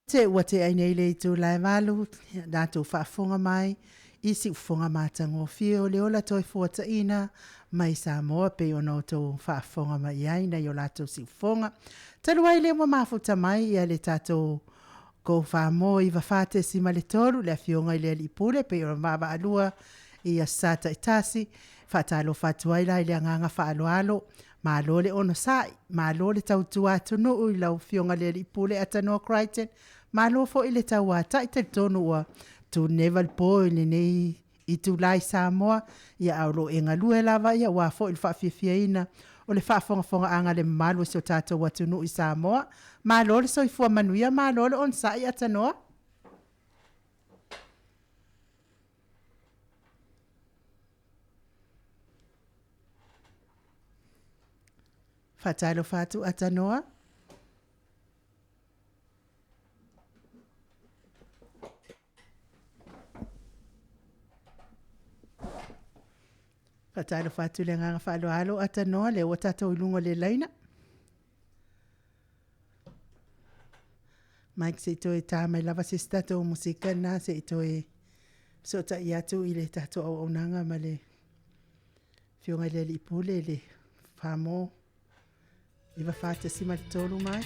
Te ua tea nei le itula e 8, latou faafofoga mai i siufofoga matagofie o le ola toe fuataina mai Samoa pei ona outou faafofoga mai i ai nai o latou siufofoga. Talu ai lea ua mafuta mai ia le tatou Go Famo 94.3 le afioga i le Alii Pule pei ona vaavaalua i aso Sa taitasi. Faatalofa atu ai la i le agaga faaaloalo, malo le onosai, malo le tautua atunuu i lau Afioga i le Alii Pule Atanoa Crichton, malo foi le tauatai. Talitonu ua tuneva le po i lenei itula i Samoa, ia a o lo o e galue lava aua foi le faafiafiaina o le faafogafogaaga a le mamalu o si o tatou atunuu i Samoa. Malo le soifua manuia, malo le onosai Atanoa. Faatalofa atu Atanoa. Faatalofa atu i le agaga faaaloalo Atanoa, lea ua tatou i luga o le laina. Mike, se i toe ta mai lava se isi tatou musika lena se i toe fesootai atu i le tatou auaunaga ma le Afioga i le Alii Pule le Famo 94.3 mai.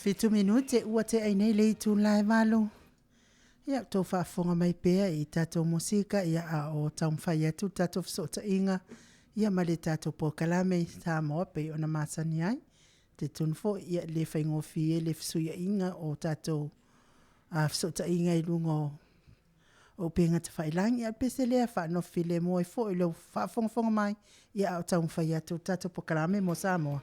7 minute ua tea ai nei le itula e 8. Ia, tou faafofoga mai pea i tatou musika, ia, a o taumafai atu le tatou fesootaiga, ia, ma le tatou polokalame i Samoa pei ona masani ai. Talitonu foi, ia, e le faigofie le fesuiaiga o tatou fesootaiga i luga o upega tafailagi. Ia, pese lea faanofo filemu ai foi i lou faafogafoga mai, ia, a o taumafai atu le tatou polokalame mo Samoa.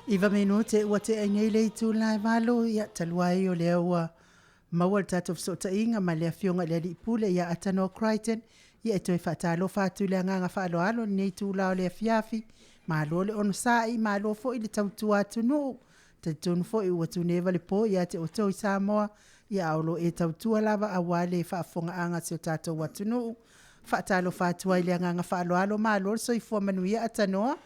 Iva minute ua tea nei le itula e 8, ia talu ai o lea ua maua le tatou fesootaiga ma le afioga i le Alii Pule ia Atanoa Crichton, ia e toe faatalofa atu i le agaga faaaloalo i lenei itula o le afiafi. Malo le onosai, malo foi le tautua atunuu. Talitonu foi ua tuneva le po ia te outou i Samoa, ia a o lo o e tautua lava aua le faafofogaaga a si o tatou atunuu. Faatalofa atu ai i le agaga faaaloalo, malo le soifua manuia Atanoa.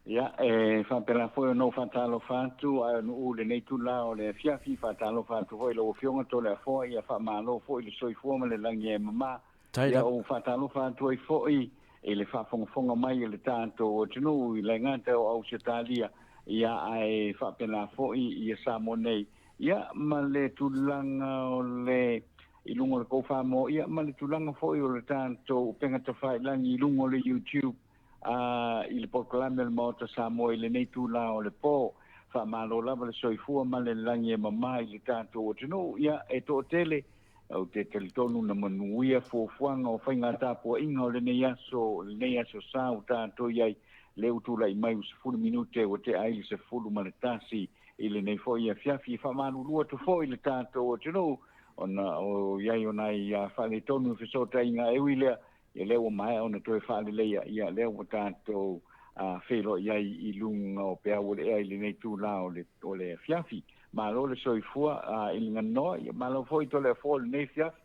Ia, e faapena foi ona ou faatalofa atu a nuu lenei tula o le afiafi, faatalofa atu foi i lau Afioga Toleafoa, ia faamalo foi le soifua ma le lagi e mama. Ia ou faatalofa atu ai foi i le faafogafoga mai e le tatou atunuu i le gata o Ausetalia, ia ae faapena foi ia Samoa nei, ia ma le tulaga o le i luga o le kou whaamo, ia ma le tulaga foi o le tatou upega tafailagi i luga o le YouTube, i le polokalame o le Maota Samoa i lenei tula o le po. Faamalo lava le soifua ma le lagi e mama i le tatou atunuu, ia e toatele ou te talitonu na manuia fuafuaga o faiga tapuaiga o lenei aso sa ua tatou i ai le utulai mai u 10 minute ua tea ai le 11 i lenei foi afiafi. Faamalulu atu foi le tatou atunuu ona o i ai o nai faaletonu i fesootaiga e ui lea, ia lea ua maea ona toe faaleleia, ia lea ua tatou feiloai ai i luga o peau o le ea i lenei tula o le afiafi. Malo le soifua i le ganoa, ia malo foi Toleafoa lenei afiafi.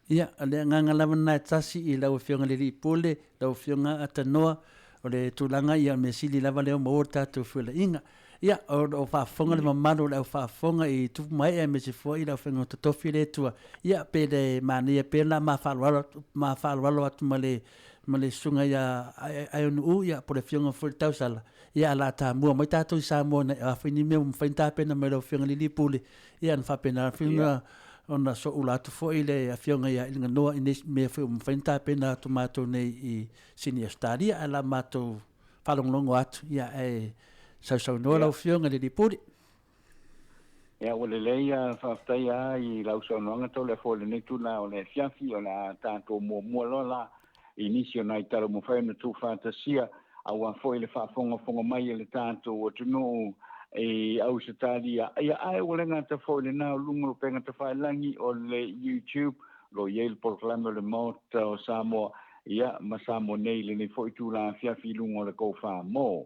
Ia, o le agaga lava lena e tasi i lau Afioga i le Alii Pule, lau Afioga Atanoa, o le tulaga ia o le mea sili lava lea ua maua le tatou feolaiga. Ia, o lo o faafofoga le mamalu o le au faafofoga i tupu ma ee aemaise foi le aufaiga totofi le Atua. Ia, pe le manaia pea la ma faaaloalo atu ma le susuga ia Aionuu, ia, po o le Afioga foi i le Tausala, ia, a la tamua mai tatou i Samoa nei, o a foi ni mea ua mafai ona tapena mai lau Afioga i le Alii Pule, ia, ona faapena foi ona soula atu foi le Afioga ia Iliganoa i nisi mea foi ua mafai ona tapena atu matou nei i Sini Ausetalia, ae la matou faalogologo atu, ia, ae sausaunoa lau Afioga i le Alii Pule. Ia, ua lelei faafetai lava i lau saunoaga Toleafoa i lenei tula o le afiafi, o le a tatou muamua loa la i nisi o nai tala ua mafai ona tuufaatasia aua foi le faafogafoga mai e le tatou atunuu i Ausetalia. Ia, ae ua le gata foi lena o luga o upega tafailagi o le YouTube, lo i ai le polokalame o le Maota o Samoa, ia, ma Samoa nei lenei foi tula afiafi i luga o le kou whaamo.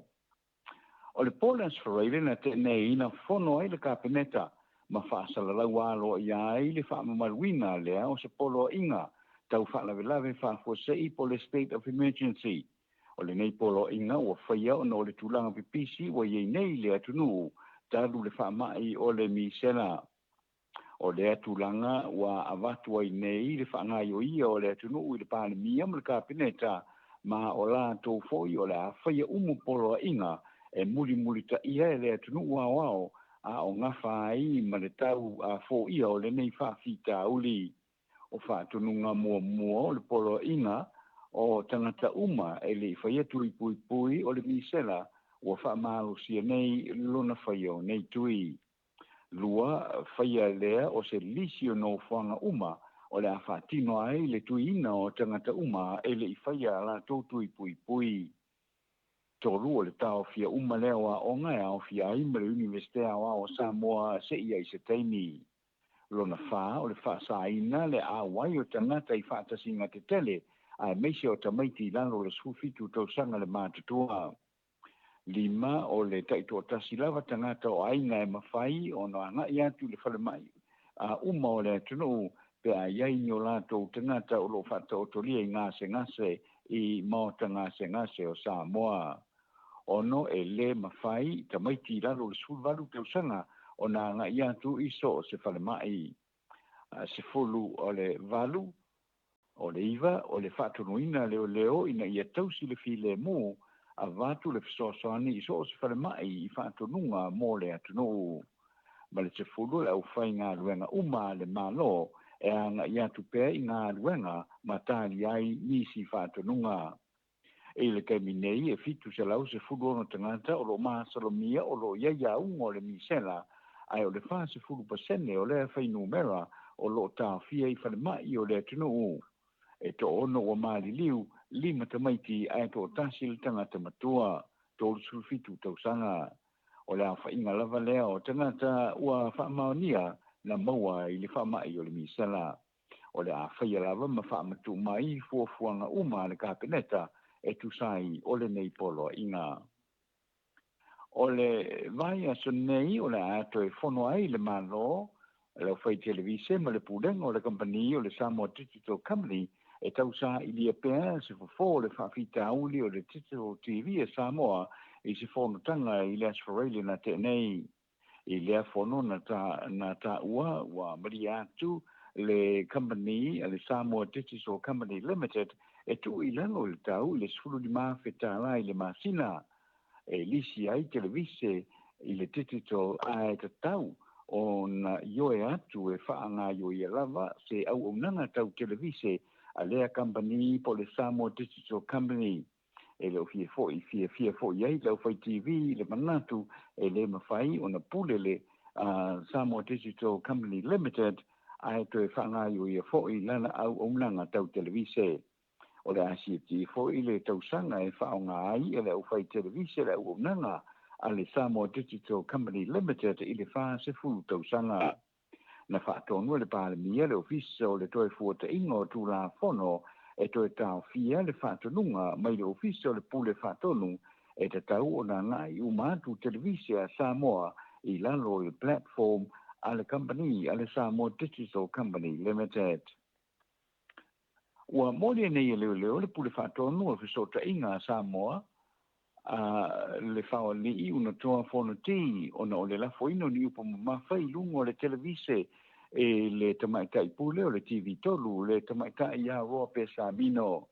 O le po le Aso Faraile na tenei na fono ai le Kapeneta ma faasalalau aloaia ia ai le faamamaluina lea o se poloaiga tau faalavelave faafuasei po le State of Emergency. O lenei poloaiga ua faia ona o le tulaga pipisi ua iai nei le atunuu talu le faamai o le misela. O lea tulaga ua avatu ai nei le faagaioia o le atunuu i le Palemia ma le Kapeneta, ma o latou foi o le a faia umu poloaiga e mulimulitaia e le atunuu aoao a o gafa ai ma le tau foia o lenei faafitauli. O faatonuga muamua o le poloaiga o tagata uma e le i faia tui puipui o le misela ua faamalosia nei lona faia o nei tui. 2, faia lea o se lisi o nofoaga uma o le a faatino ai le tuiina o tagata uma e le i faia a latou tui puipui. 3, o le taofia uma lea o aoga e aofia ai ma le Iunivesite Aoao o Samoa seia i se taimi. Lona 4, o le faasaina le auai o tagata i faatasiga tetele aemaise o tamaiti i lalo o le 17 tausaga le matutua. 5, o le taitoatasi lava tagata o aiga e mafai ona agai atu i le falemai uma o le atunuu pe a i ai ni o latou tagata o loo faataotolia i gasegase i maota gasegase o Samoa. 6, e lē mafai tamaiti i lalo o le 18 tausaga ona agai atu i so o se falemai. 10, o le 8, o le 9, o le faatonuina leoleo ina ia tausi le filemu avatu le fesoasoani i so o se falemai i faatonuga mo le atunuu. Ma le 10, le aufaigaluega uma a le Malo e aga'i atu pea i galuega ma tali ai nisi faatonuga. I le taimi nei e 716 tagata o loo masalomia o loo i ai auga o le misela, ae o le 40% o lea fuainumera o loo taofia i falemai o le atunuu. E 6 ua maliliu, 5 tamaiti ae 1 le tagata matua, 37 tausaga. O le aofaiga lava lea o tagata ua faamaonia na maua i le faamai o le misela. O le a faia lava ma faamatuu mai fuafuaga uma a le Kapeneta e tusa ai o lenei poloaiga. O le vaiaso nei o le a toe fono ai le Malo, le aufai televise ma le pulega o le kamupani o le Samoa Digital Company e tausailiia pea se fofo o le faafitauli o le Digital TV a Samoa i se fonotaga i le Aso Faraile na tea nei. I lea fono na taua ua malie atu le kamupani a le Samoa Digital Company Limited e tuu i lalo i le tau i le $15,000 i le masina e lisi ai televise i le digital ae tatau ona ioe atu e faagaoioia lava se auaunaga tau televise a lea kamupani po o le Samoa Digital Company. E le o fiafia foi ai le aufai TV i le manatu e lē mafai ona pule le Samoa Digital Company Limited ae toe faagaoioia foi lana auaunaga tau televise. O le a siatia foi le tausaga e faaaoga ai e le aufai televise le auaunaga a le Samoa Digital Company Limited i le 40 tausaga. Na faatonu e le Palemia le Ofisa o le Toefuataiga o Tulafono e toe taofia le faatonuga mai le Ofisa o le Pule Faatonu e tatau ona agai uma atu televise a Samoa i lalo o le platform a le kamupani a le Samoa Digital Company Limited. Ua molia nei e leoleo le Pule Faatonu o le Fesootaiga a Samoa a le Faoalii Unatoa Fonoti ona o le lafoina o ni upu mamafa i luga o le televise e le tamaitai pule o le TV3, le tamaitai ia Roa Pesamino.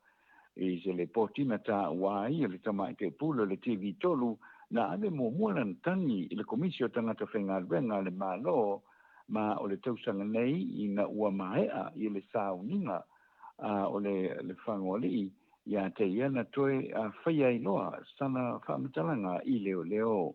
I se lipoti na taua ai e le tamaitai pule o le TV3 na ave muamua lana tagi i le Komisi o Tagata Faigaluega a le Malo ma o le tausaga nei ina ua maea i le sauniga o le Fagoalii ia te ia na toe faia ai loa sana faamatalaga i leoleo.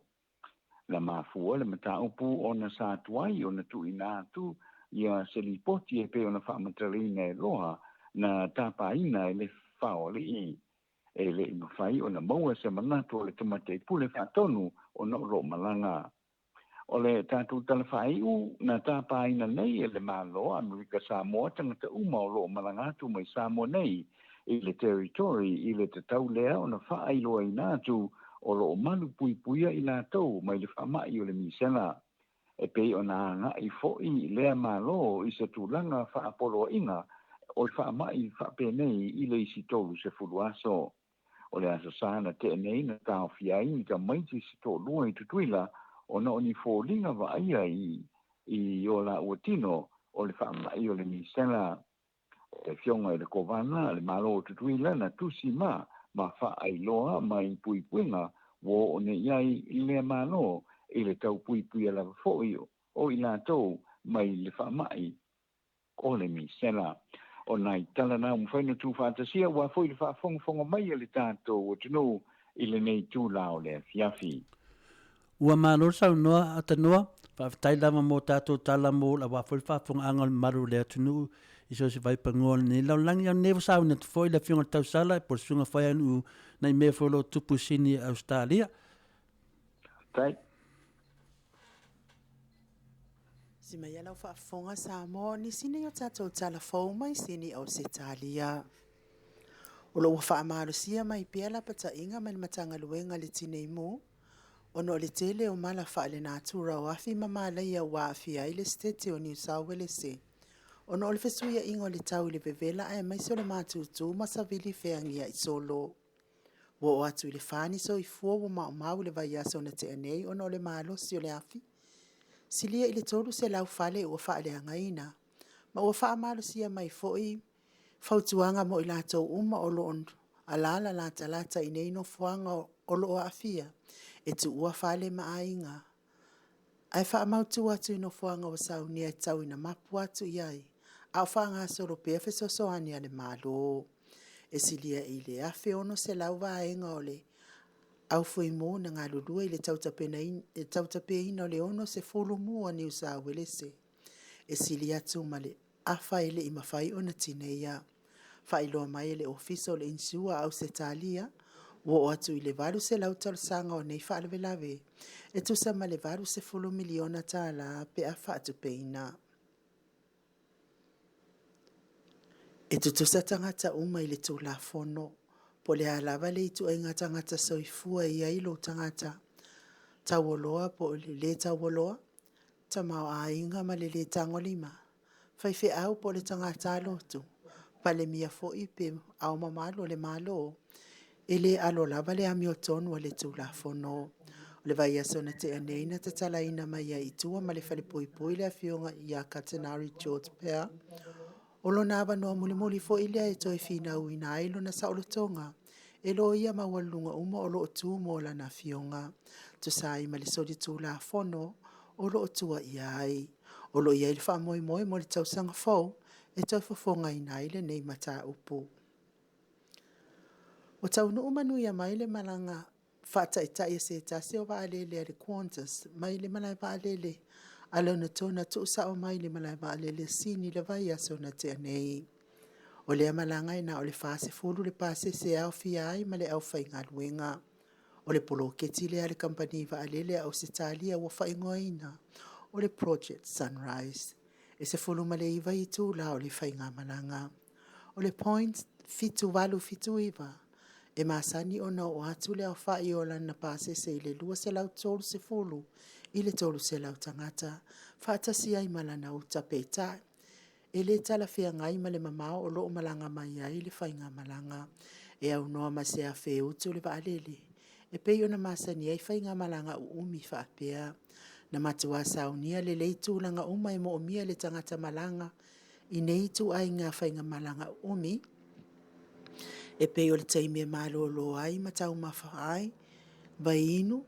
Na mafua le mataupu ona sa tuai ona tuuina atu ia se lipoti e pei ona faamatalaina e loa na tapaina e le Faoalii. E le i mafai ona maua se manatu o le tamaitai pule faatonu ona o loo malaga. O le tatou tala faaiu na tapaina nei e le Malo Amerika Samoa tagata uma o loo malaga atu mai Samoa nei i le territory i le tatau lea ona faailoaina atu o loo malu puipuia i latou mai le faamai o le misela. E pei ona agai foi lea Malo i se tulaga faapoloaiga o le faamai faapenei i le isi 30 aso. O le aso Sa na tea nei na taofia ai ni tamaiti se toalua i Tutuila ona o ni foliga vaaia i o laua tino o le faamai o le misela. O le afioga i le Kovana a le Malo o Tutuila na tusi ma faailoa mai puipuiga Ua oo nei i ai lea Malo i le taupuipuia lava foi o i latou mai le faamai o le misela. O nai tala na ua mafai ona tuufaatasia aua foi le faafogafoga mai a le tatou atunuu i lenei itula o le afiafi. Ua malo le saunoa a Tanoa, faafetai lava mo tatou tala mo aua foi le faafofogaaga o le mamalu o le atunuu i so o se vaipanoa o lenei lalolagi. A o lenei ua sauni atu foi le Afioga i le Tausala po o le Susuga Faianuu nai mea foi o lo o tupu i Sini Ausetalia. Faafetai. Si mai a lau faafofoga Samoa, o nisi nei o tatou tala fou mai Sini Ausetalia. O lo o ua faamalosia mai pea lapataiga mai le Matagaluega a le Tinei Mu, ona o le tele o mala faalenatura o afi ma malaia ua aafia ai le Setete o Niu Sao Uelese, ona o le fesuiaiga o le tau i le vevela aemaise o le matutu ma savili feagiai solo. Ua oo atu i le fa ni soifua ua maumau i le vaiaso na tea nei ona o le malosi o le afi. Silia i le 300 fale ua faaleagaina, ma ua faamalosia mai foi fautuaga mo i latou uma o lo o alaala latalata i nei nofoaga o lo o aafia e tuua fale ma aiga, ae faamautu atu i nofoaga ua saunia e tau ina mapu atu i ai a o faagasolo pea fesoasoani a le Malo. E silia i le 1,600 vaega o le aufuimu na galulue i le tautapeina o le 60 mu a Niu Sauelese, e sili atu ma le afa e le i mafai ona tineia. Faailoa mai e le Ofisa o le Insua a Ausetalia, ua oo atu i le 800 talosaga o nei faalavelave, e tusa ma le $80 miliona tala pe a faatupeina. E tutusa tagata uma i le Tulafono, po o le a lava le ituaiga tagata soifua e i ai lou tagata taualoa po o le lē taualoa, tamaoaiga ma le lē tagolima, faifeau po o le tagata lotu, palemia foi pe ao mamalu o le Malo, e le alo lava le amiotonu a le Tulafono. O le vaiaso na tea nei na tatalaina mai ai i tua ma le falepuipui le afioga ia Katenari George Pear, O lona avanoa mulimuli foi lea e toe finauina ai lona saolotoga e loia maualuluga uma o lo o tu mo lana afioga, tusa ai ma le solitulafono o lo o tuaia ai. O lo o i ai le faamoemoe mo le tausaga fou e toe fofogaina ai lenei mataupu. Ua taunuu manuia mai le malaga faataitai a se tasi o vaalele a le Qantas mai le malae vaalele a Lonotona tuusao mai le malae vaalele a Sini i le vaiaso na tea nei. O lea malaga e na o le 40 le pasese e aofia ai ma le aufaigaluega. O le poloketi lea a le kamupani vaalele a Ausetalia ua faaigoaina o le Project Sunrise. E 19 itula o le faigamalaga. O le Point 7879, e masani ona oo atu le aofai o lana pasese i le 230 i le 300 tagata, faatasi ai ma lana uta peitai, e le talafeagai ma le mamao o lo o malaga mai ai le faigamalaga. E aunoa ma se afe utu le vaalele, e pei ona masani ai faigamalaga uumi faapea. Na matua saunia lelei tulaga uma e moomia e le tagata malaga i nei ituaiga faigamalaga uumi, e pei o le taimi e malolo ai ma taumafa ai, vaiinu,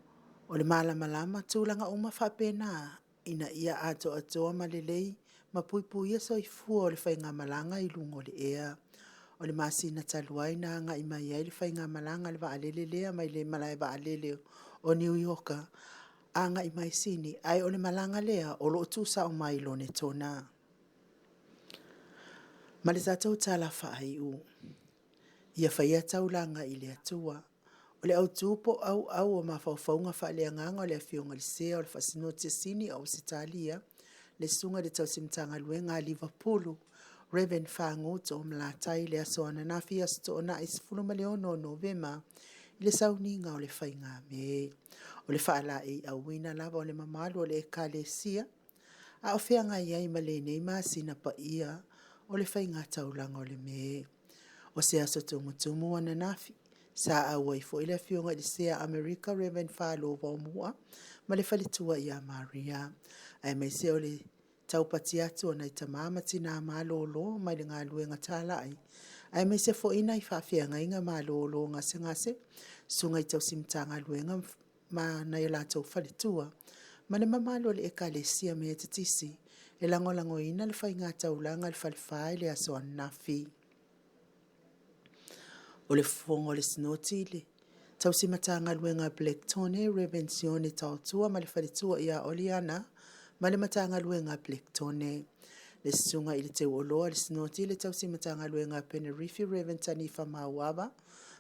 o le malamalama, tulaga uma faapena ina ia atoatoa ma lelei ma puipuia soifua o le faigamalaga i luga o le ea. O le masina talu ai na agai mai ai le faigamalaga a le vaalele lea mai le malae vaalele o Niu Ioka agai mai Sini, ae o le malaga lea o lo o tuusao mai Lonetona. Ma le tatou tala faaiu, ia faia taulaga i le Atua. O le autu po o auau o mafaufauga faaleagaga o le Afioga i le Sea o le Faasinoti a Sini o Ausetalia, le Susuga i le Tausi Matagaluega a Livapulu, Rev. Fagu Toomalatai i le aso ananafi aso Toonai 16 o Novema i le sauniga o le faigame. O le faalaeiauina lava o le mamalu o le Ekalesia, a o feagai ai ma lenei masina paia o le faigataulaga o le Me. O se aso tumutumu ananafi, sa auai foi le afioga i le Sea Amerika Rev. Falo Vaomua ma le faletua ia Maria, aemaise o le taupati atu o nai tama ma tinā malōlō mai le galuega tāla'i, aemaise foi nai faafeagaiga malōlō gasegase, susuga i tausi Matagaluega ma nai o latou faletua, ma le mamalu o le Ekalesia Metotisi e lagolagoina le faiga taulaga i le Falefa i le aso ananafi. O le fofoga o le Sinoti i le Tausi Matagaluega a Black Tone, Rev. Sione Taotua ma le faletua ia Oliana ma le Matagaluega a Black Tone. Le Susuga i le Teuoloa le Sinoti i le Tausi Matagaluega a Penerifi, Rev. Tanifa Mauava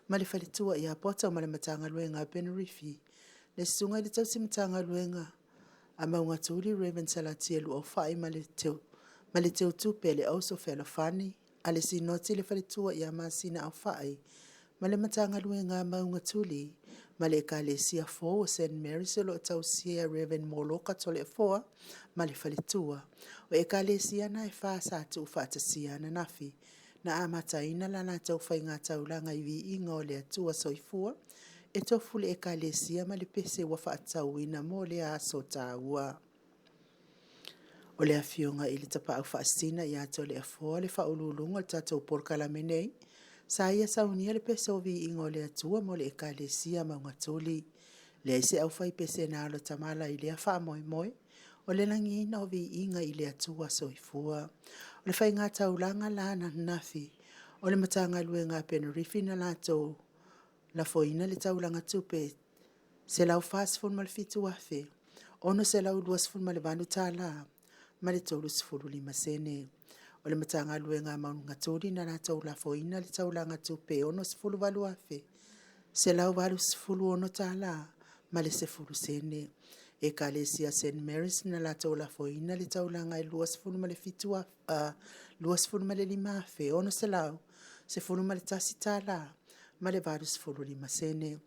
ma le faletua ia Poto ma le Matagaluega a Penerifi. Le Susuga i le Tausi Matagaluega a Maugatuli, Rev. Salatia Luaufai ma le Teu ma le Teutupe a le Auso Fealofani a le Sinoti le faletua ia Masina Aufai ma le Matagaluega a Maugatuli ma le Ekalesia fou o Saint Mary's o lo o tausia e Rev. Moloka Toleafoa ma le faletua. O Ekalesia na e fa sa tuufaatasia ananafi na amataina la latou faigataulaga i viiga o le Atua Soifua e tofu le Ekalesia ma le pese ua faatatauina mo lea aso taua. O le Afioga i le Tapaau Faasisina ia Toleafoa le faauluuluga o le tatou polokalame nei, sa ia saunia le pese o viiga o le Atua mo le Ekalesia Maugatuli. Leai se aufaipese na alo tamala i lea faamoemoe, o le lagiina o viiga i le Atua Soifua. O le faigataulaga la ananafi o le Matagaluega a Penerifi na latou lafoina le taulaga tupe $147,628 ma le 35 sene. O le Matagaluega a Maugatuli na latou lafoina le taulaga tupe $68,186 ma le 10 sene. Ekalesia Saint Mary's na latou lafoina le taulaga e $25,611 ma le 85 sene.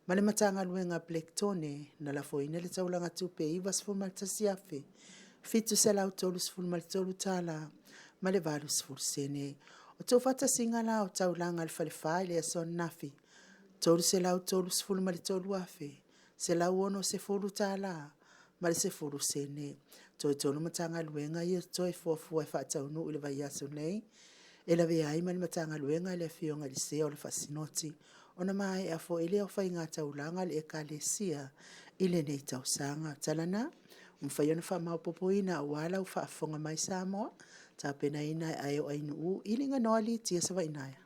Ma le Matagaluega a Black Tone na lafoina le taulaga tupe e $91,733 ma le 80 sene. O tuufaatasiga la o taulaga a le Falefa i le aso ananafi, $333,160 ma le 10 sene. Toe tolu Matagaluega ia toe fuafua e faataunuu i le vaiaso nei, e lavea ai ma le Matagaluega a le Afioga i le Sea o le Faasinoti, ona maea foi lea o faigataulaga a le Ekalesia i lenei tausaga. Tala na, ua mafai ona faamaopoopoina aua lau faafofoga mai Samoa, tapenaina e Aeo Ainuu, Iliganoa Litia Savainaea.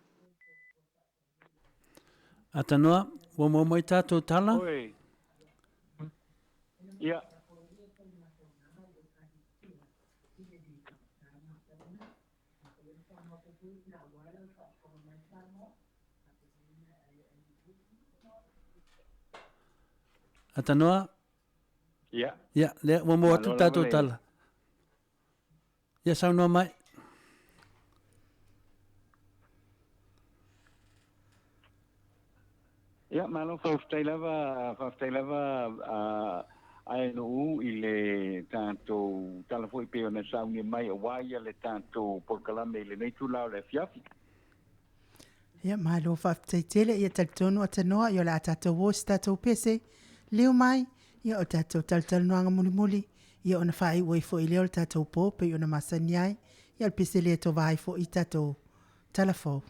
Atanoa, ua maua mai tatou tala? Oi. Ia. Atanoa? Ia. Ia, lea ua maua atu tatou tala. Ia saunoa mai. Ia, malo faafetai lava, faafetai lava a NU i le tatou tala foi pei ona saunia mai aua ia le tatou polokalame i lenei itula o le afiafi. Ia, malo faafetai tele. Ia talitonu Atanoa, ia o le a tatou o i se tatou pese, leo mai, ia o le tatou talatalanoaga mulimuli, ia ona faaiu ai foi lea o le tatou po pei ona masani ai. Ia o le pese lea e tova ai foi tatou tala fou.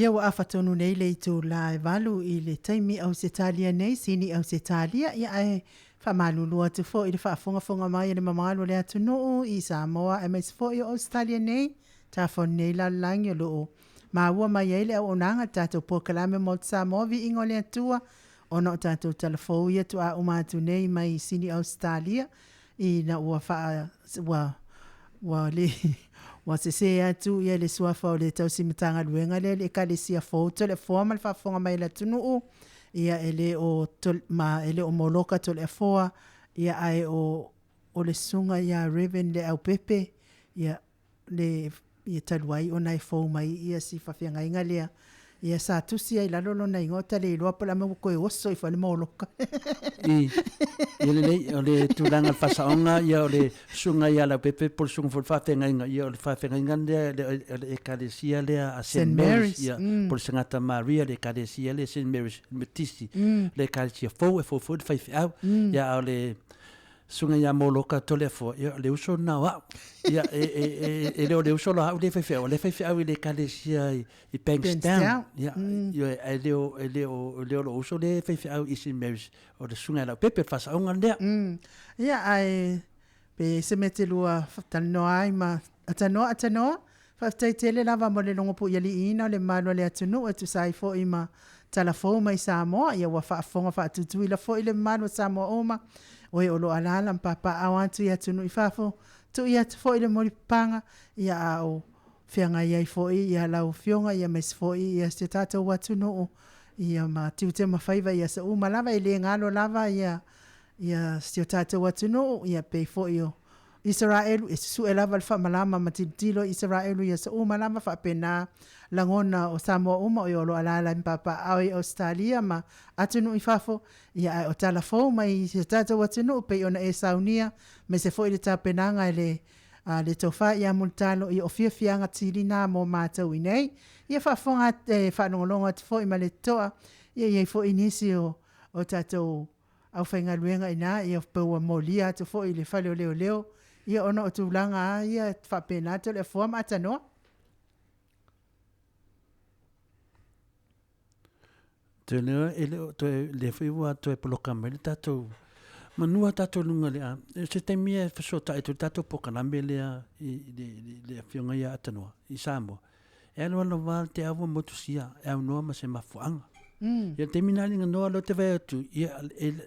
Ia ua afa tonu nei le itulā e 8 i le taimi Ausetalia nei, Sini Ausetalia, ia ae faamalulu atu foi i le faafogafoga mai a le mamalu o le atunuu i Samoa aemaise foi o Ausetalia nei, tafoni nei lalolagi o lo o maua mai ai le auaunaga i le tatou polokalame Maota Samoa Viiga o le Atua ona o tatou talafou ia tuaa uma atu nei mai Sini Ausetalia ina ua faa ua ua le ua sese atu ia le suafa o le tausi Matagaluega lea i le Ekalesia fou Toleafoa ma le faafofoga mai a le atunuu ia e le o ma e le o Moloka Toleafoa ia ae o o le susuga ia Reverend Leaupepe ia le ia talu ai ona e fou mai ia si faafeagaiga lea ia sa tusi ai lalo lona igoa ta le iloa po o le a mea ua toe oso ifo ai le moloka. I, ia lelei, o le tulaga o le faasaoga, ia o le susuga ia Leaupepe po o le susuga foi o le faafeagaiga, ia o le faafeagaiga lea o le Ekalesia lea a St. Mary's, ia, po o le Sagata Maria, le Ekalesia lea St. Mary's Metisi, le Ekalesia fou e fou foi le faifeau. Ia a o le Susuga ia Moloka Toleafoa, ia o le uso lena o au. Ia, e, e, e, e le o le uso la au le faifeau, o le faifeau i le ekalesia i, i Bankstown. Ia, ia, e le o, e le o, e le o lou uso le faifeau i St. Mary's, o le susuga ia Leaupepe, o le faasaoga lea. Ia, ae pe se mea te lua talanoa ai ma Atanoa, Atanoa, Faafetai tele lava mo le logo puialiiina o le mamalu o le atunuu e tusa ai foi ma tala fou mai Samoa. Ia ua faafofoga faatutuila foi le mamalu o Samoa uma, o e o lo o alaala ma papaaao atu i atunuu i fafo, tui atu foi le molipapaga, ia a o feagai ai foi ia lau Afioga ia aemaise foi ia si o tatou atunuu ia ma tiute ma faiva i aso uma lava. E le galo lava ia ia si o tatou atunuu ia pei foi o Isaraelu, e susue lava le faamalama ma tilotilo i Isaraelu i aso uma lava, faapena lagona o Samoa uma o e o lo o alaala i Mpapaaao i Ausetalia ma atunuu i fafo, ia ae o tala fou mai i si o tatou atunuu pei ona e saunia, aemaise foi le tapenaga e le a le tofa ia Mulitalo, ia o fiafiaga tilina mo matou inei. Ia faafofoga e faalogologo atu foi ma le totoa, ia i ai foi nisi o o tatou aufaigaluega i ina, ia pe ua molia atu foi i le fale o leoleo, ia ona o tulaga lava ia faapena Toleafoa ma Atanoa. Toe lea e le o toe lea foi ua toe poloka mai le tatou manu a tatou luga le a se taimi e fesootai atu le tatou polokalame lea i le le afioga ia Atanoa i Samoa e alu alu lava te au ua motusia e aunoa ma se mafuaaga. Ia le taimi na aliga noa lea ou te vaai atu, ia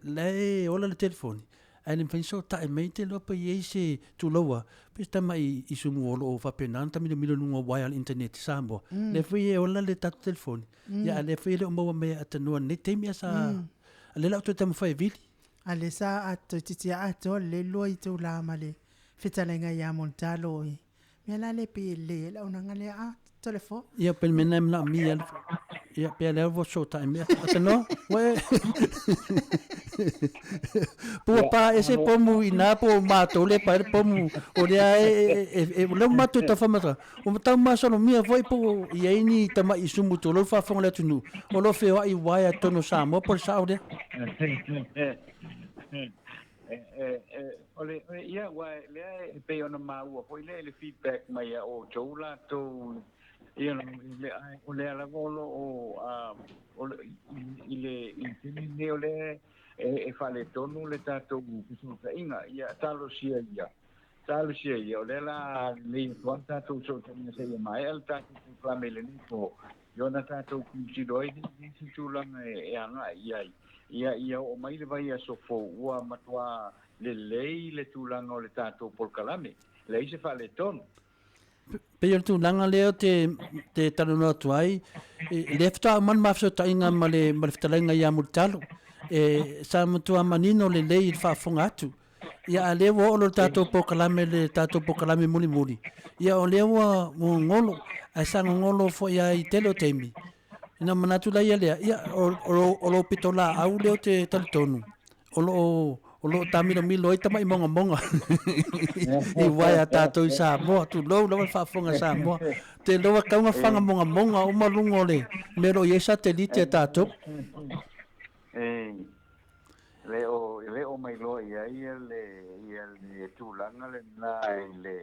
la e ola le telefoni, ae le mafai ona sotai mai te iloa pe i ai se tuloua, pe se tamai isumu o lo o faapena ona tamilomilo i luga o uaea o le internet i Samoa. Lea foi e ola le tatou telefoni, ia a o lea foi e le o maua mai e Atanoa i lenei taimi a sa, a o lea la ua toe taumafai e vili. A lea sa toeitiiti lava atoa lelei le lua itula ma le fetalaiga ia Mulitalo i Mea la lea pei e lelei ai le auaunaga lea a Toleafoa. Ia pe le mea lena e manaomia le ia pe lea ua fesootai mai Atanoa ua e Po ua pa ese pomu i ina po o matou lea e pa ai le pomu o lea e o lea ua matou tau faamatala ua tau masalomia foi po o i ai ni tamai sumu tulou le faafofoga a le atunuu o lo o feoai i uaea i totonu o Samoa po o le sao lea. O le, ia, aua lea e pei ona maua foi lea i le feedback mai a outou latou, you know, o lea lava o lo o, o le, i le, i le taimi lenei o lea e faaletonu le tatou fesootaiga. Ia, talosia ia, talosia ia, o lea la lelei atu lava le tatou fesootaiga seia maea le tatou polokalame i lenei po, ia ona tatou tilotilo ai lea i se tulaga e agai i ai. Ia, ia oo mai le vaiaso fou, ua matuā lelei le tulaga o le tatou polokalame, leai se faaletonu. Pei o le tulaga lea ou te, te talanoa atu ai, e, lea faatoa uma le ma fesootaiga ma le, ma le fetalaiga ia Mulitalo. E, sa matua manino lelei i le faafofoga atu. Ia, a lea ua oo loa le tatou polokalame, le tatou polokalame mulimuli, ia o lea ua gogolo, ae sa gogolo foi lava i tele o taimi. Ina manatu laia lea, ia, o lou pitolaau lea ou te talitonu, o lo o, o lo o taamilomilo ai tamai mogamoga i uaea a tatou i Samoa, tulou lava le faafofoga a Samoa. Te iloa tau na faga mogamoga uma luga o le mea o lo o i ai satelite a tatou. E le o mailoa i ai ia le, ia le tulaga lena i le,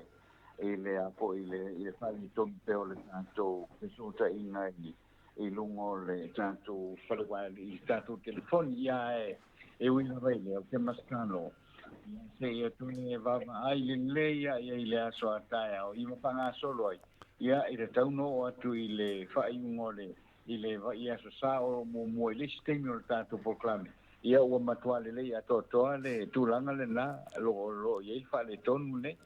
i le a foi i le, i le faaletonu pea o le tatou fesootaiga i, i luga o le tatou fale i tatou telefoni. Ia e ui lava i lea ou te masalo seia toe vaavaai lelei ia i le aso a taeao i ma faagasolo ai ia i le tauno oo atu i le faaiuga o le i le i aso Sa o muamua i le isi taimi o le tatou polokalame. Ia ua matuā lelei atoatoa le tulaga lenā o loo i ai le faaletonu lenei.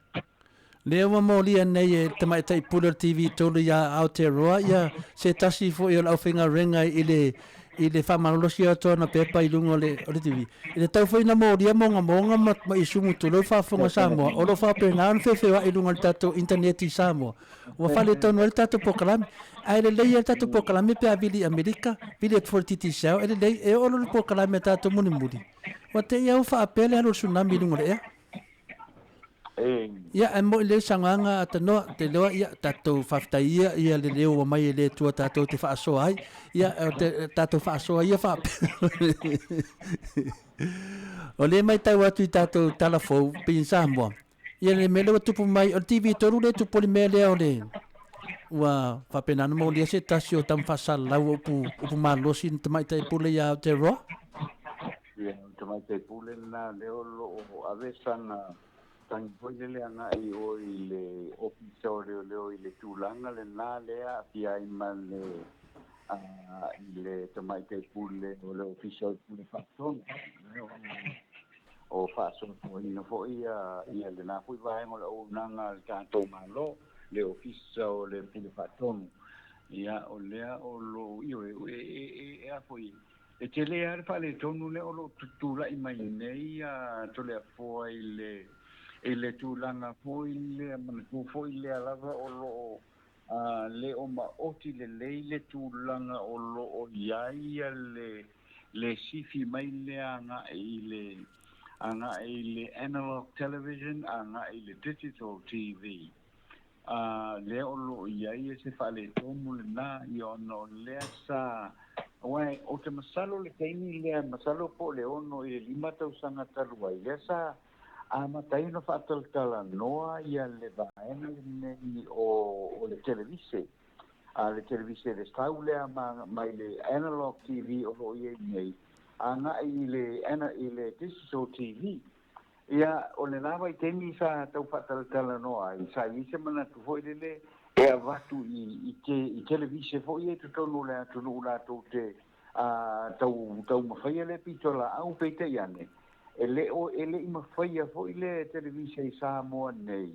Lea ua molia nei e le Tamaitai Pule o le TV 3 iā Aotearoa ia se tasi foi o le aufaigaluega i le i le faamalolosi atu o ana pepa i luga o le o le TV. I le tau foi ina molia mogamoga ma ma isumu tulou faafofoga Samoa, o lo o faapena ona feofeoai i luga o le tatou internet i Samoa. Ua faaletonu ai le tatou polokalame. Ae lelei lava le tatou polokalame pe a vili i Amerika, vili atu foi i le Digicel, e lelei, e oo loa le polokalame a tatou mulimuli, ua te i lava ua faapea le alu o le tsunami i luga o le ea. Ia, ae moni lelei le saunoaga a Tanoa, ou te iloa, ia, tatou faafetai ia, ia le leo ua mai e le Atua tatou te faasoa ai. Ia, o te, tatou faasoa ia faapea. O lea e matau atu i tatou tala fou, pei i Samoa, ia le mea lea ua tupu mai, o le TV 3 lea e tupu ai le mea lea o le, ua faapena ona molia se tasi o tama faasalalau o upu, upu malosi i le tamaitai pule ia Aotearoa. Ia, o le tamaitai pule lena lea o lo o ave sana tagi foi lele agai i o i le Ofisa o Leoleo i le tulaga lena lea aafia ai ma le i le tamaitai pule o le Ofisa o le Pule Faatonu o faasoasoaina foi ia lena foi vaega o le auaunaga a le tatou Malo, le Ofisa o le Pule Faatonu. Ia, o lea o lo o, ioe, e a foi, E tele lava le faaletonu lea o lo o tutulai mai nei a Toleafoa i le i le tulaga foi lea, manatua foi lea lava o lo o le o maoti lelei le tulaga o lo o i ai le le sifi mai lea agai i le agai i le analog television agai i le digital TV. A lea o lo o i ai se faaletonu lena, ia ona o lea sa, aua ou te masalo le taimi lea, masalo po o le 6 i le 5 tausaga talu ai, lea sa amata ai ona faatalatalanoa ia le vaega lenei o le televise, a le televise le sau lea mai le analog TV o lo o i ai nei, agai i le, i le digital TV. Ia, o lena vaitaimi sa tau faatalatalanoa ai, sa i ai se manatu foi lele e avatu i, i, te, i televise foi ia i totonu o le atunuu latou te a, tau, taumafaia lea pitolaau, peitai ane, e le o, e le i mafaia foi le televise i Samoa nei.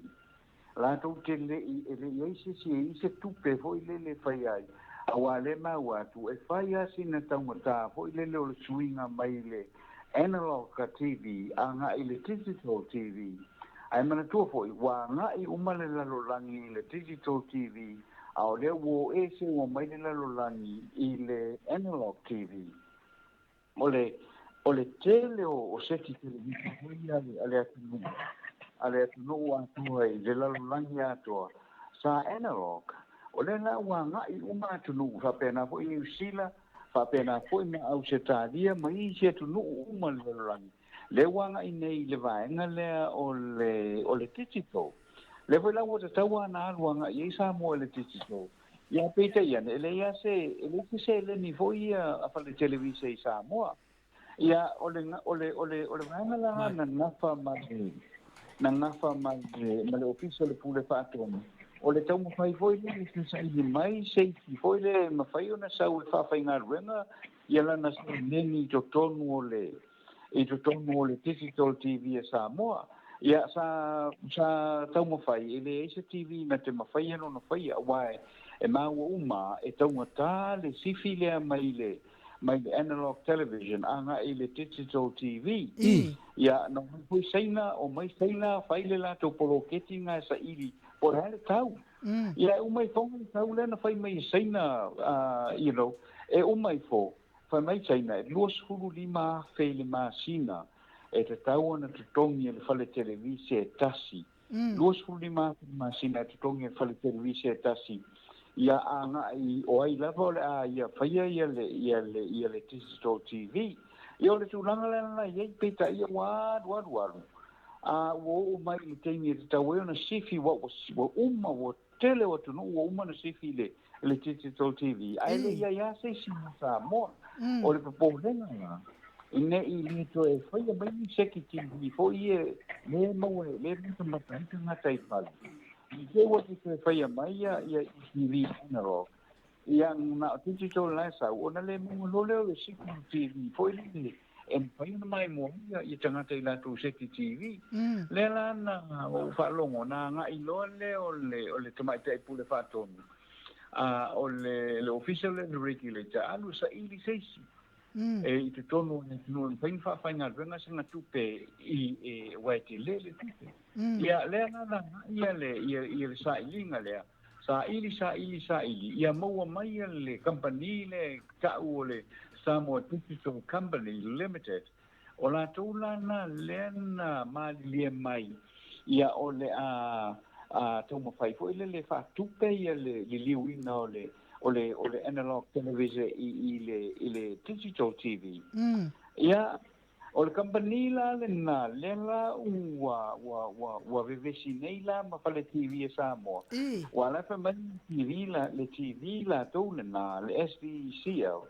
Latou te le i, e le i ai se isi e i se tupe foi lele e fai ai, aua lea e maua atu, e fai lava sina taugata foi lele o le suiga mai le analog TV agai i le digital TV. Ae manatua foi, ua agai uma le lalolagi i le digital TV, a o lea ua o ese ua mai le lalolagi i le analog TV. O le, o le tele o, o seti televisa foi ia a le atunuu, a le atunuu atoa i le lalolagi atoa, sa analog. O lea la ua agai uma atunuu, faapena foi Niu Sila, faapena foi ma Ausetalia ma isi atunuu uma o le lalolagi, lea ua agai nei i le vaega lea o le, o le digital. Lea foi la ua tatau lava ona alu agai i ai Samoa i le digital. Ia, peitai ane, e leai lava se, e leai se seleni foi ia a fale televise i Samoa. Ia, o le, o le, o le, o le vaega la na nafa ma le, na nafa ma le, ma le Ofisa o le Pule Faatonu, o le taumafai foi lea e te saili mai se isi foi lea e mafai ona sau e faafaigaluega ia lana seleni i totonu o le, i totonu o le Digital TV a Samoa. Ia, sa, sa taumafai, e leai se TV na te mafaia lona faia, aua e, e maua uma, e taugata le sifi lea mai le, mai le analog television agai i le digital TV. I. Ia, na omai foi Saina, omai Saina, fai le latou poloketi na e saili, po o le a le tau. Ia, e uma ifo le tau lea na fai mai e Saina, you know, e uma ifo, Fai mai Saina, e 25,000 i le masina e tatau ona totogi e le fale televise e tasi. 25,000 i le masina e totogi e le fale televise e tasi ia agai o ai lava o le a ia faia ia le, ia le, ia le digital TV. Ia o le tulaga lea na i ai, peitai ia ua alu alu alu, a ua oo mai i le taimi e tatau ai ona sifi, ua, ua uma, ua tele o atunuu ua uma ona sifi i le le Digital TV, ae le i ai lava se isi ma Samoa. O le popolega la, ne i le toe faia mai ni seki TV foi ia lea e maua, lea e matamata ai tagata i fale. I te i ua te toe faia mai ia TV analog, ia na o digital la e sau, ona le maua loa lea o le signal TV foi lele e mafai ona maimoa ai ia tagata i latou seki TV. Lea la na ou faalogo, na agai loa lea o le Tamaitai Pule Faatonu, a o le Ofisa lea o le Regulator, alu e saili se isi e i totonu o le atunuu e mafai ona faafaigaluega sana tupe i aua e tele le tupe. Ia lea la na agai ia le sailiga lea, saili, saili, saili, ia maua mai le kamupani lea e tau o le Samoa Digital Company Limited, o latou la na lea na malilie mai ia o le a taumafai foi lele e faatupe ia le liliuina o le o le analog television i le digital TV. Ia o le kamupani la lena lea la ua vevesi nei la ma fale TV e Samoa. Ua la fai mai TV la le TV latou lena le SDCL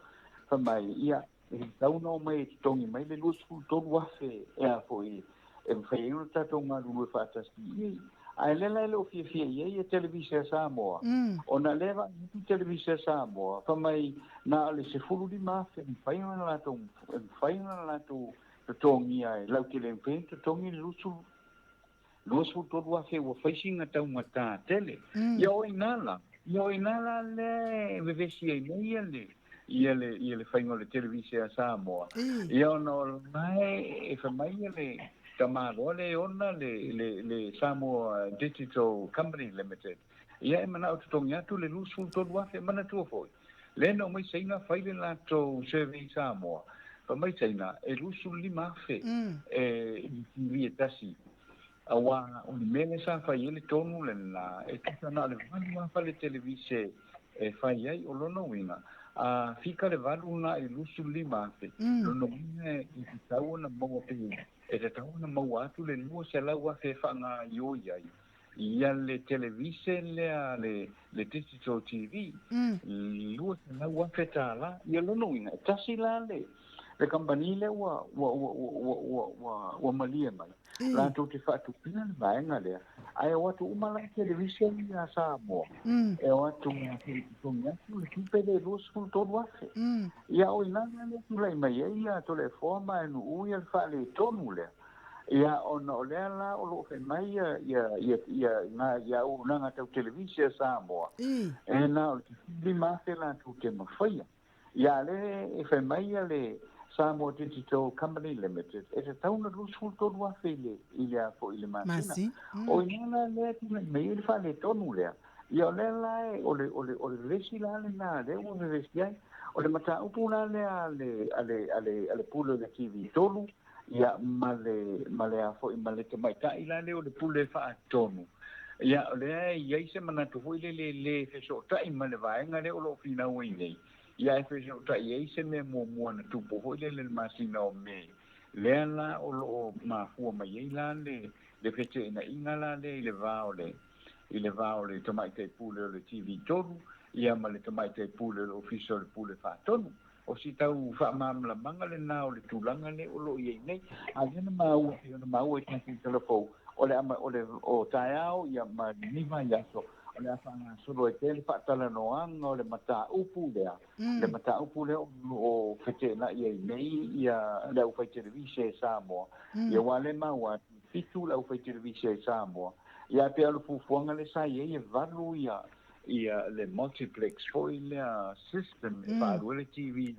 fai mai ia e tatau ona omai e totogi mai le 23,000 e a foi e mafai ai ona tatou galulue faatasi i i. Ae lea la e le o fiafia i ai ia televise a Samoa, ona lea e vaai atu televise a Samoa, fai mai na o le 15,000 e mafai ona latou e mafai ona latou totogia e lautele e mafai ona totogi le 23,000 ua fai sina taugata tele. Ia o i ina la, ia o i ina la lea e vevesi ai nei ia le faiga o le televise a Samoa. Ia ona o la e fai mai le tamaloa le ona le Samoa Digital Company Limited. Ia e manao totogi atu le 23,000 e manatua foi. Lea na omai Saina fai le latou survey i Samoa. Fai mai Saina e 25,000 e i TV e tasi. Aua o le mea lea sa fai ai le tonu lena e tusa na o le 8 fale televise e fai ai o lona uiga a fika le 8 na i 25,000 lona uiga e tatau ona maua pe e tatau ona maua atu le 200,000 e faagaioi ai ia le televise lea le digital TV 200,000 tala ia lona uiga e tasi la le kamupani lea ua malie mai latou te faatupina le vaega lea ae o atu uma la televise ia Samoa e o atu totogi atu le tupe le 23,000 ia o ina lea tulai mai ai ia Toleafoa ma Nuu ia le faaletonu lea ia ona o lea la o loo fai mai ia auaunaga tau televise a Samoa e na o le 15,000 latou te mafaia ia le e fai mai ia le Samoa Digital Company Limited e tatau ona 23,000 i le a foi i le masina. O ina la lea tulai mai ai le faaletonu lea ia o lea la o le vevesi la lena lea ua vevesi ai o le mataupu la lea a le pule o le TV 3 ia ma le a foi ma le tamaitai la lea o le pule faatonu ia o lea e i ai se manatu foi lele le fesootai ma le vaega lea o loo finau ai nei ia e fesootai ai se mea muamua na tupu foi lele le masina o Me lea la o loo mafua mai ai la le feteenaiga la lea i le va o le tamaitai pule o le TV 3 ia ma le tamaitai pule o le ofisa o le pule faatonu. O si tau faamalamalamaga lena o le tulaga lea o loo i ai nei a lea na maua i tatou talafou o le o taeao ia ma lenei vaiaso o le a faagasolo ai pea le faatalanoaga o le mataupu lea le mataupu lea o feteenai ai nei ia le aufai televise e Samoa ia ua le maua atu 7 le aufai televise e Samoa ia pe o le fuafuaga le sa i ai e 8 ia le multiplex foi lea system e faalu ai le TV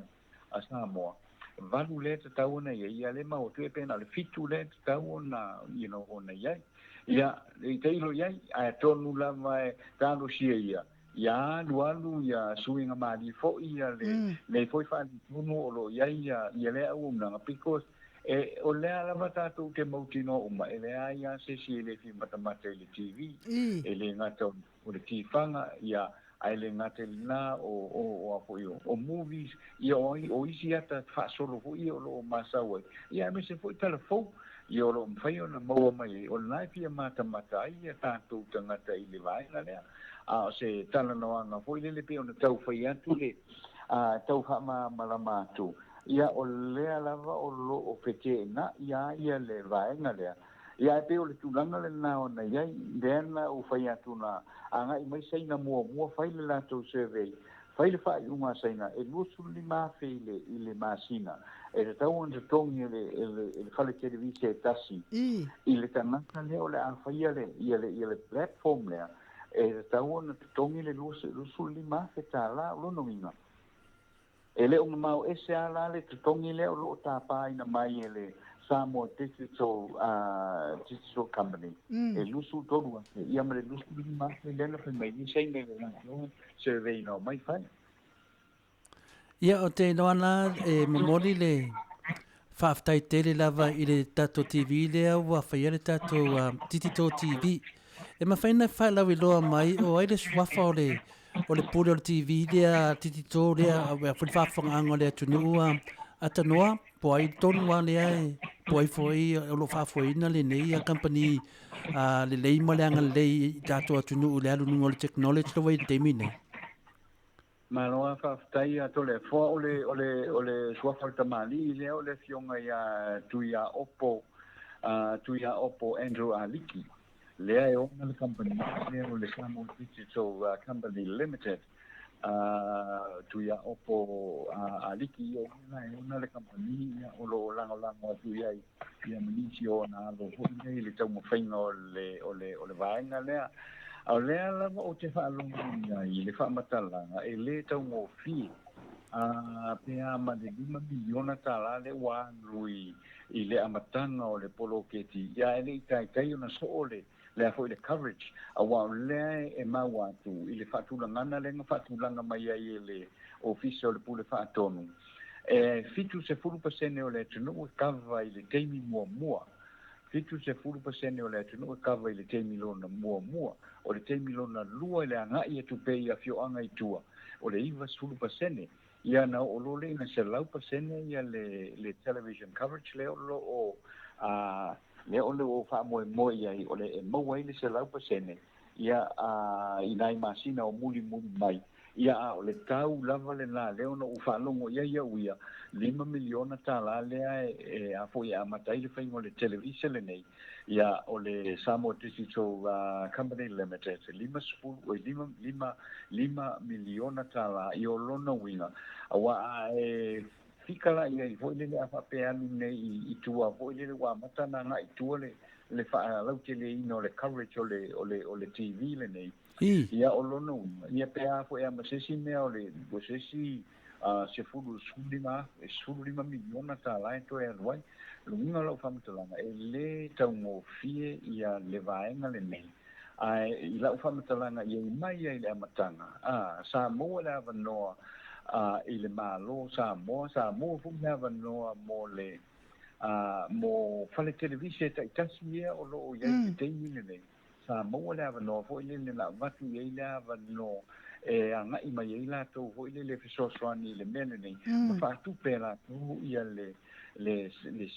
a Samoa 8 lea tatau ona i ai ia le maua atu e pe na o le 7 lea tatau ona you know ona i ai ia i tailo i ai ae tonu lava e talosia ia ia alu alu ia suiga mali foi ia le foi faaletonu o loo i ai ia lea auaunaga because e o lea lava tatou te mautinoa uma e leai lava se isi e le fia matamata i le TV e le gata o le tifaga ia ae le gata i lena o a foi o movies ia o isi ata faasolo foi ia o loo masau ai ia aemaise foi talafou ia o loo mafai ona maua mai ai o lena e fia matamata ai ia tatou tagata i le vaega lea. A o se talanoaga foi lele pei ona tau fai atu le tau faamalamalama atu, ia o lea lava o lo o feteenai a ia le vaega lea. Ia ae pei o le tulaga lena ona i ai, lea na ou fai atu na agai mai Saina muamua fai le latou survey, fai le faaiuga a Saina e $25,000 i le masina e tatau ona totogi e le fale televise e tasi i le tagata lea o le a faia le platform lea, e tatau ona totogi le $25,000. O lona uiga e le o mamao ese a la le totogi lea o lo o tapaina mai e le Samoa Digital Company e 23,000 ia ma le 25,000 lea na fai mai ni Saina i le latou survey na omai fai. Ia o te iloa la e momoli le faafetai tele lava i le tatou TV lea ua faia le tatou Digital TV. E mafai ona faalauiloa mai o ai le suafa o le pule o le TV lea Digital lea a foi le faafofogaaga o le atunuu atanoa po ai tonu lava lea e po ai foi o lo o faafoeina lenei kamupani lelei ma le agalelei i tatou atunuu i le alu i luga o le technology lea ua i le taimi nei. Malo a faafetai a Toleafoa. O le suafa o le tamalii lea o le afioga ia Tuiaopo Andrew Aliki, lea e ona le company lea o le Samoa Digital Company Limited. Tuiaopo Aliki o lea e ona le company ia o lo o lagolago atu i ai ia ma nisi o ona alo foi nei i le taumafaiga o le vaega lea. A o lea lava ou te faalogo i ai i le faamatalaga e lē taugofie pe a ma le $5 miliona lea ua alu i le amataga o le poloketi, ia e le i taitai ona soo le lea foi le coverage, aua o lea e maua atu i le faatulagana lea na faatulaga mai ai e le ofisa o le pule faatonu, e 70% o le atunuu e kava i le taimi muamua, 70% o le atunuu e kava i le taimi lona muamua, o le taimi lona lua i le agai atu pea i afioaga i tua, o le 90%. Ia na oo loa lea ina 100% ia le television coverage lea o lo o lea o lo o faamoemoe i ai, o le e maua ai le 100% ia i nai masina o mulimuli mai. Ia a o le tau lava lena lea ona ou faalogo i ai au ia $5 miliona lea e a foi e amata ai le faiga o le televise lenei, ia o le Samoa Digital Company Limited $5 miliona i o lona uiga, aua e fika la i ai foi lele a faapea alu nei i tua foi lele ua amata ona agai i tua le faalauteleina o le coverage o le TV lenei. Ia o lona uiga ia pe a foi a ma se isi mea o le se isi $15 miliona e toe alu ai. O le uiga o lau faamatalaga e lē taugofie ia le vaega lenei, ae i lau faamatalaga ia i mai ai i le amataga sa maua le avanoa i le Malo Samoa, sa maua foi le avanoa mo le mo fale televise taitasi ia o lo o i ai i le taimi lenei. Sa maua le avanoa foi lele na avatu i ai le avanoa e agai mai ai latou foi lele fesoasoani i le mea lenei ma faatupe e latou ia le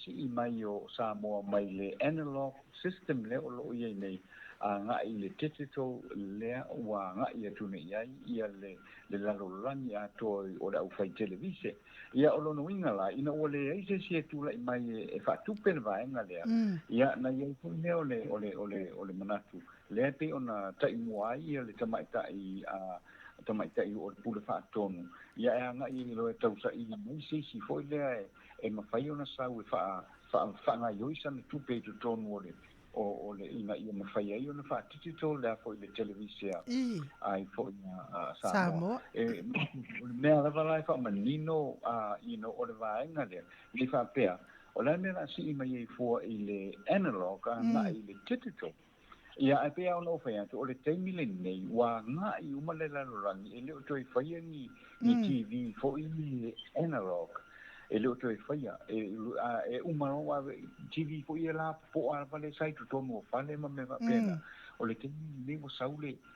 sii mai o Samoa mai le analog system lea o lo o i ai nei agai i le digital lea ua agai atu nei i ai ia le lalolagi atoa o le aufai televise. Ia o lona uiga la ina ua leai se isi e tulai mai e faatupe le vaega lea, ia na i ai foi lea o le manatu lea pei ona taimua ai ia le tamaitai o le pule faatonu, ia e agai ai loa e tausaili mai se isi foi lea e mafai ona sau e faagaioi sana tupe i totonu o le ina ia mafai ai ona faatitito lea foi le televise ai foi a Samoa. E o le mea lava la e faamanino you know, o le vaega lea le faapea o le mea la sii mai ai fua i le analog agai i le digital. Ia ae pei ona ou fai atu o le taimi lenei ua agai uma le lalolagi e le o toe faia ni TV foi ni analog, e le o toe faia e uma loa TV foi e la popoa lava le sa i totonu o fale ma mea faapena. O le taimi lenei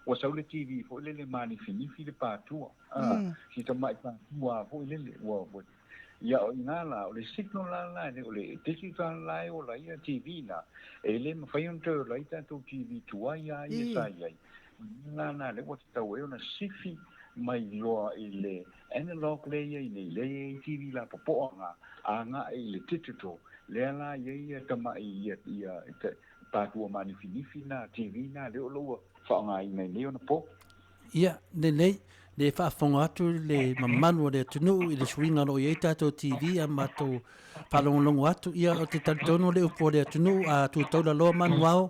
ua sau le TV foi lele manifinifi le patua, si tamai patua foi lele ua ia o ina la o le signal la o le digital la e ola ia TV na e le mafai ona toe ola ai tatou TV tuai a ia sa i ai. mea la lena lea ua tatau ai ona sifi mai loa i le analog lea e i ai nei, lea e i ai TV lapopoa na agai i le digital, lea la e i ai ia tamai ia ia patua manifinifi na TV na lea o lo o ua faaaogaina i nei ona po. Ia, lelei, le faafofoga atu le mamalu o le atunuu i le suiga o lo o i ai tatou TV a matou faalogologo atu, ia ou te talitonu le upu a le atunuu a tu taula loa manuao,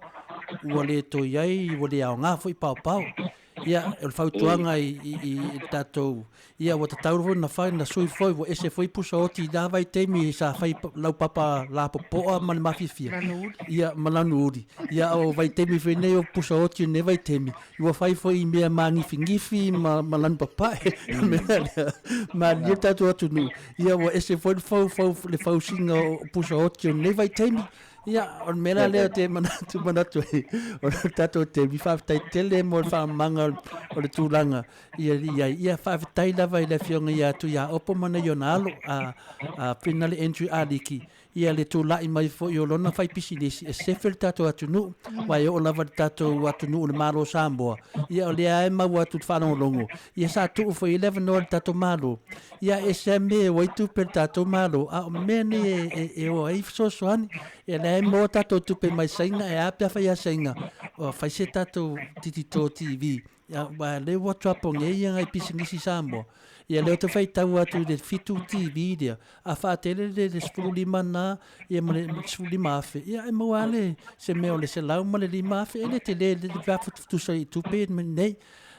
ua le toe i ai, ua le aoga foi paopao. Ia, o le fautuaga i, i, i, i le tatou, ia ua tatau foi ona fai, na sui foi, ua ese foi pusa oti i la vaitaimi sa fai laupapa lapopoa ma le mafiafia. Lanu uli. Ia, ma lanu uli. Ia, o vaitaimi foi nei o pusa oti o lenei vaitaimi, ua fai foi i mea māgifigifi ma, ma lanu papae. O le mea lea, malilie le tatou atunuu, ia ua ese foi le fau, fau, le fausiga o pusa oti o lenei vaitaimi. Ia, o le mea la lea ou te manatu, manatu ai, o le tatou taimi, faafetai tele mo le faamamaga o le tulaga ia i ai. Ia, faafetai lava i le Afioga ia Tuiaopo ma nai ona alo, a, a Finale Andrew Aliki, ia le tulai mai foi o lona faipisinisi e sefe le tatou atunuu, aua e oo lava i le tatou atunuu i le Malo o Samoa, ia o lea lava e maua atu i le faalogologo, ia sa tuu foi i ai le avanoa i le tatou Malo, ia e ese lava mea e o ai tupe a le tatou Malo, a o mea nei e, e, e o ai fesoasoani. Ia lea e maua tatou tupe mai Saina, e a pe a fai ia Saina, ua fai se tatou Titito TV. Ia, aua lea ua tuapogia ia nai pisinisi Samoa. Ia lea ou te faitau atu i le 7 TV lea, a faatele le 15 na, ia ma le 15,000, ia e maua lava le, se mea o le 105,000, e le tele pe a futufutusa i tupe nei.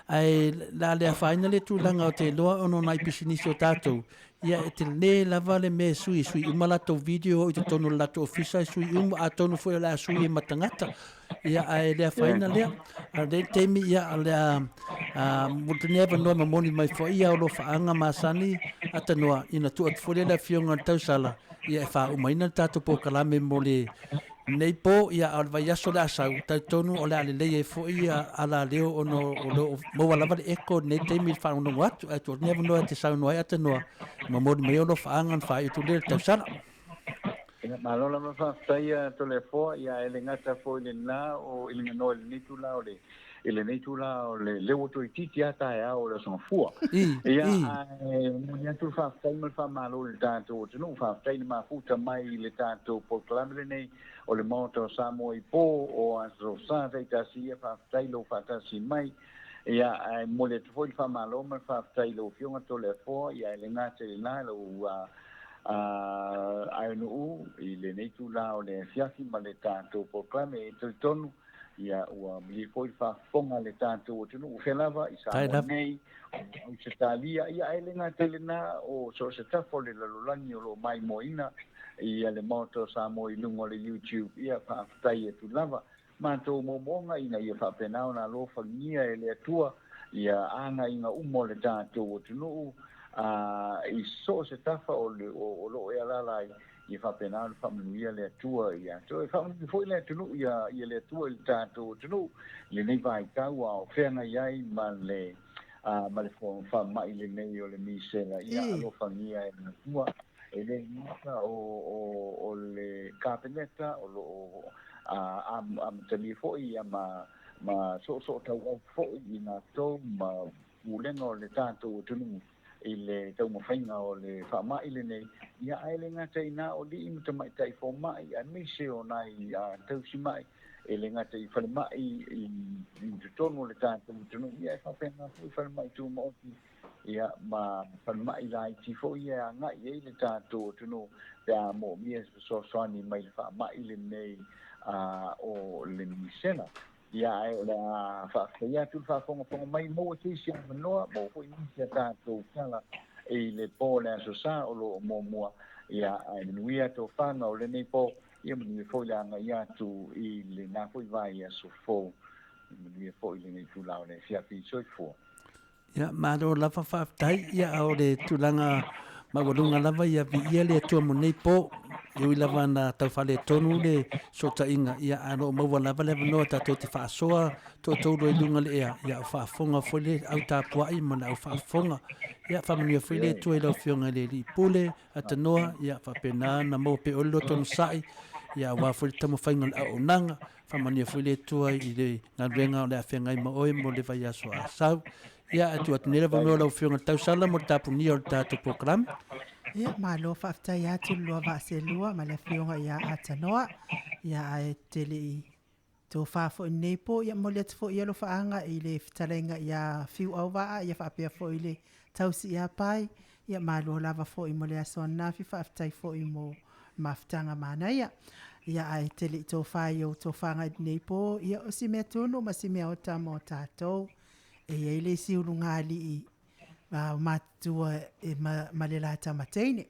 Ae o le a le afaina le tulaga ou te iloa ona o nai pisinisi o tatou, ia e tele lava le mea e sui, e sui uma latou video i totonu o le latou ofisa, e sui uma, atonu foi o le a sui ai ma tagata. Ia, ae le afaina lea. A o lenei taimi, ia, o le a mo lenei avanoa e momoli mai foi ia alofaaga masani Atanoa, ina tuu atu foi lea i le Afioga i le Tausala, ia e faaumaina le tatou polokalame mo le Nei po, ia, a o le vaiaso o le a sau, talitonu o le a lelei ai foi ia alaleo ona o lo o maua lava le echo i lenei taimi i le faalogologo atu, ae tuu atu lenei avanoa e te saunoa ai Atanoa, momoli mai ou alofaaga ona faaiu atu lea i le tausala. Ia, malo lava faafetai ia Toleafoa, ia e le gata foi i lena o i le ganoa i lenei itula o le i lenei itula o le lea ua toeitiiti lava taeao o le Aso Gafua. Ia, ae momoli atu le faafetai ma le faamalo i le tatou atunuu, faafetai le mafuta mai i le tatou polokalame lenei o le Maota o Samoa i po o Aso Sa taitasi, ia faafetai lou faatasi mai. Ia, ae momoli atu foi le faamalo ma le faafetai i lau Afioga Toleafoa, ia e le gata i lena, lau aeonuu i lenei itula o le afiafi ma le tatou polokalame e talitonu Ia, ua malie foi le faafofoga a le tatou atunuu, o fea lava, i Samoa nei, o Ausetalia, ia ae le gata i lena, o so o se tafa o le lalolagi o lo o maimoaina ia le Maota o Samoa i luga o le YouTube, ia faafetai atu lava. Matou moomooga ina ia faapena ona alofagia e le Atua ia agaiga uma o le tatou atunuu, a, i so o se tafa o, o, o lo o e alaala ai, Ia faapena ona faamanuia le Atua ia te oe. Faamanuia foi le atunuu ia, ia le Atua i le tatou atunuu i lenei vaitau a o feagai ai ma le, a, ma le faamai lenei o le misela. Ia alofagia e le Atua. E le gata o, o, o le Kapeneta o lo o a, amatalia foi ia ma, ma soosootauau foi i latou ma pulega o le tatou atunuu i le taumafaiga o le faamai lenei, ia ae le gata i na o alii ma tamaitai fomai aemaise o nai tausimai, e le gata i falemai i totonu o le tatou atunuu, ia e faapena foi falemai tumaoti, ia ma falemai laiti foi ia e agai i ai le tatou atunuu pe a moomia se fesoasoani mai le faamai lenei o le misela. Ia, ae o le a faafetaia atu le faafogafoga mai, maua se isi avanoa, maua foi nisi a tatou tala i le po o le Aso Sa o lo o muamua. Ia, ae manuia tofaga o lenei po, ia manuia foi le agai atu i lena foi vaiaso fou. Manuia foi lenei itula o le afiafi. Soifua. Ia, malo lava faafetai. Ia, a o le tulaga maualuga lava, ia viia le Atua mo nei po. E ui lava na tau faaletonu le sootaiga, ia, ae o lo o maua lava le avanoa tatou te faasoa toatoulu ai luga le ea, ia, o faafofoga foi le au tapuai ma le au faafofoga. Ia, faamanuia foi le Atua i lau Afioga i le Alii Pule, Atanoa, ia, faapena ona maua pea oe le loto onosai, Ia aua foi le taumafaiga o le auaunaga, faamanuia foi le Atua i le galuega o le a feagai ma oe mo le vaiaso a sau. Ia, ae tuu atu nei le avanoa i lau Afioga i le Tausala mo le tapunia o le tatou polokalame. Ia, malo faafetai atu le lua vaa selua ma le Afioga ia Atanoa. Ia, ae te le i tofa foi lenei po, ia momoli atu foi alofaaga i le fetalaiga ia Fiu Auvaa, ia faapea foi le tausi ia Pai. Ia malo lava foi mo le aso ananafi, faafetai foi mo mafutaga manaia. Ia ae te le i tofa i ou tofaga i lenei po, ia o si mea tunu ma si mea ota mo tatou. E i ai le isi ulugalii matutua e ma, ma le la tama teine.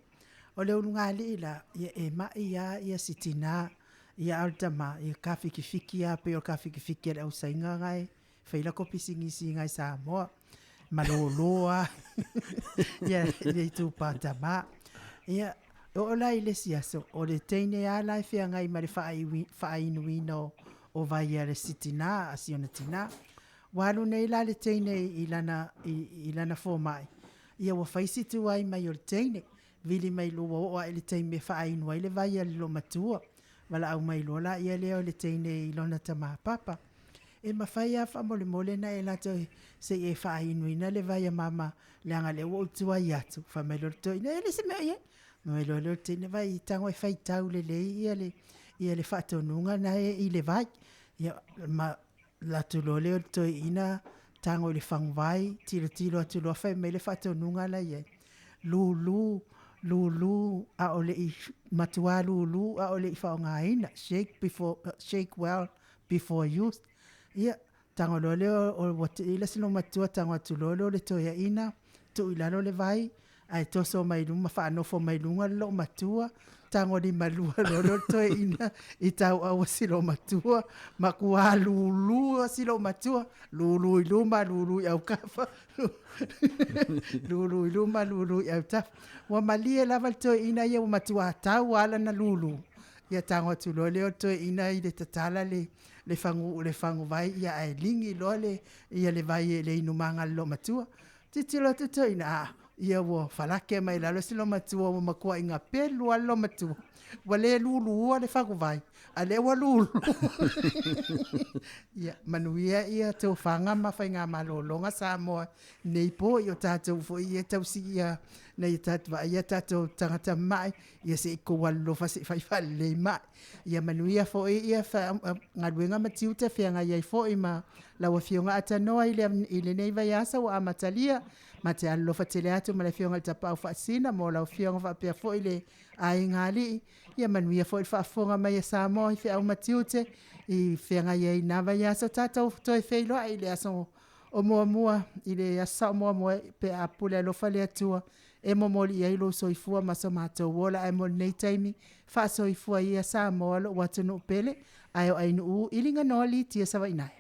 O le ulugalii la, ia e mai a ia si tinā, ia a o le tama, ia kafikifiki a pei o le kafikifiki a le ausaiga gae fai lako pisinisi ngai Samoa malōlō a ia le itupa tama. Ia, oo la i le isi aso, o le teine a la e feagai ma le faainuina o vai a le si tinā, a si ona tinā. Ua alu nei la le teine i lana, i, i lana fomai, ia ua fai si tuai mai o le teine, vili mai loa ua oo ae i le taimi e faainu ai le vai a le loomatua. Valaau mai loa laia lea o le teine i lona tamā papa. E mafai lava faamolemole na e latou se i e faainuina le vai a mama leaga lea ua ou tuai atu. Fai mai loa le toeaina, e leai se mea o i ai. Fai mai loa lea o le teine, vaai tago e faitau lelei ia le, ia le faatonuga na e i le vai. Ia, ma alu atu loa lea o le toeaina tago i le faguvai, tilotilo atu loa fai mai le faatonuga la e i ai, lulu, lulu a o le i matua lulu a o le i faaaogaina, shake before, shake well before use. Ia, tago loa lea o, ua tiila si loomatua tago atu loa lea o le toeaina, tuu i lalo le vai, ae toso mai luma faanofo mai luga le loomatua, tagolimalua loa lea o le toeaina i tauau o si loomatua, matua lulu si loomatua, lulu i luma, lulu i autafa, lulu i luma, lulu i autafa. Ua malie lava le toeaina ia ua matua tau lava lana lulu. Ia tago atu loa lea o le toeaina i le tatala le le fagu le faguvai ia ae ligi loa le ia le vai e le inumaga a le loomatua. Tilotilo atu toeaina, a, ia ua falake mai lalo si loomatua ua matuai gapelu lava le loomatua. Ua le luluua le faguvai, a lea ua lulu. Ia, manuia ia tofaga ma faigamalologa Samoa nei po i o tatou foi ia tausi ia nai o tatou vaai ia tatou tagata mamai, ia se i tou alolofa se i fai faalelei mai. Ia manuia foi ia galuega ma tiute feagai ai foi ma lau Afioga Atanoa i, le, i lenei vaiaso ua amatalia. Ma te alolofa tele atu ma le Afioga i le Tapaau Faasisina mo lau Afioga faapea foi le aiga alii. Ia manuia foi le faafofoga mai a Samoa i feau ma tiute i feagai ai i na vaiaso. Tatou toe feiloai i le aso o muamua, i le aso Sa muamua pe a pule alofa le Atua e momoli i ai lou soifua ma so matou ola. Ae mo lenei taimi, faasoifua ia Samoa lou atunuu pele, ae o Ainuu i Liganoa Litia Savainae.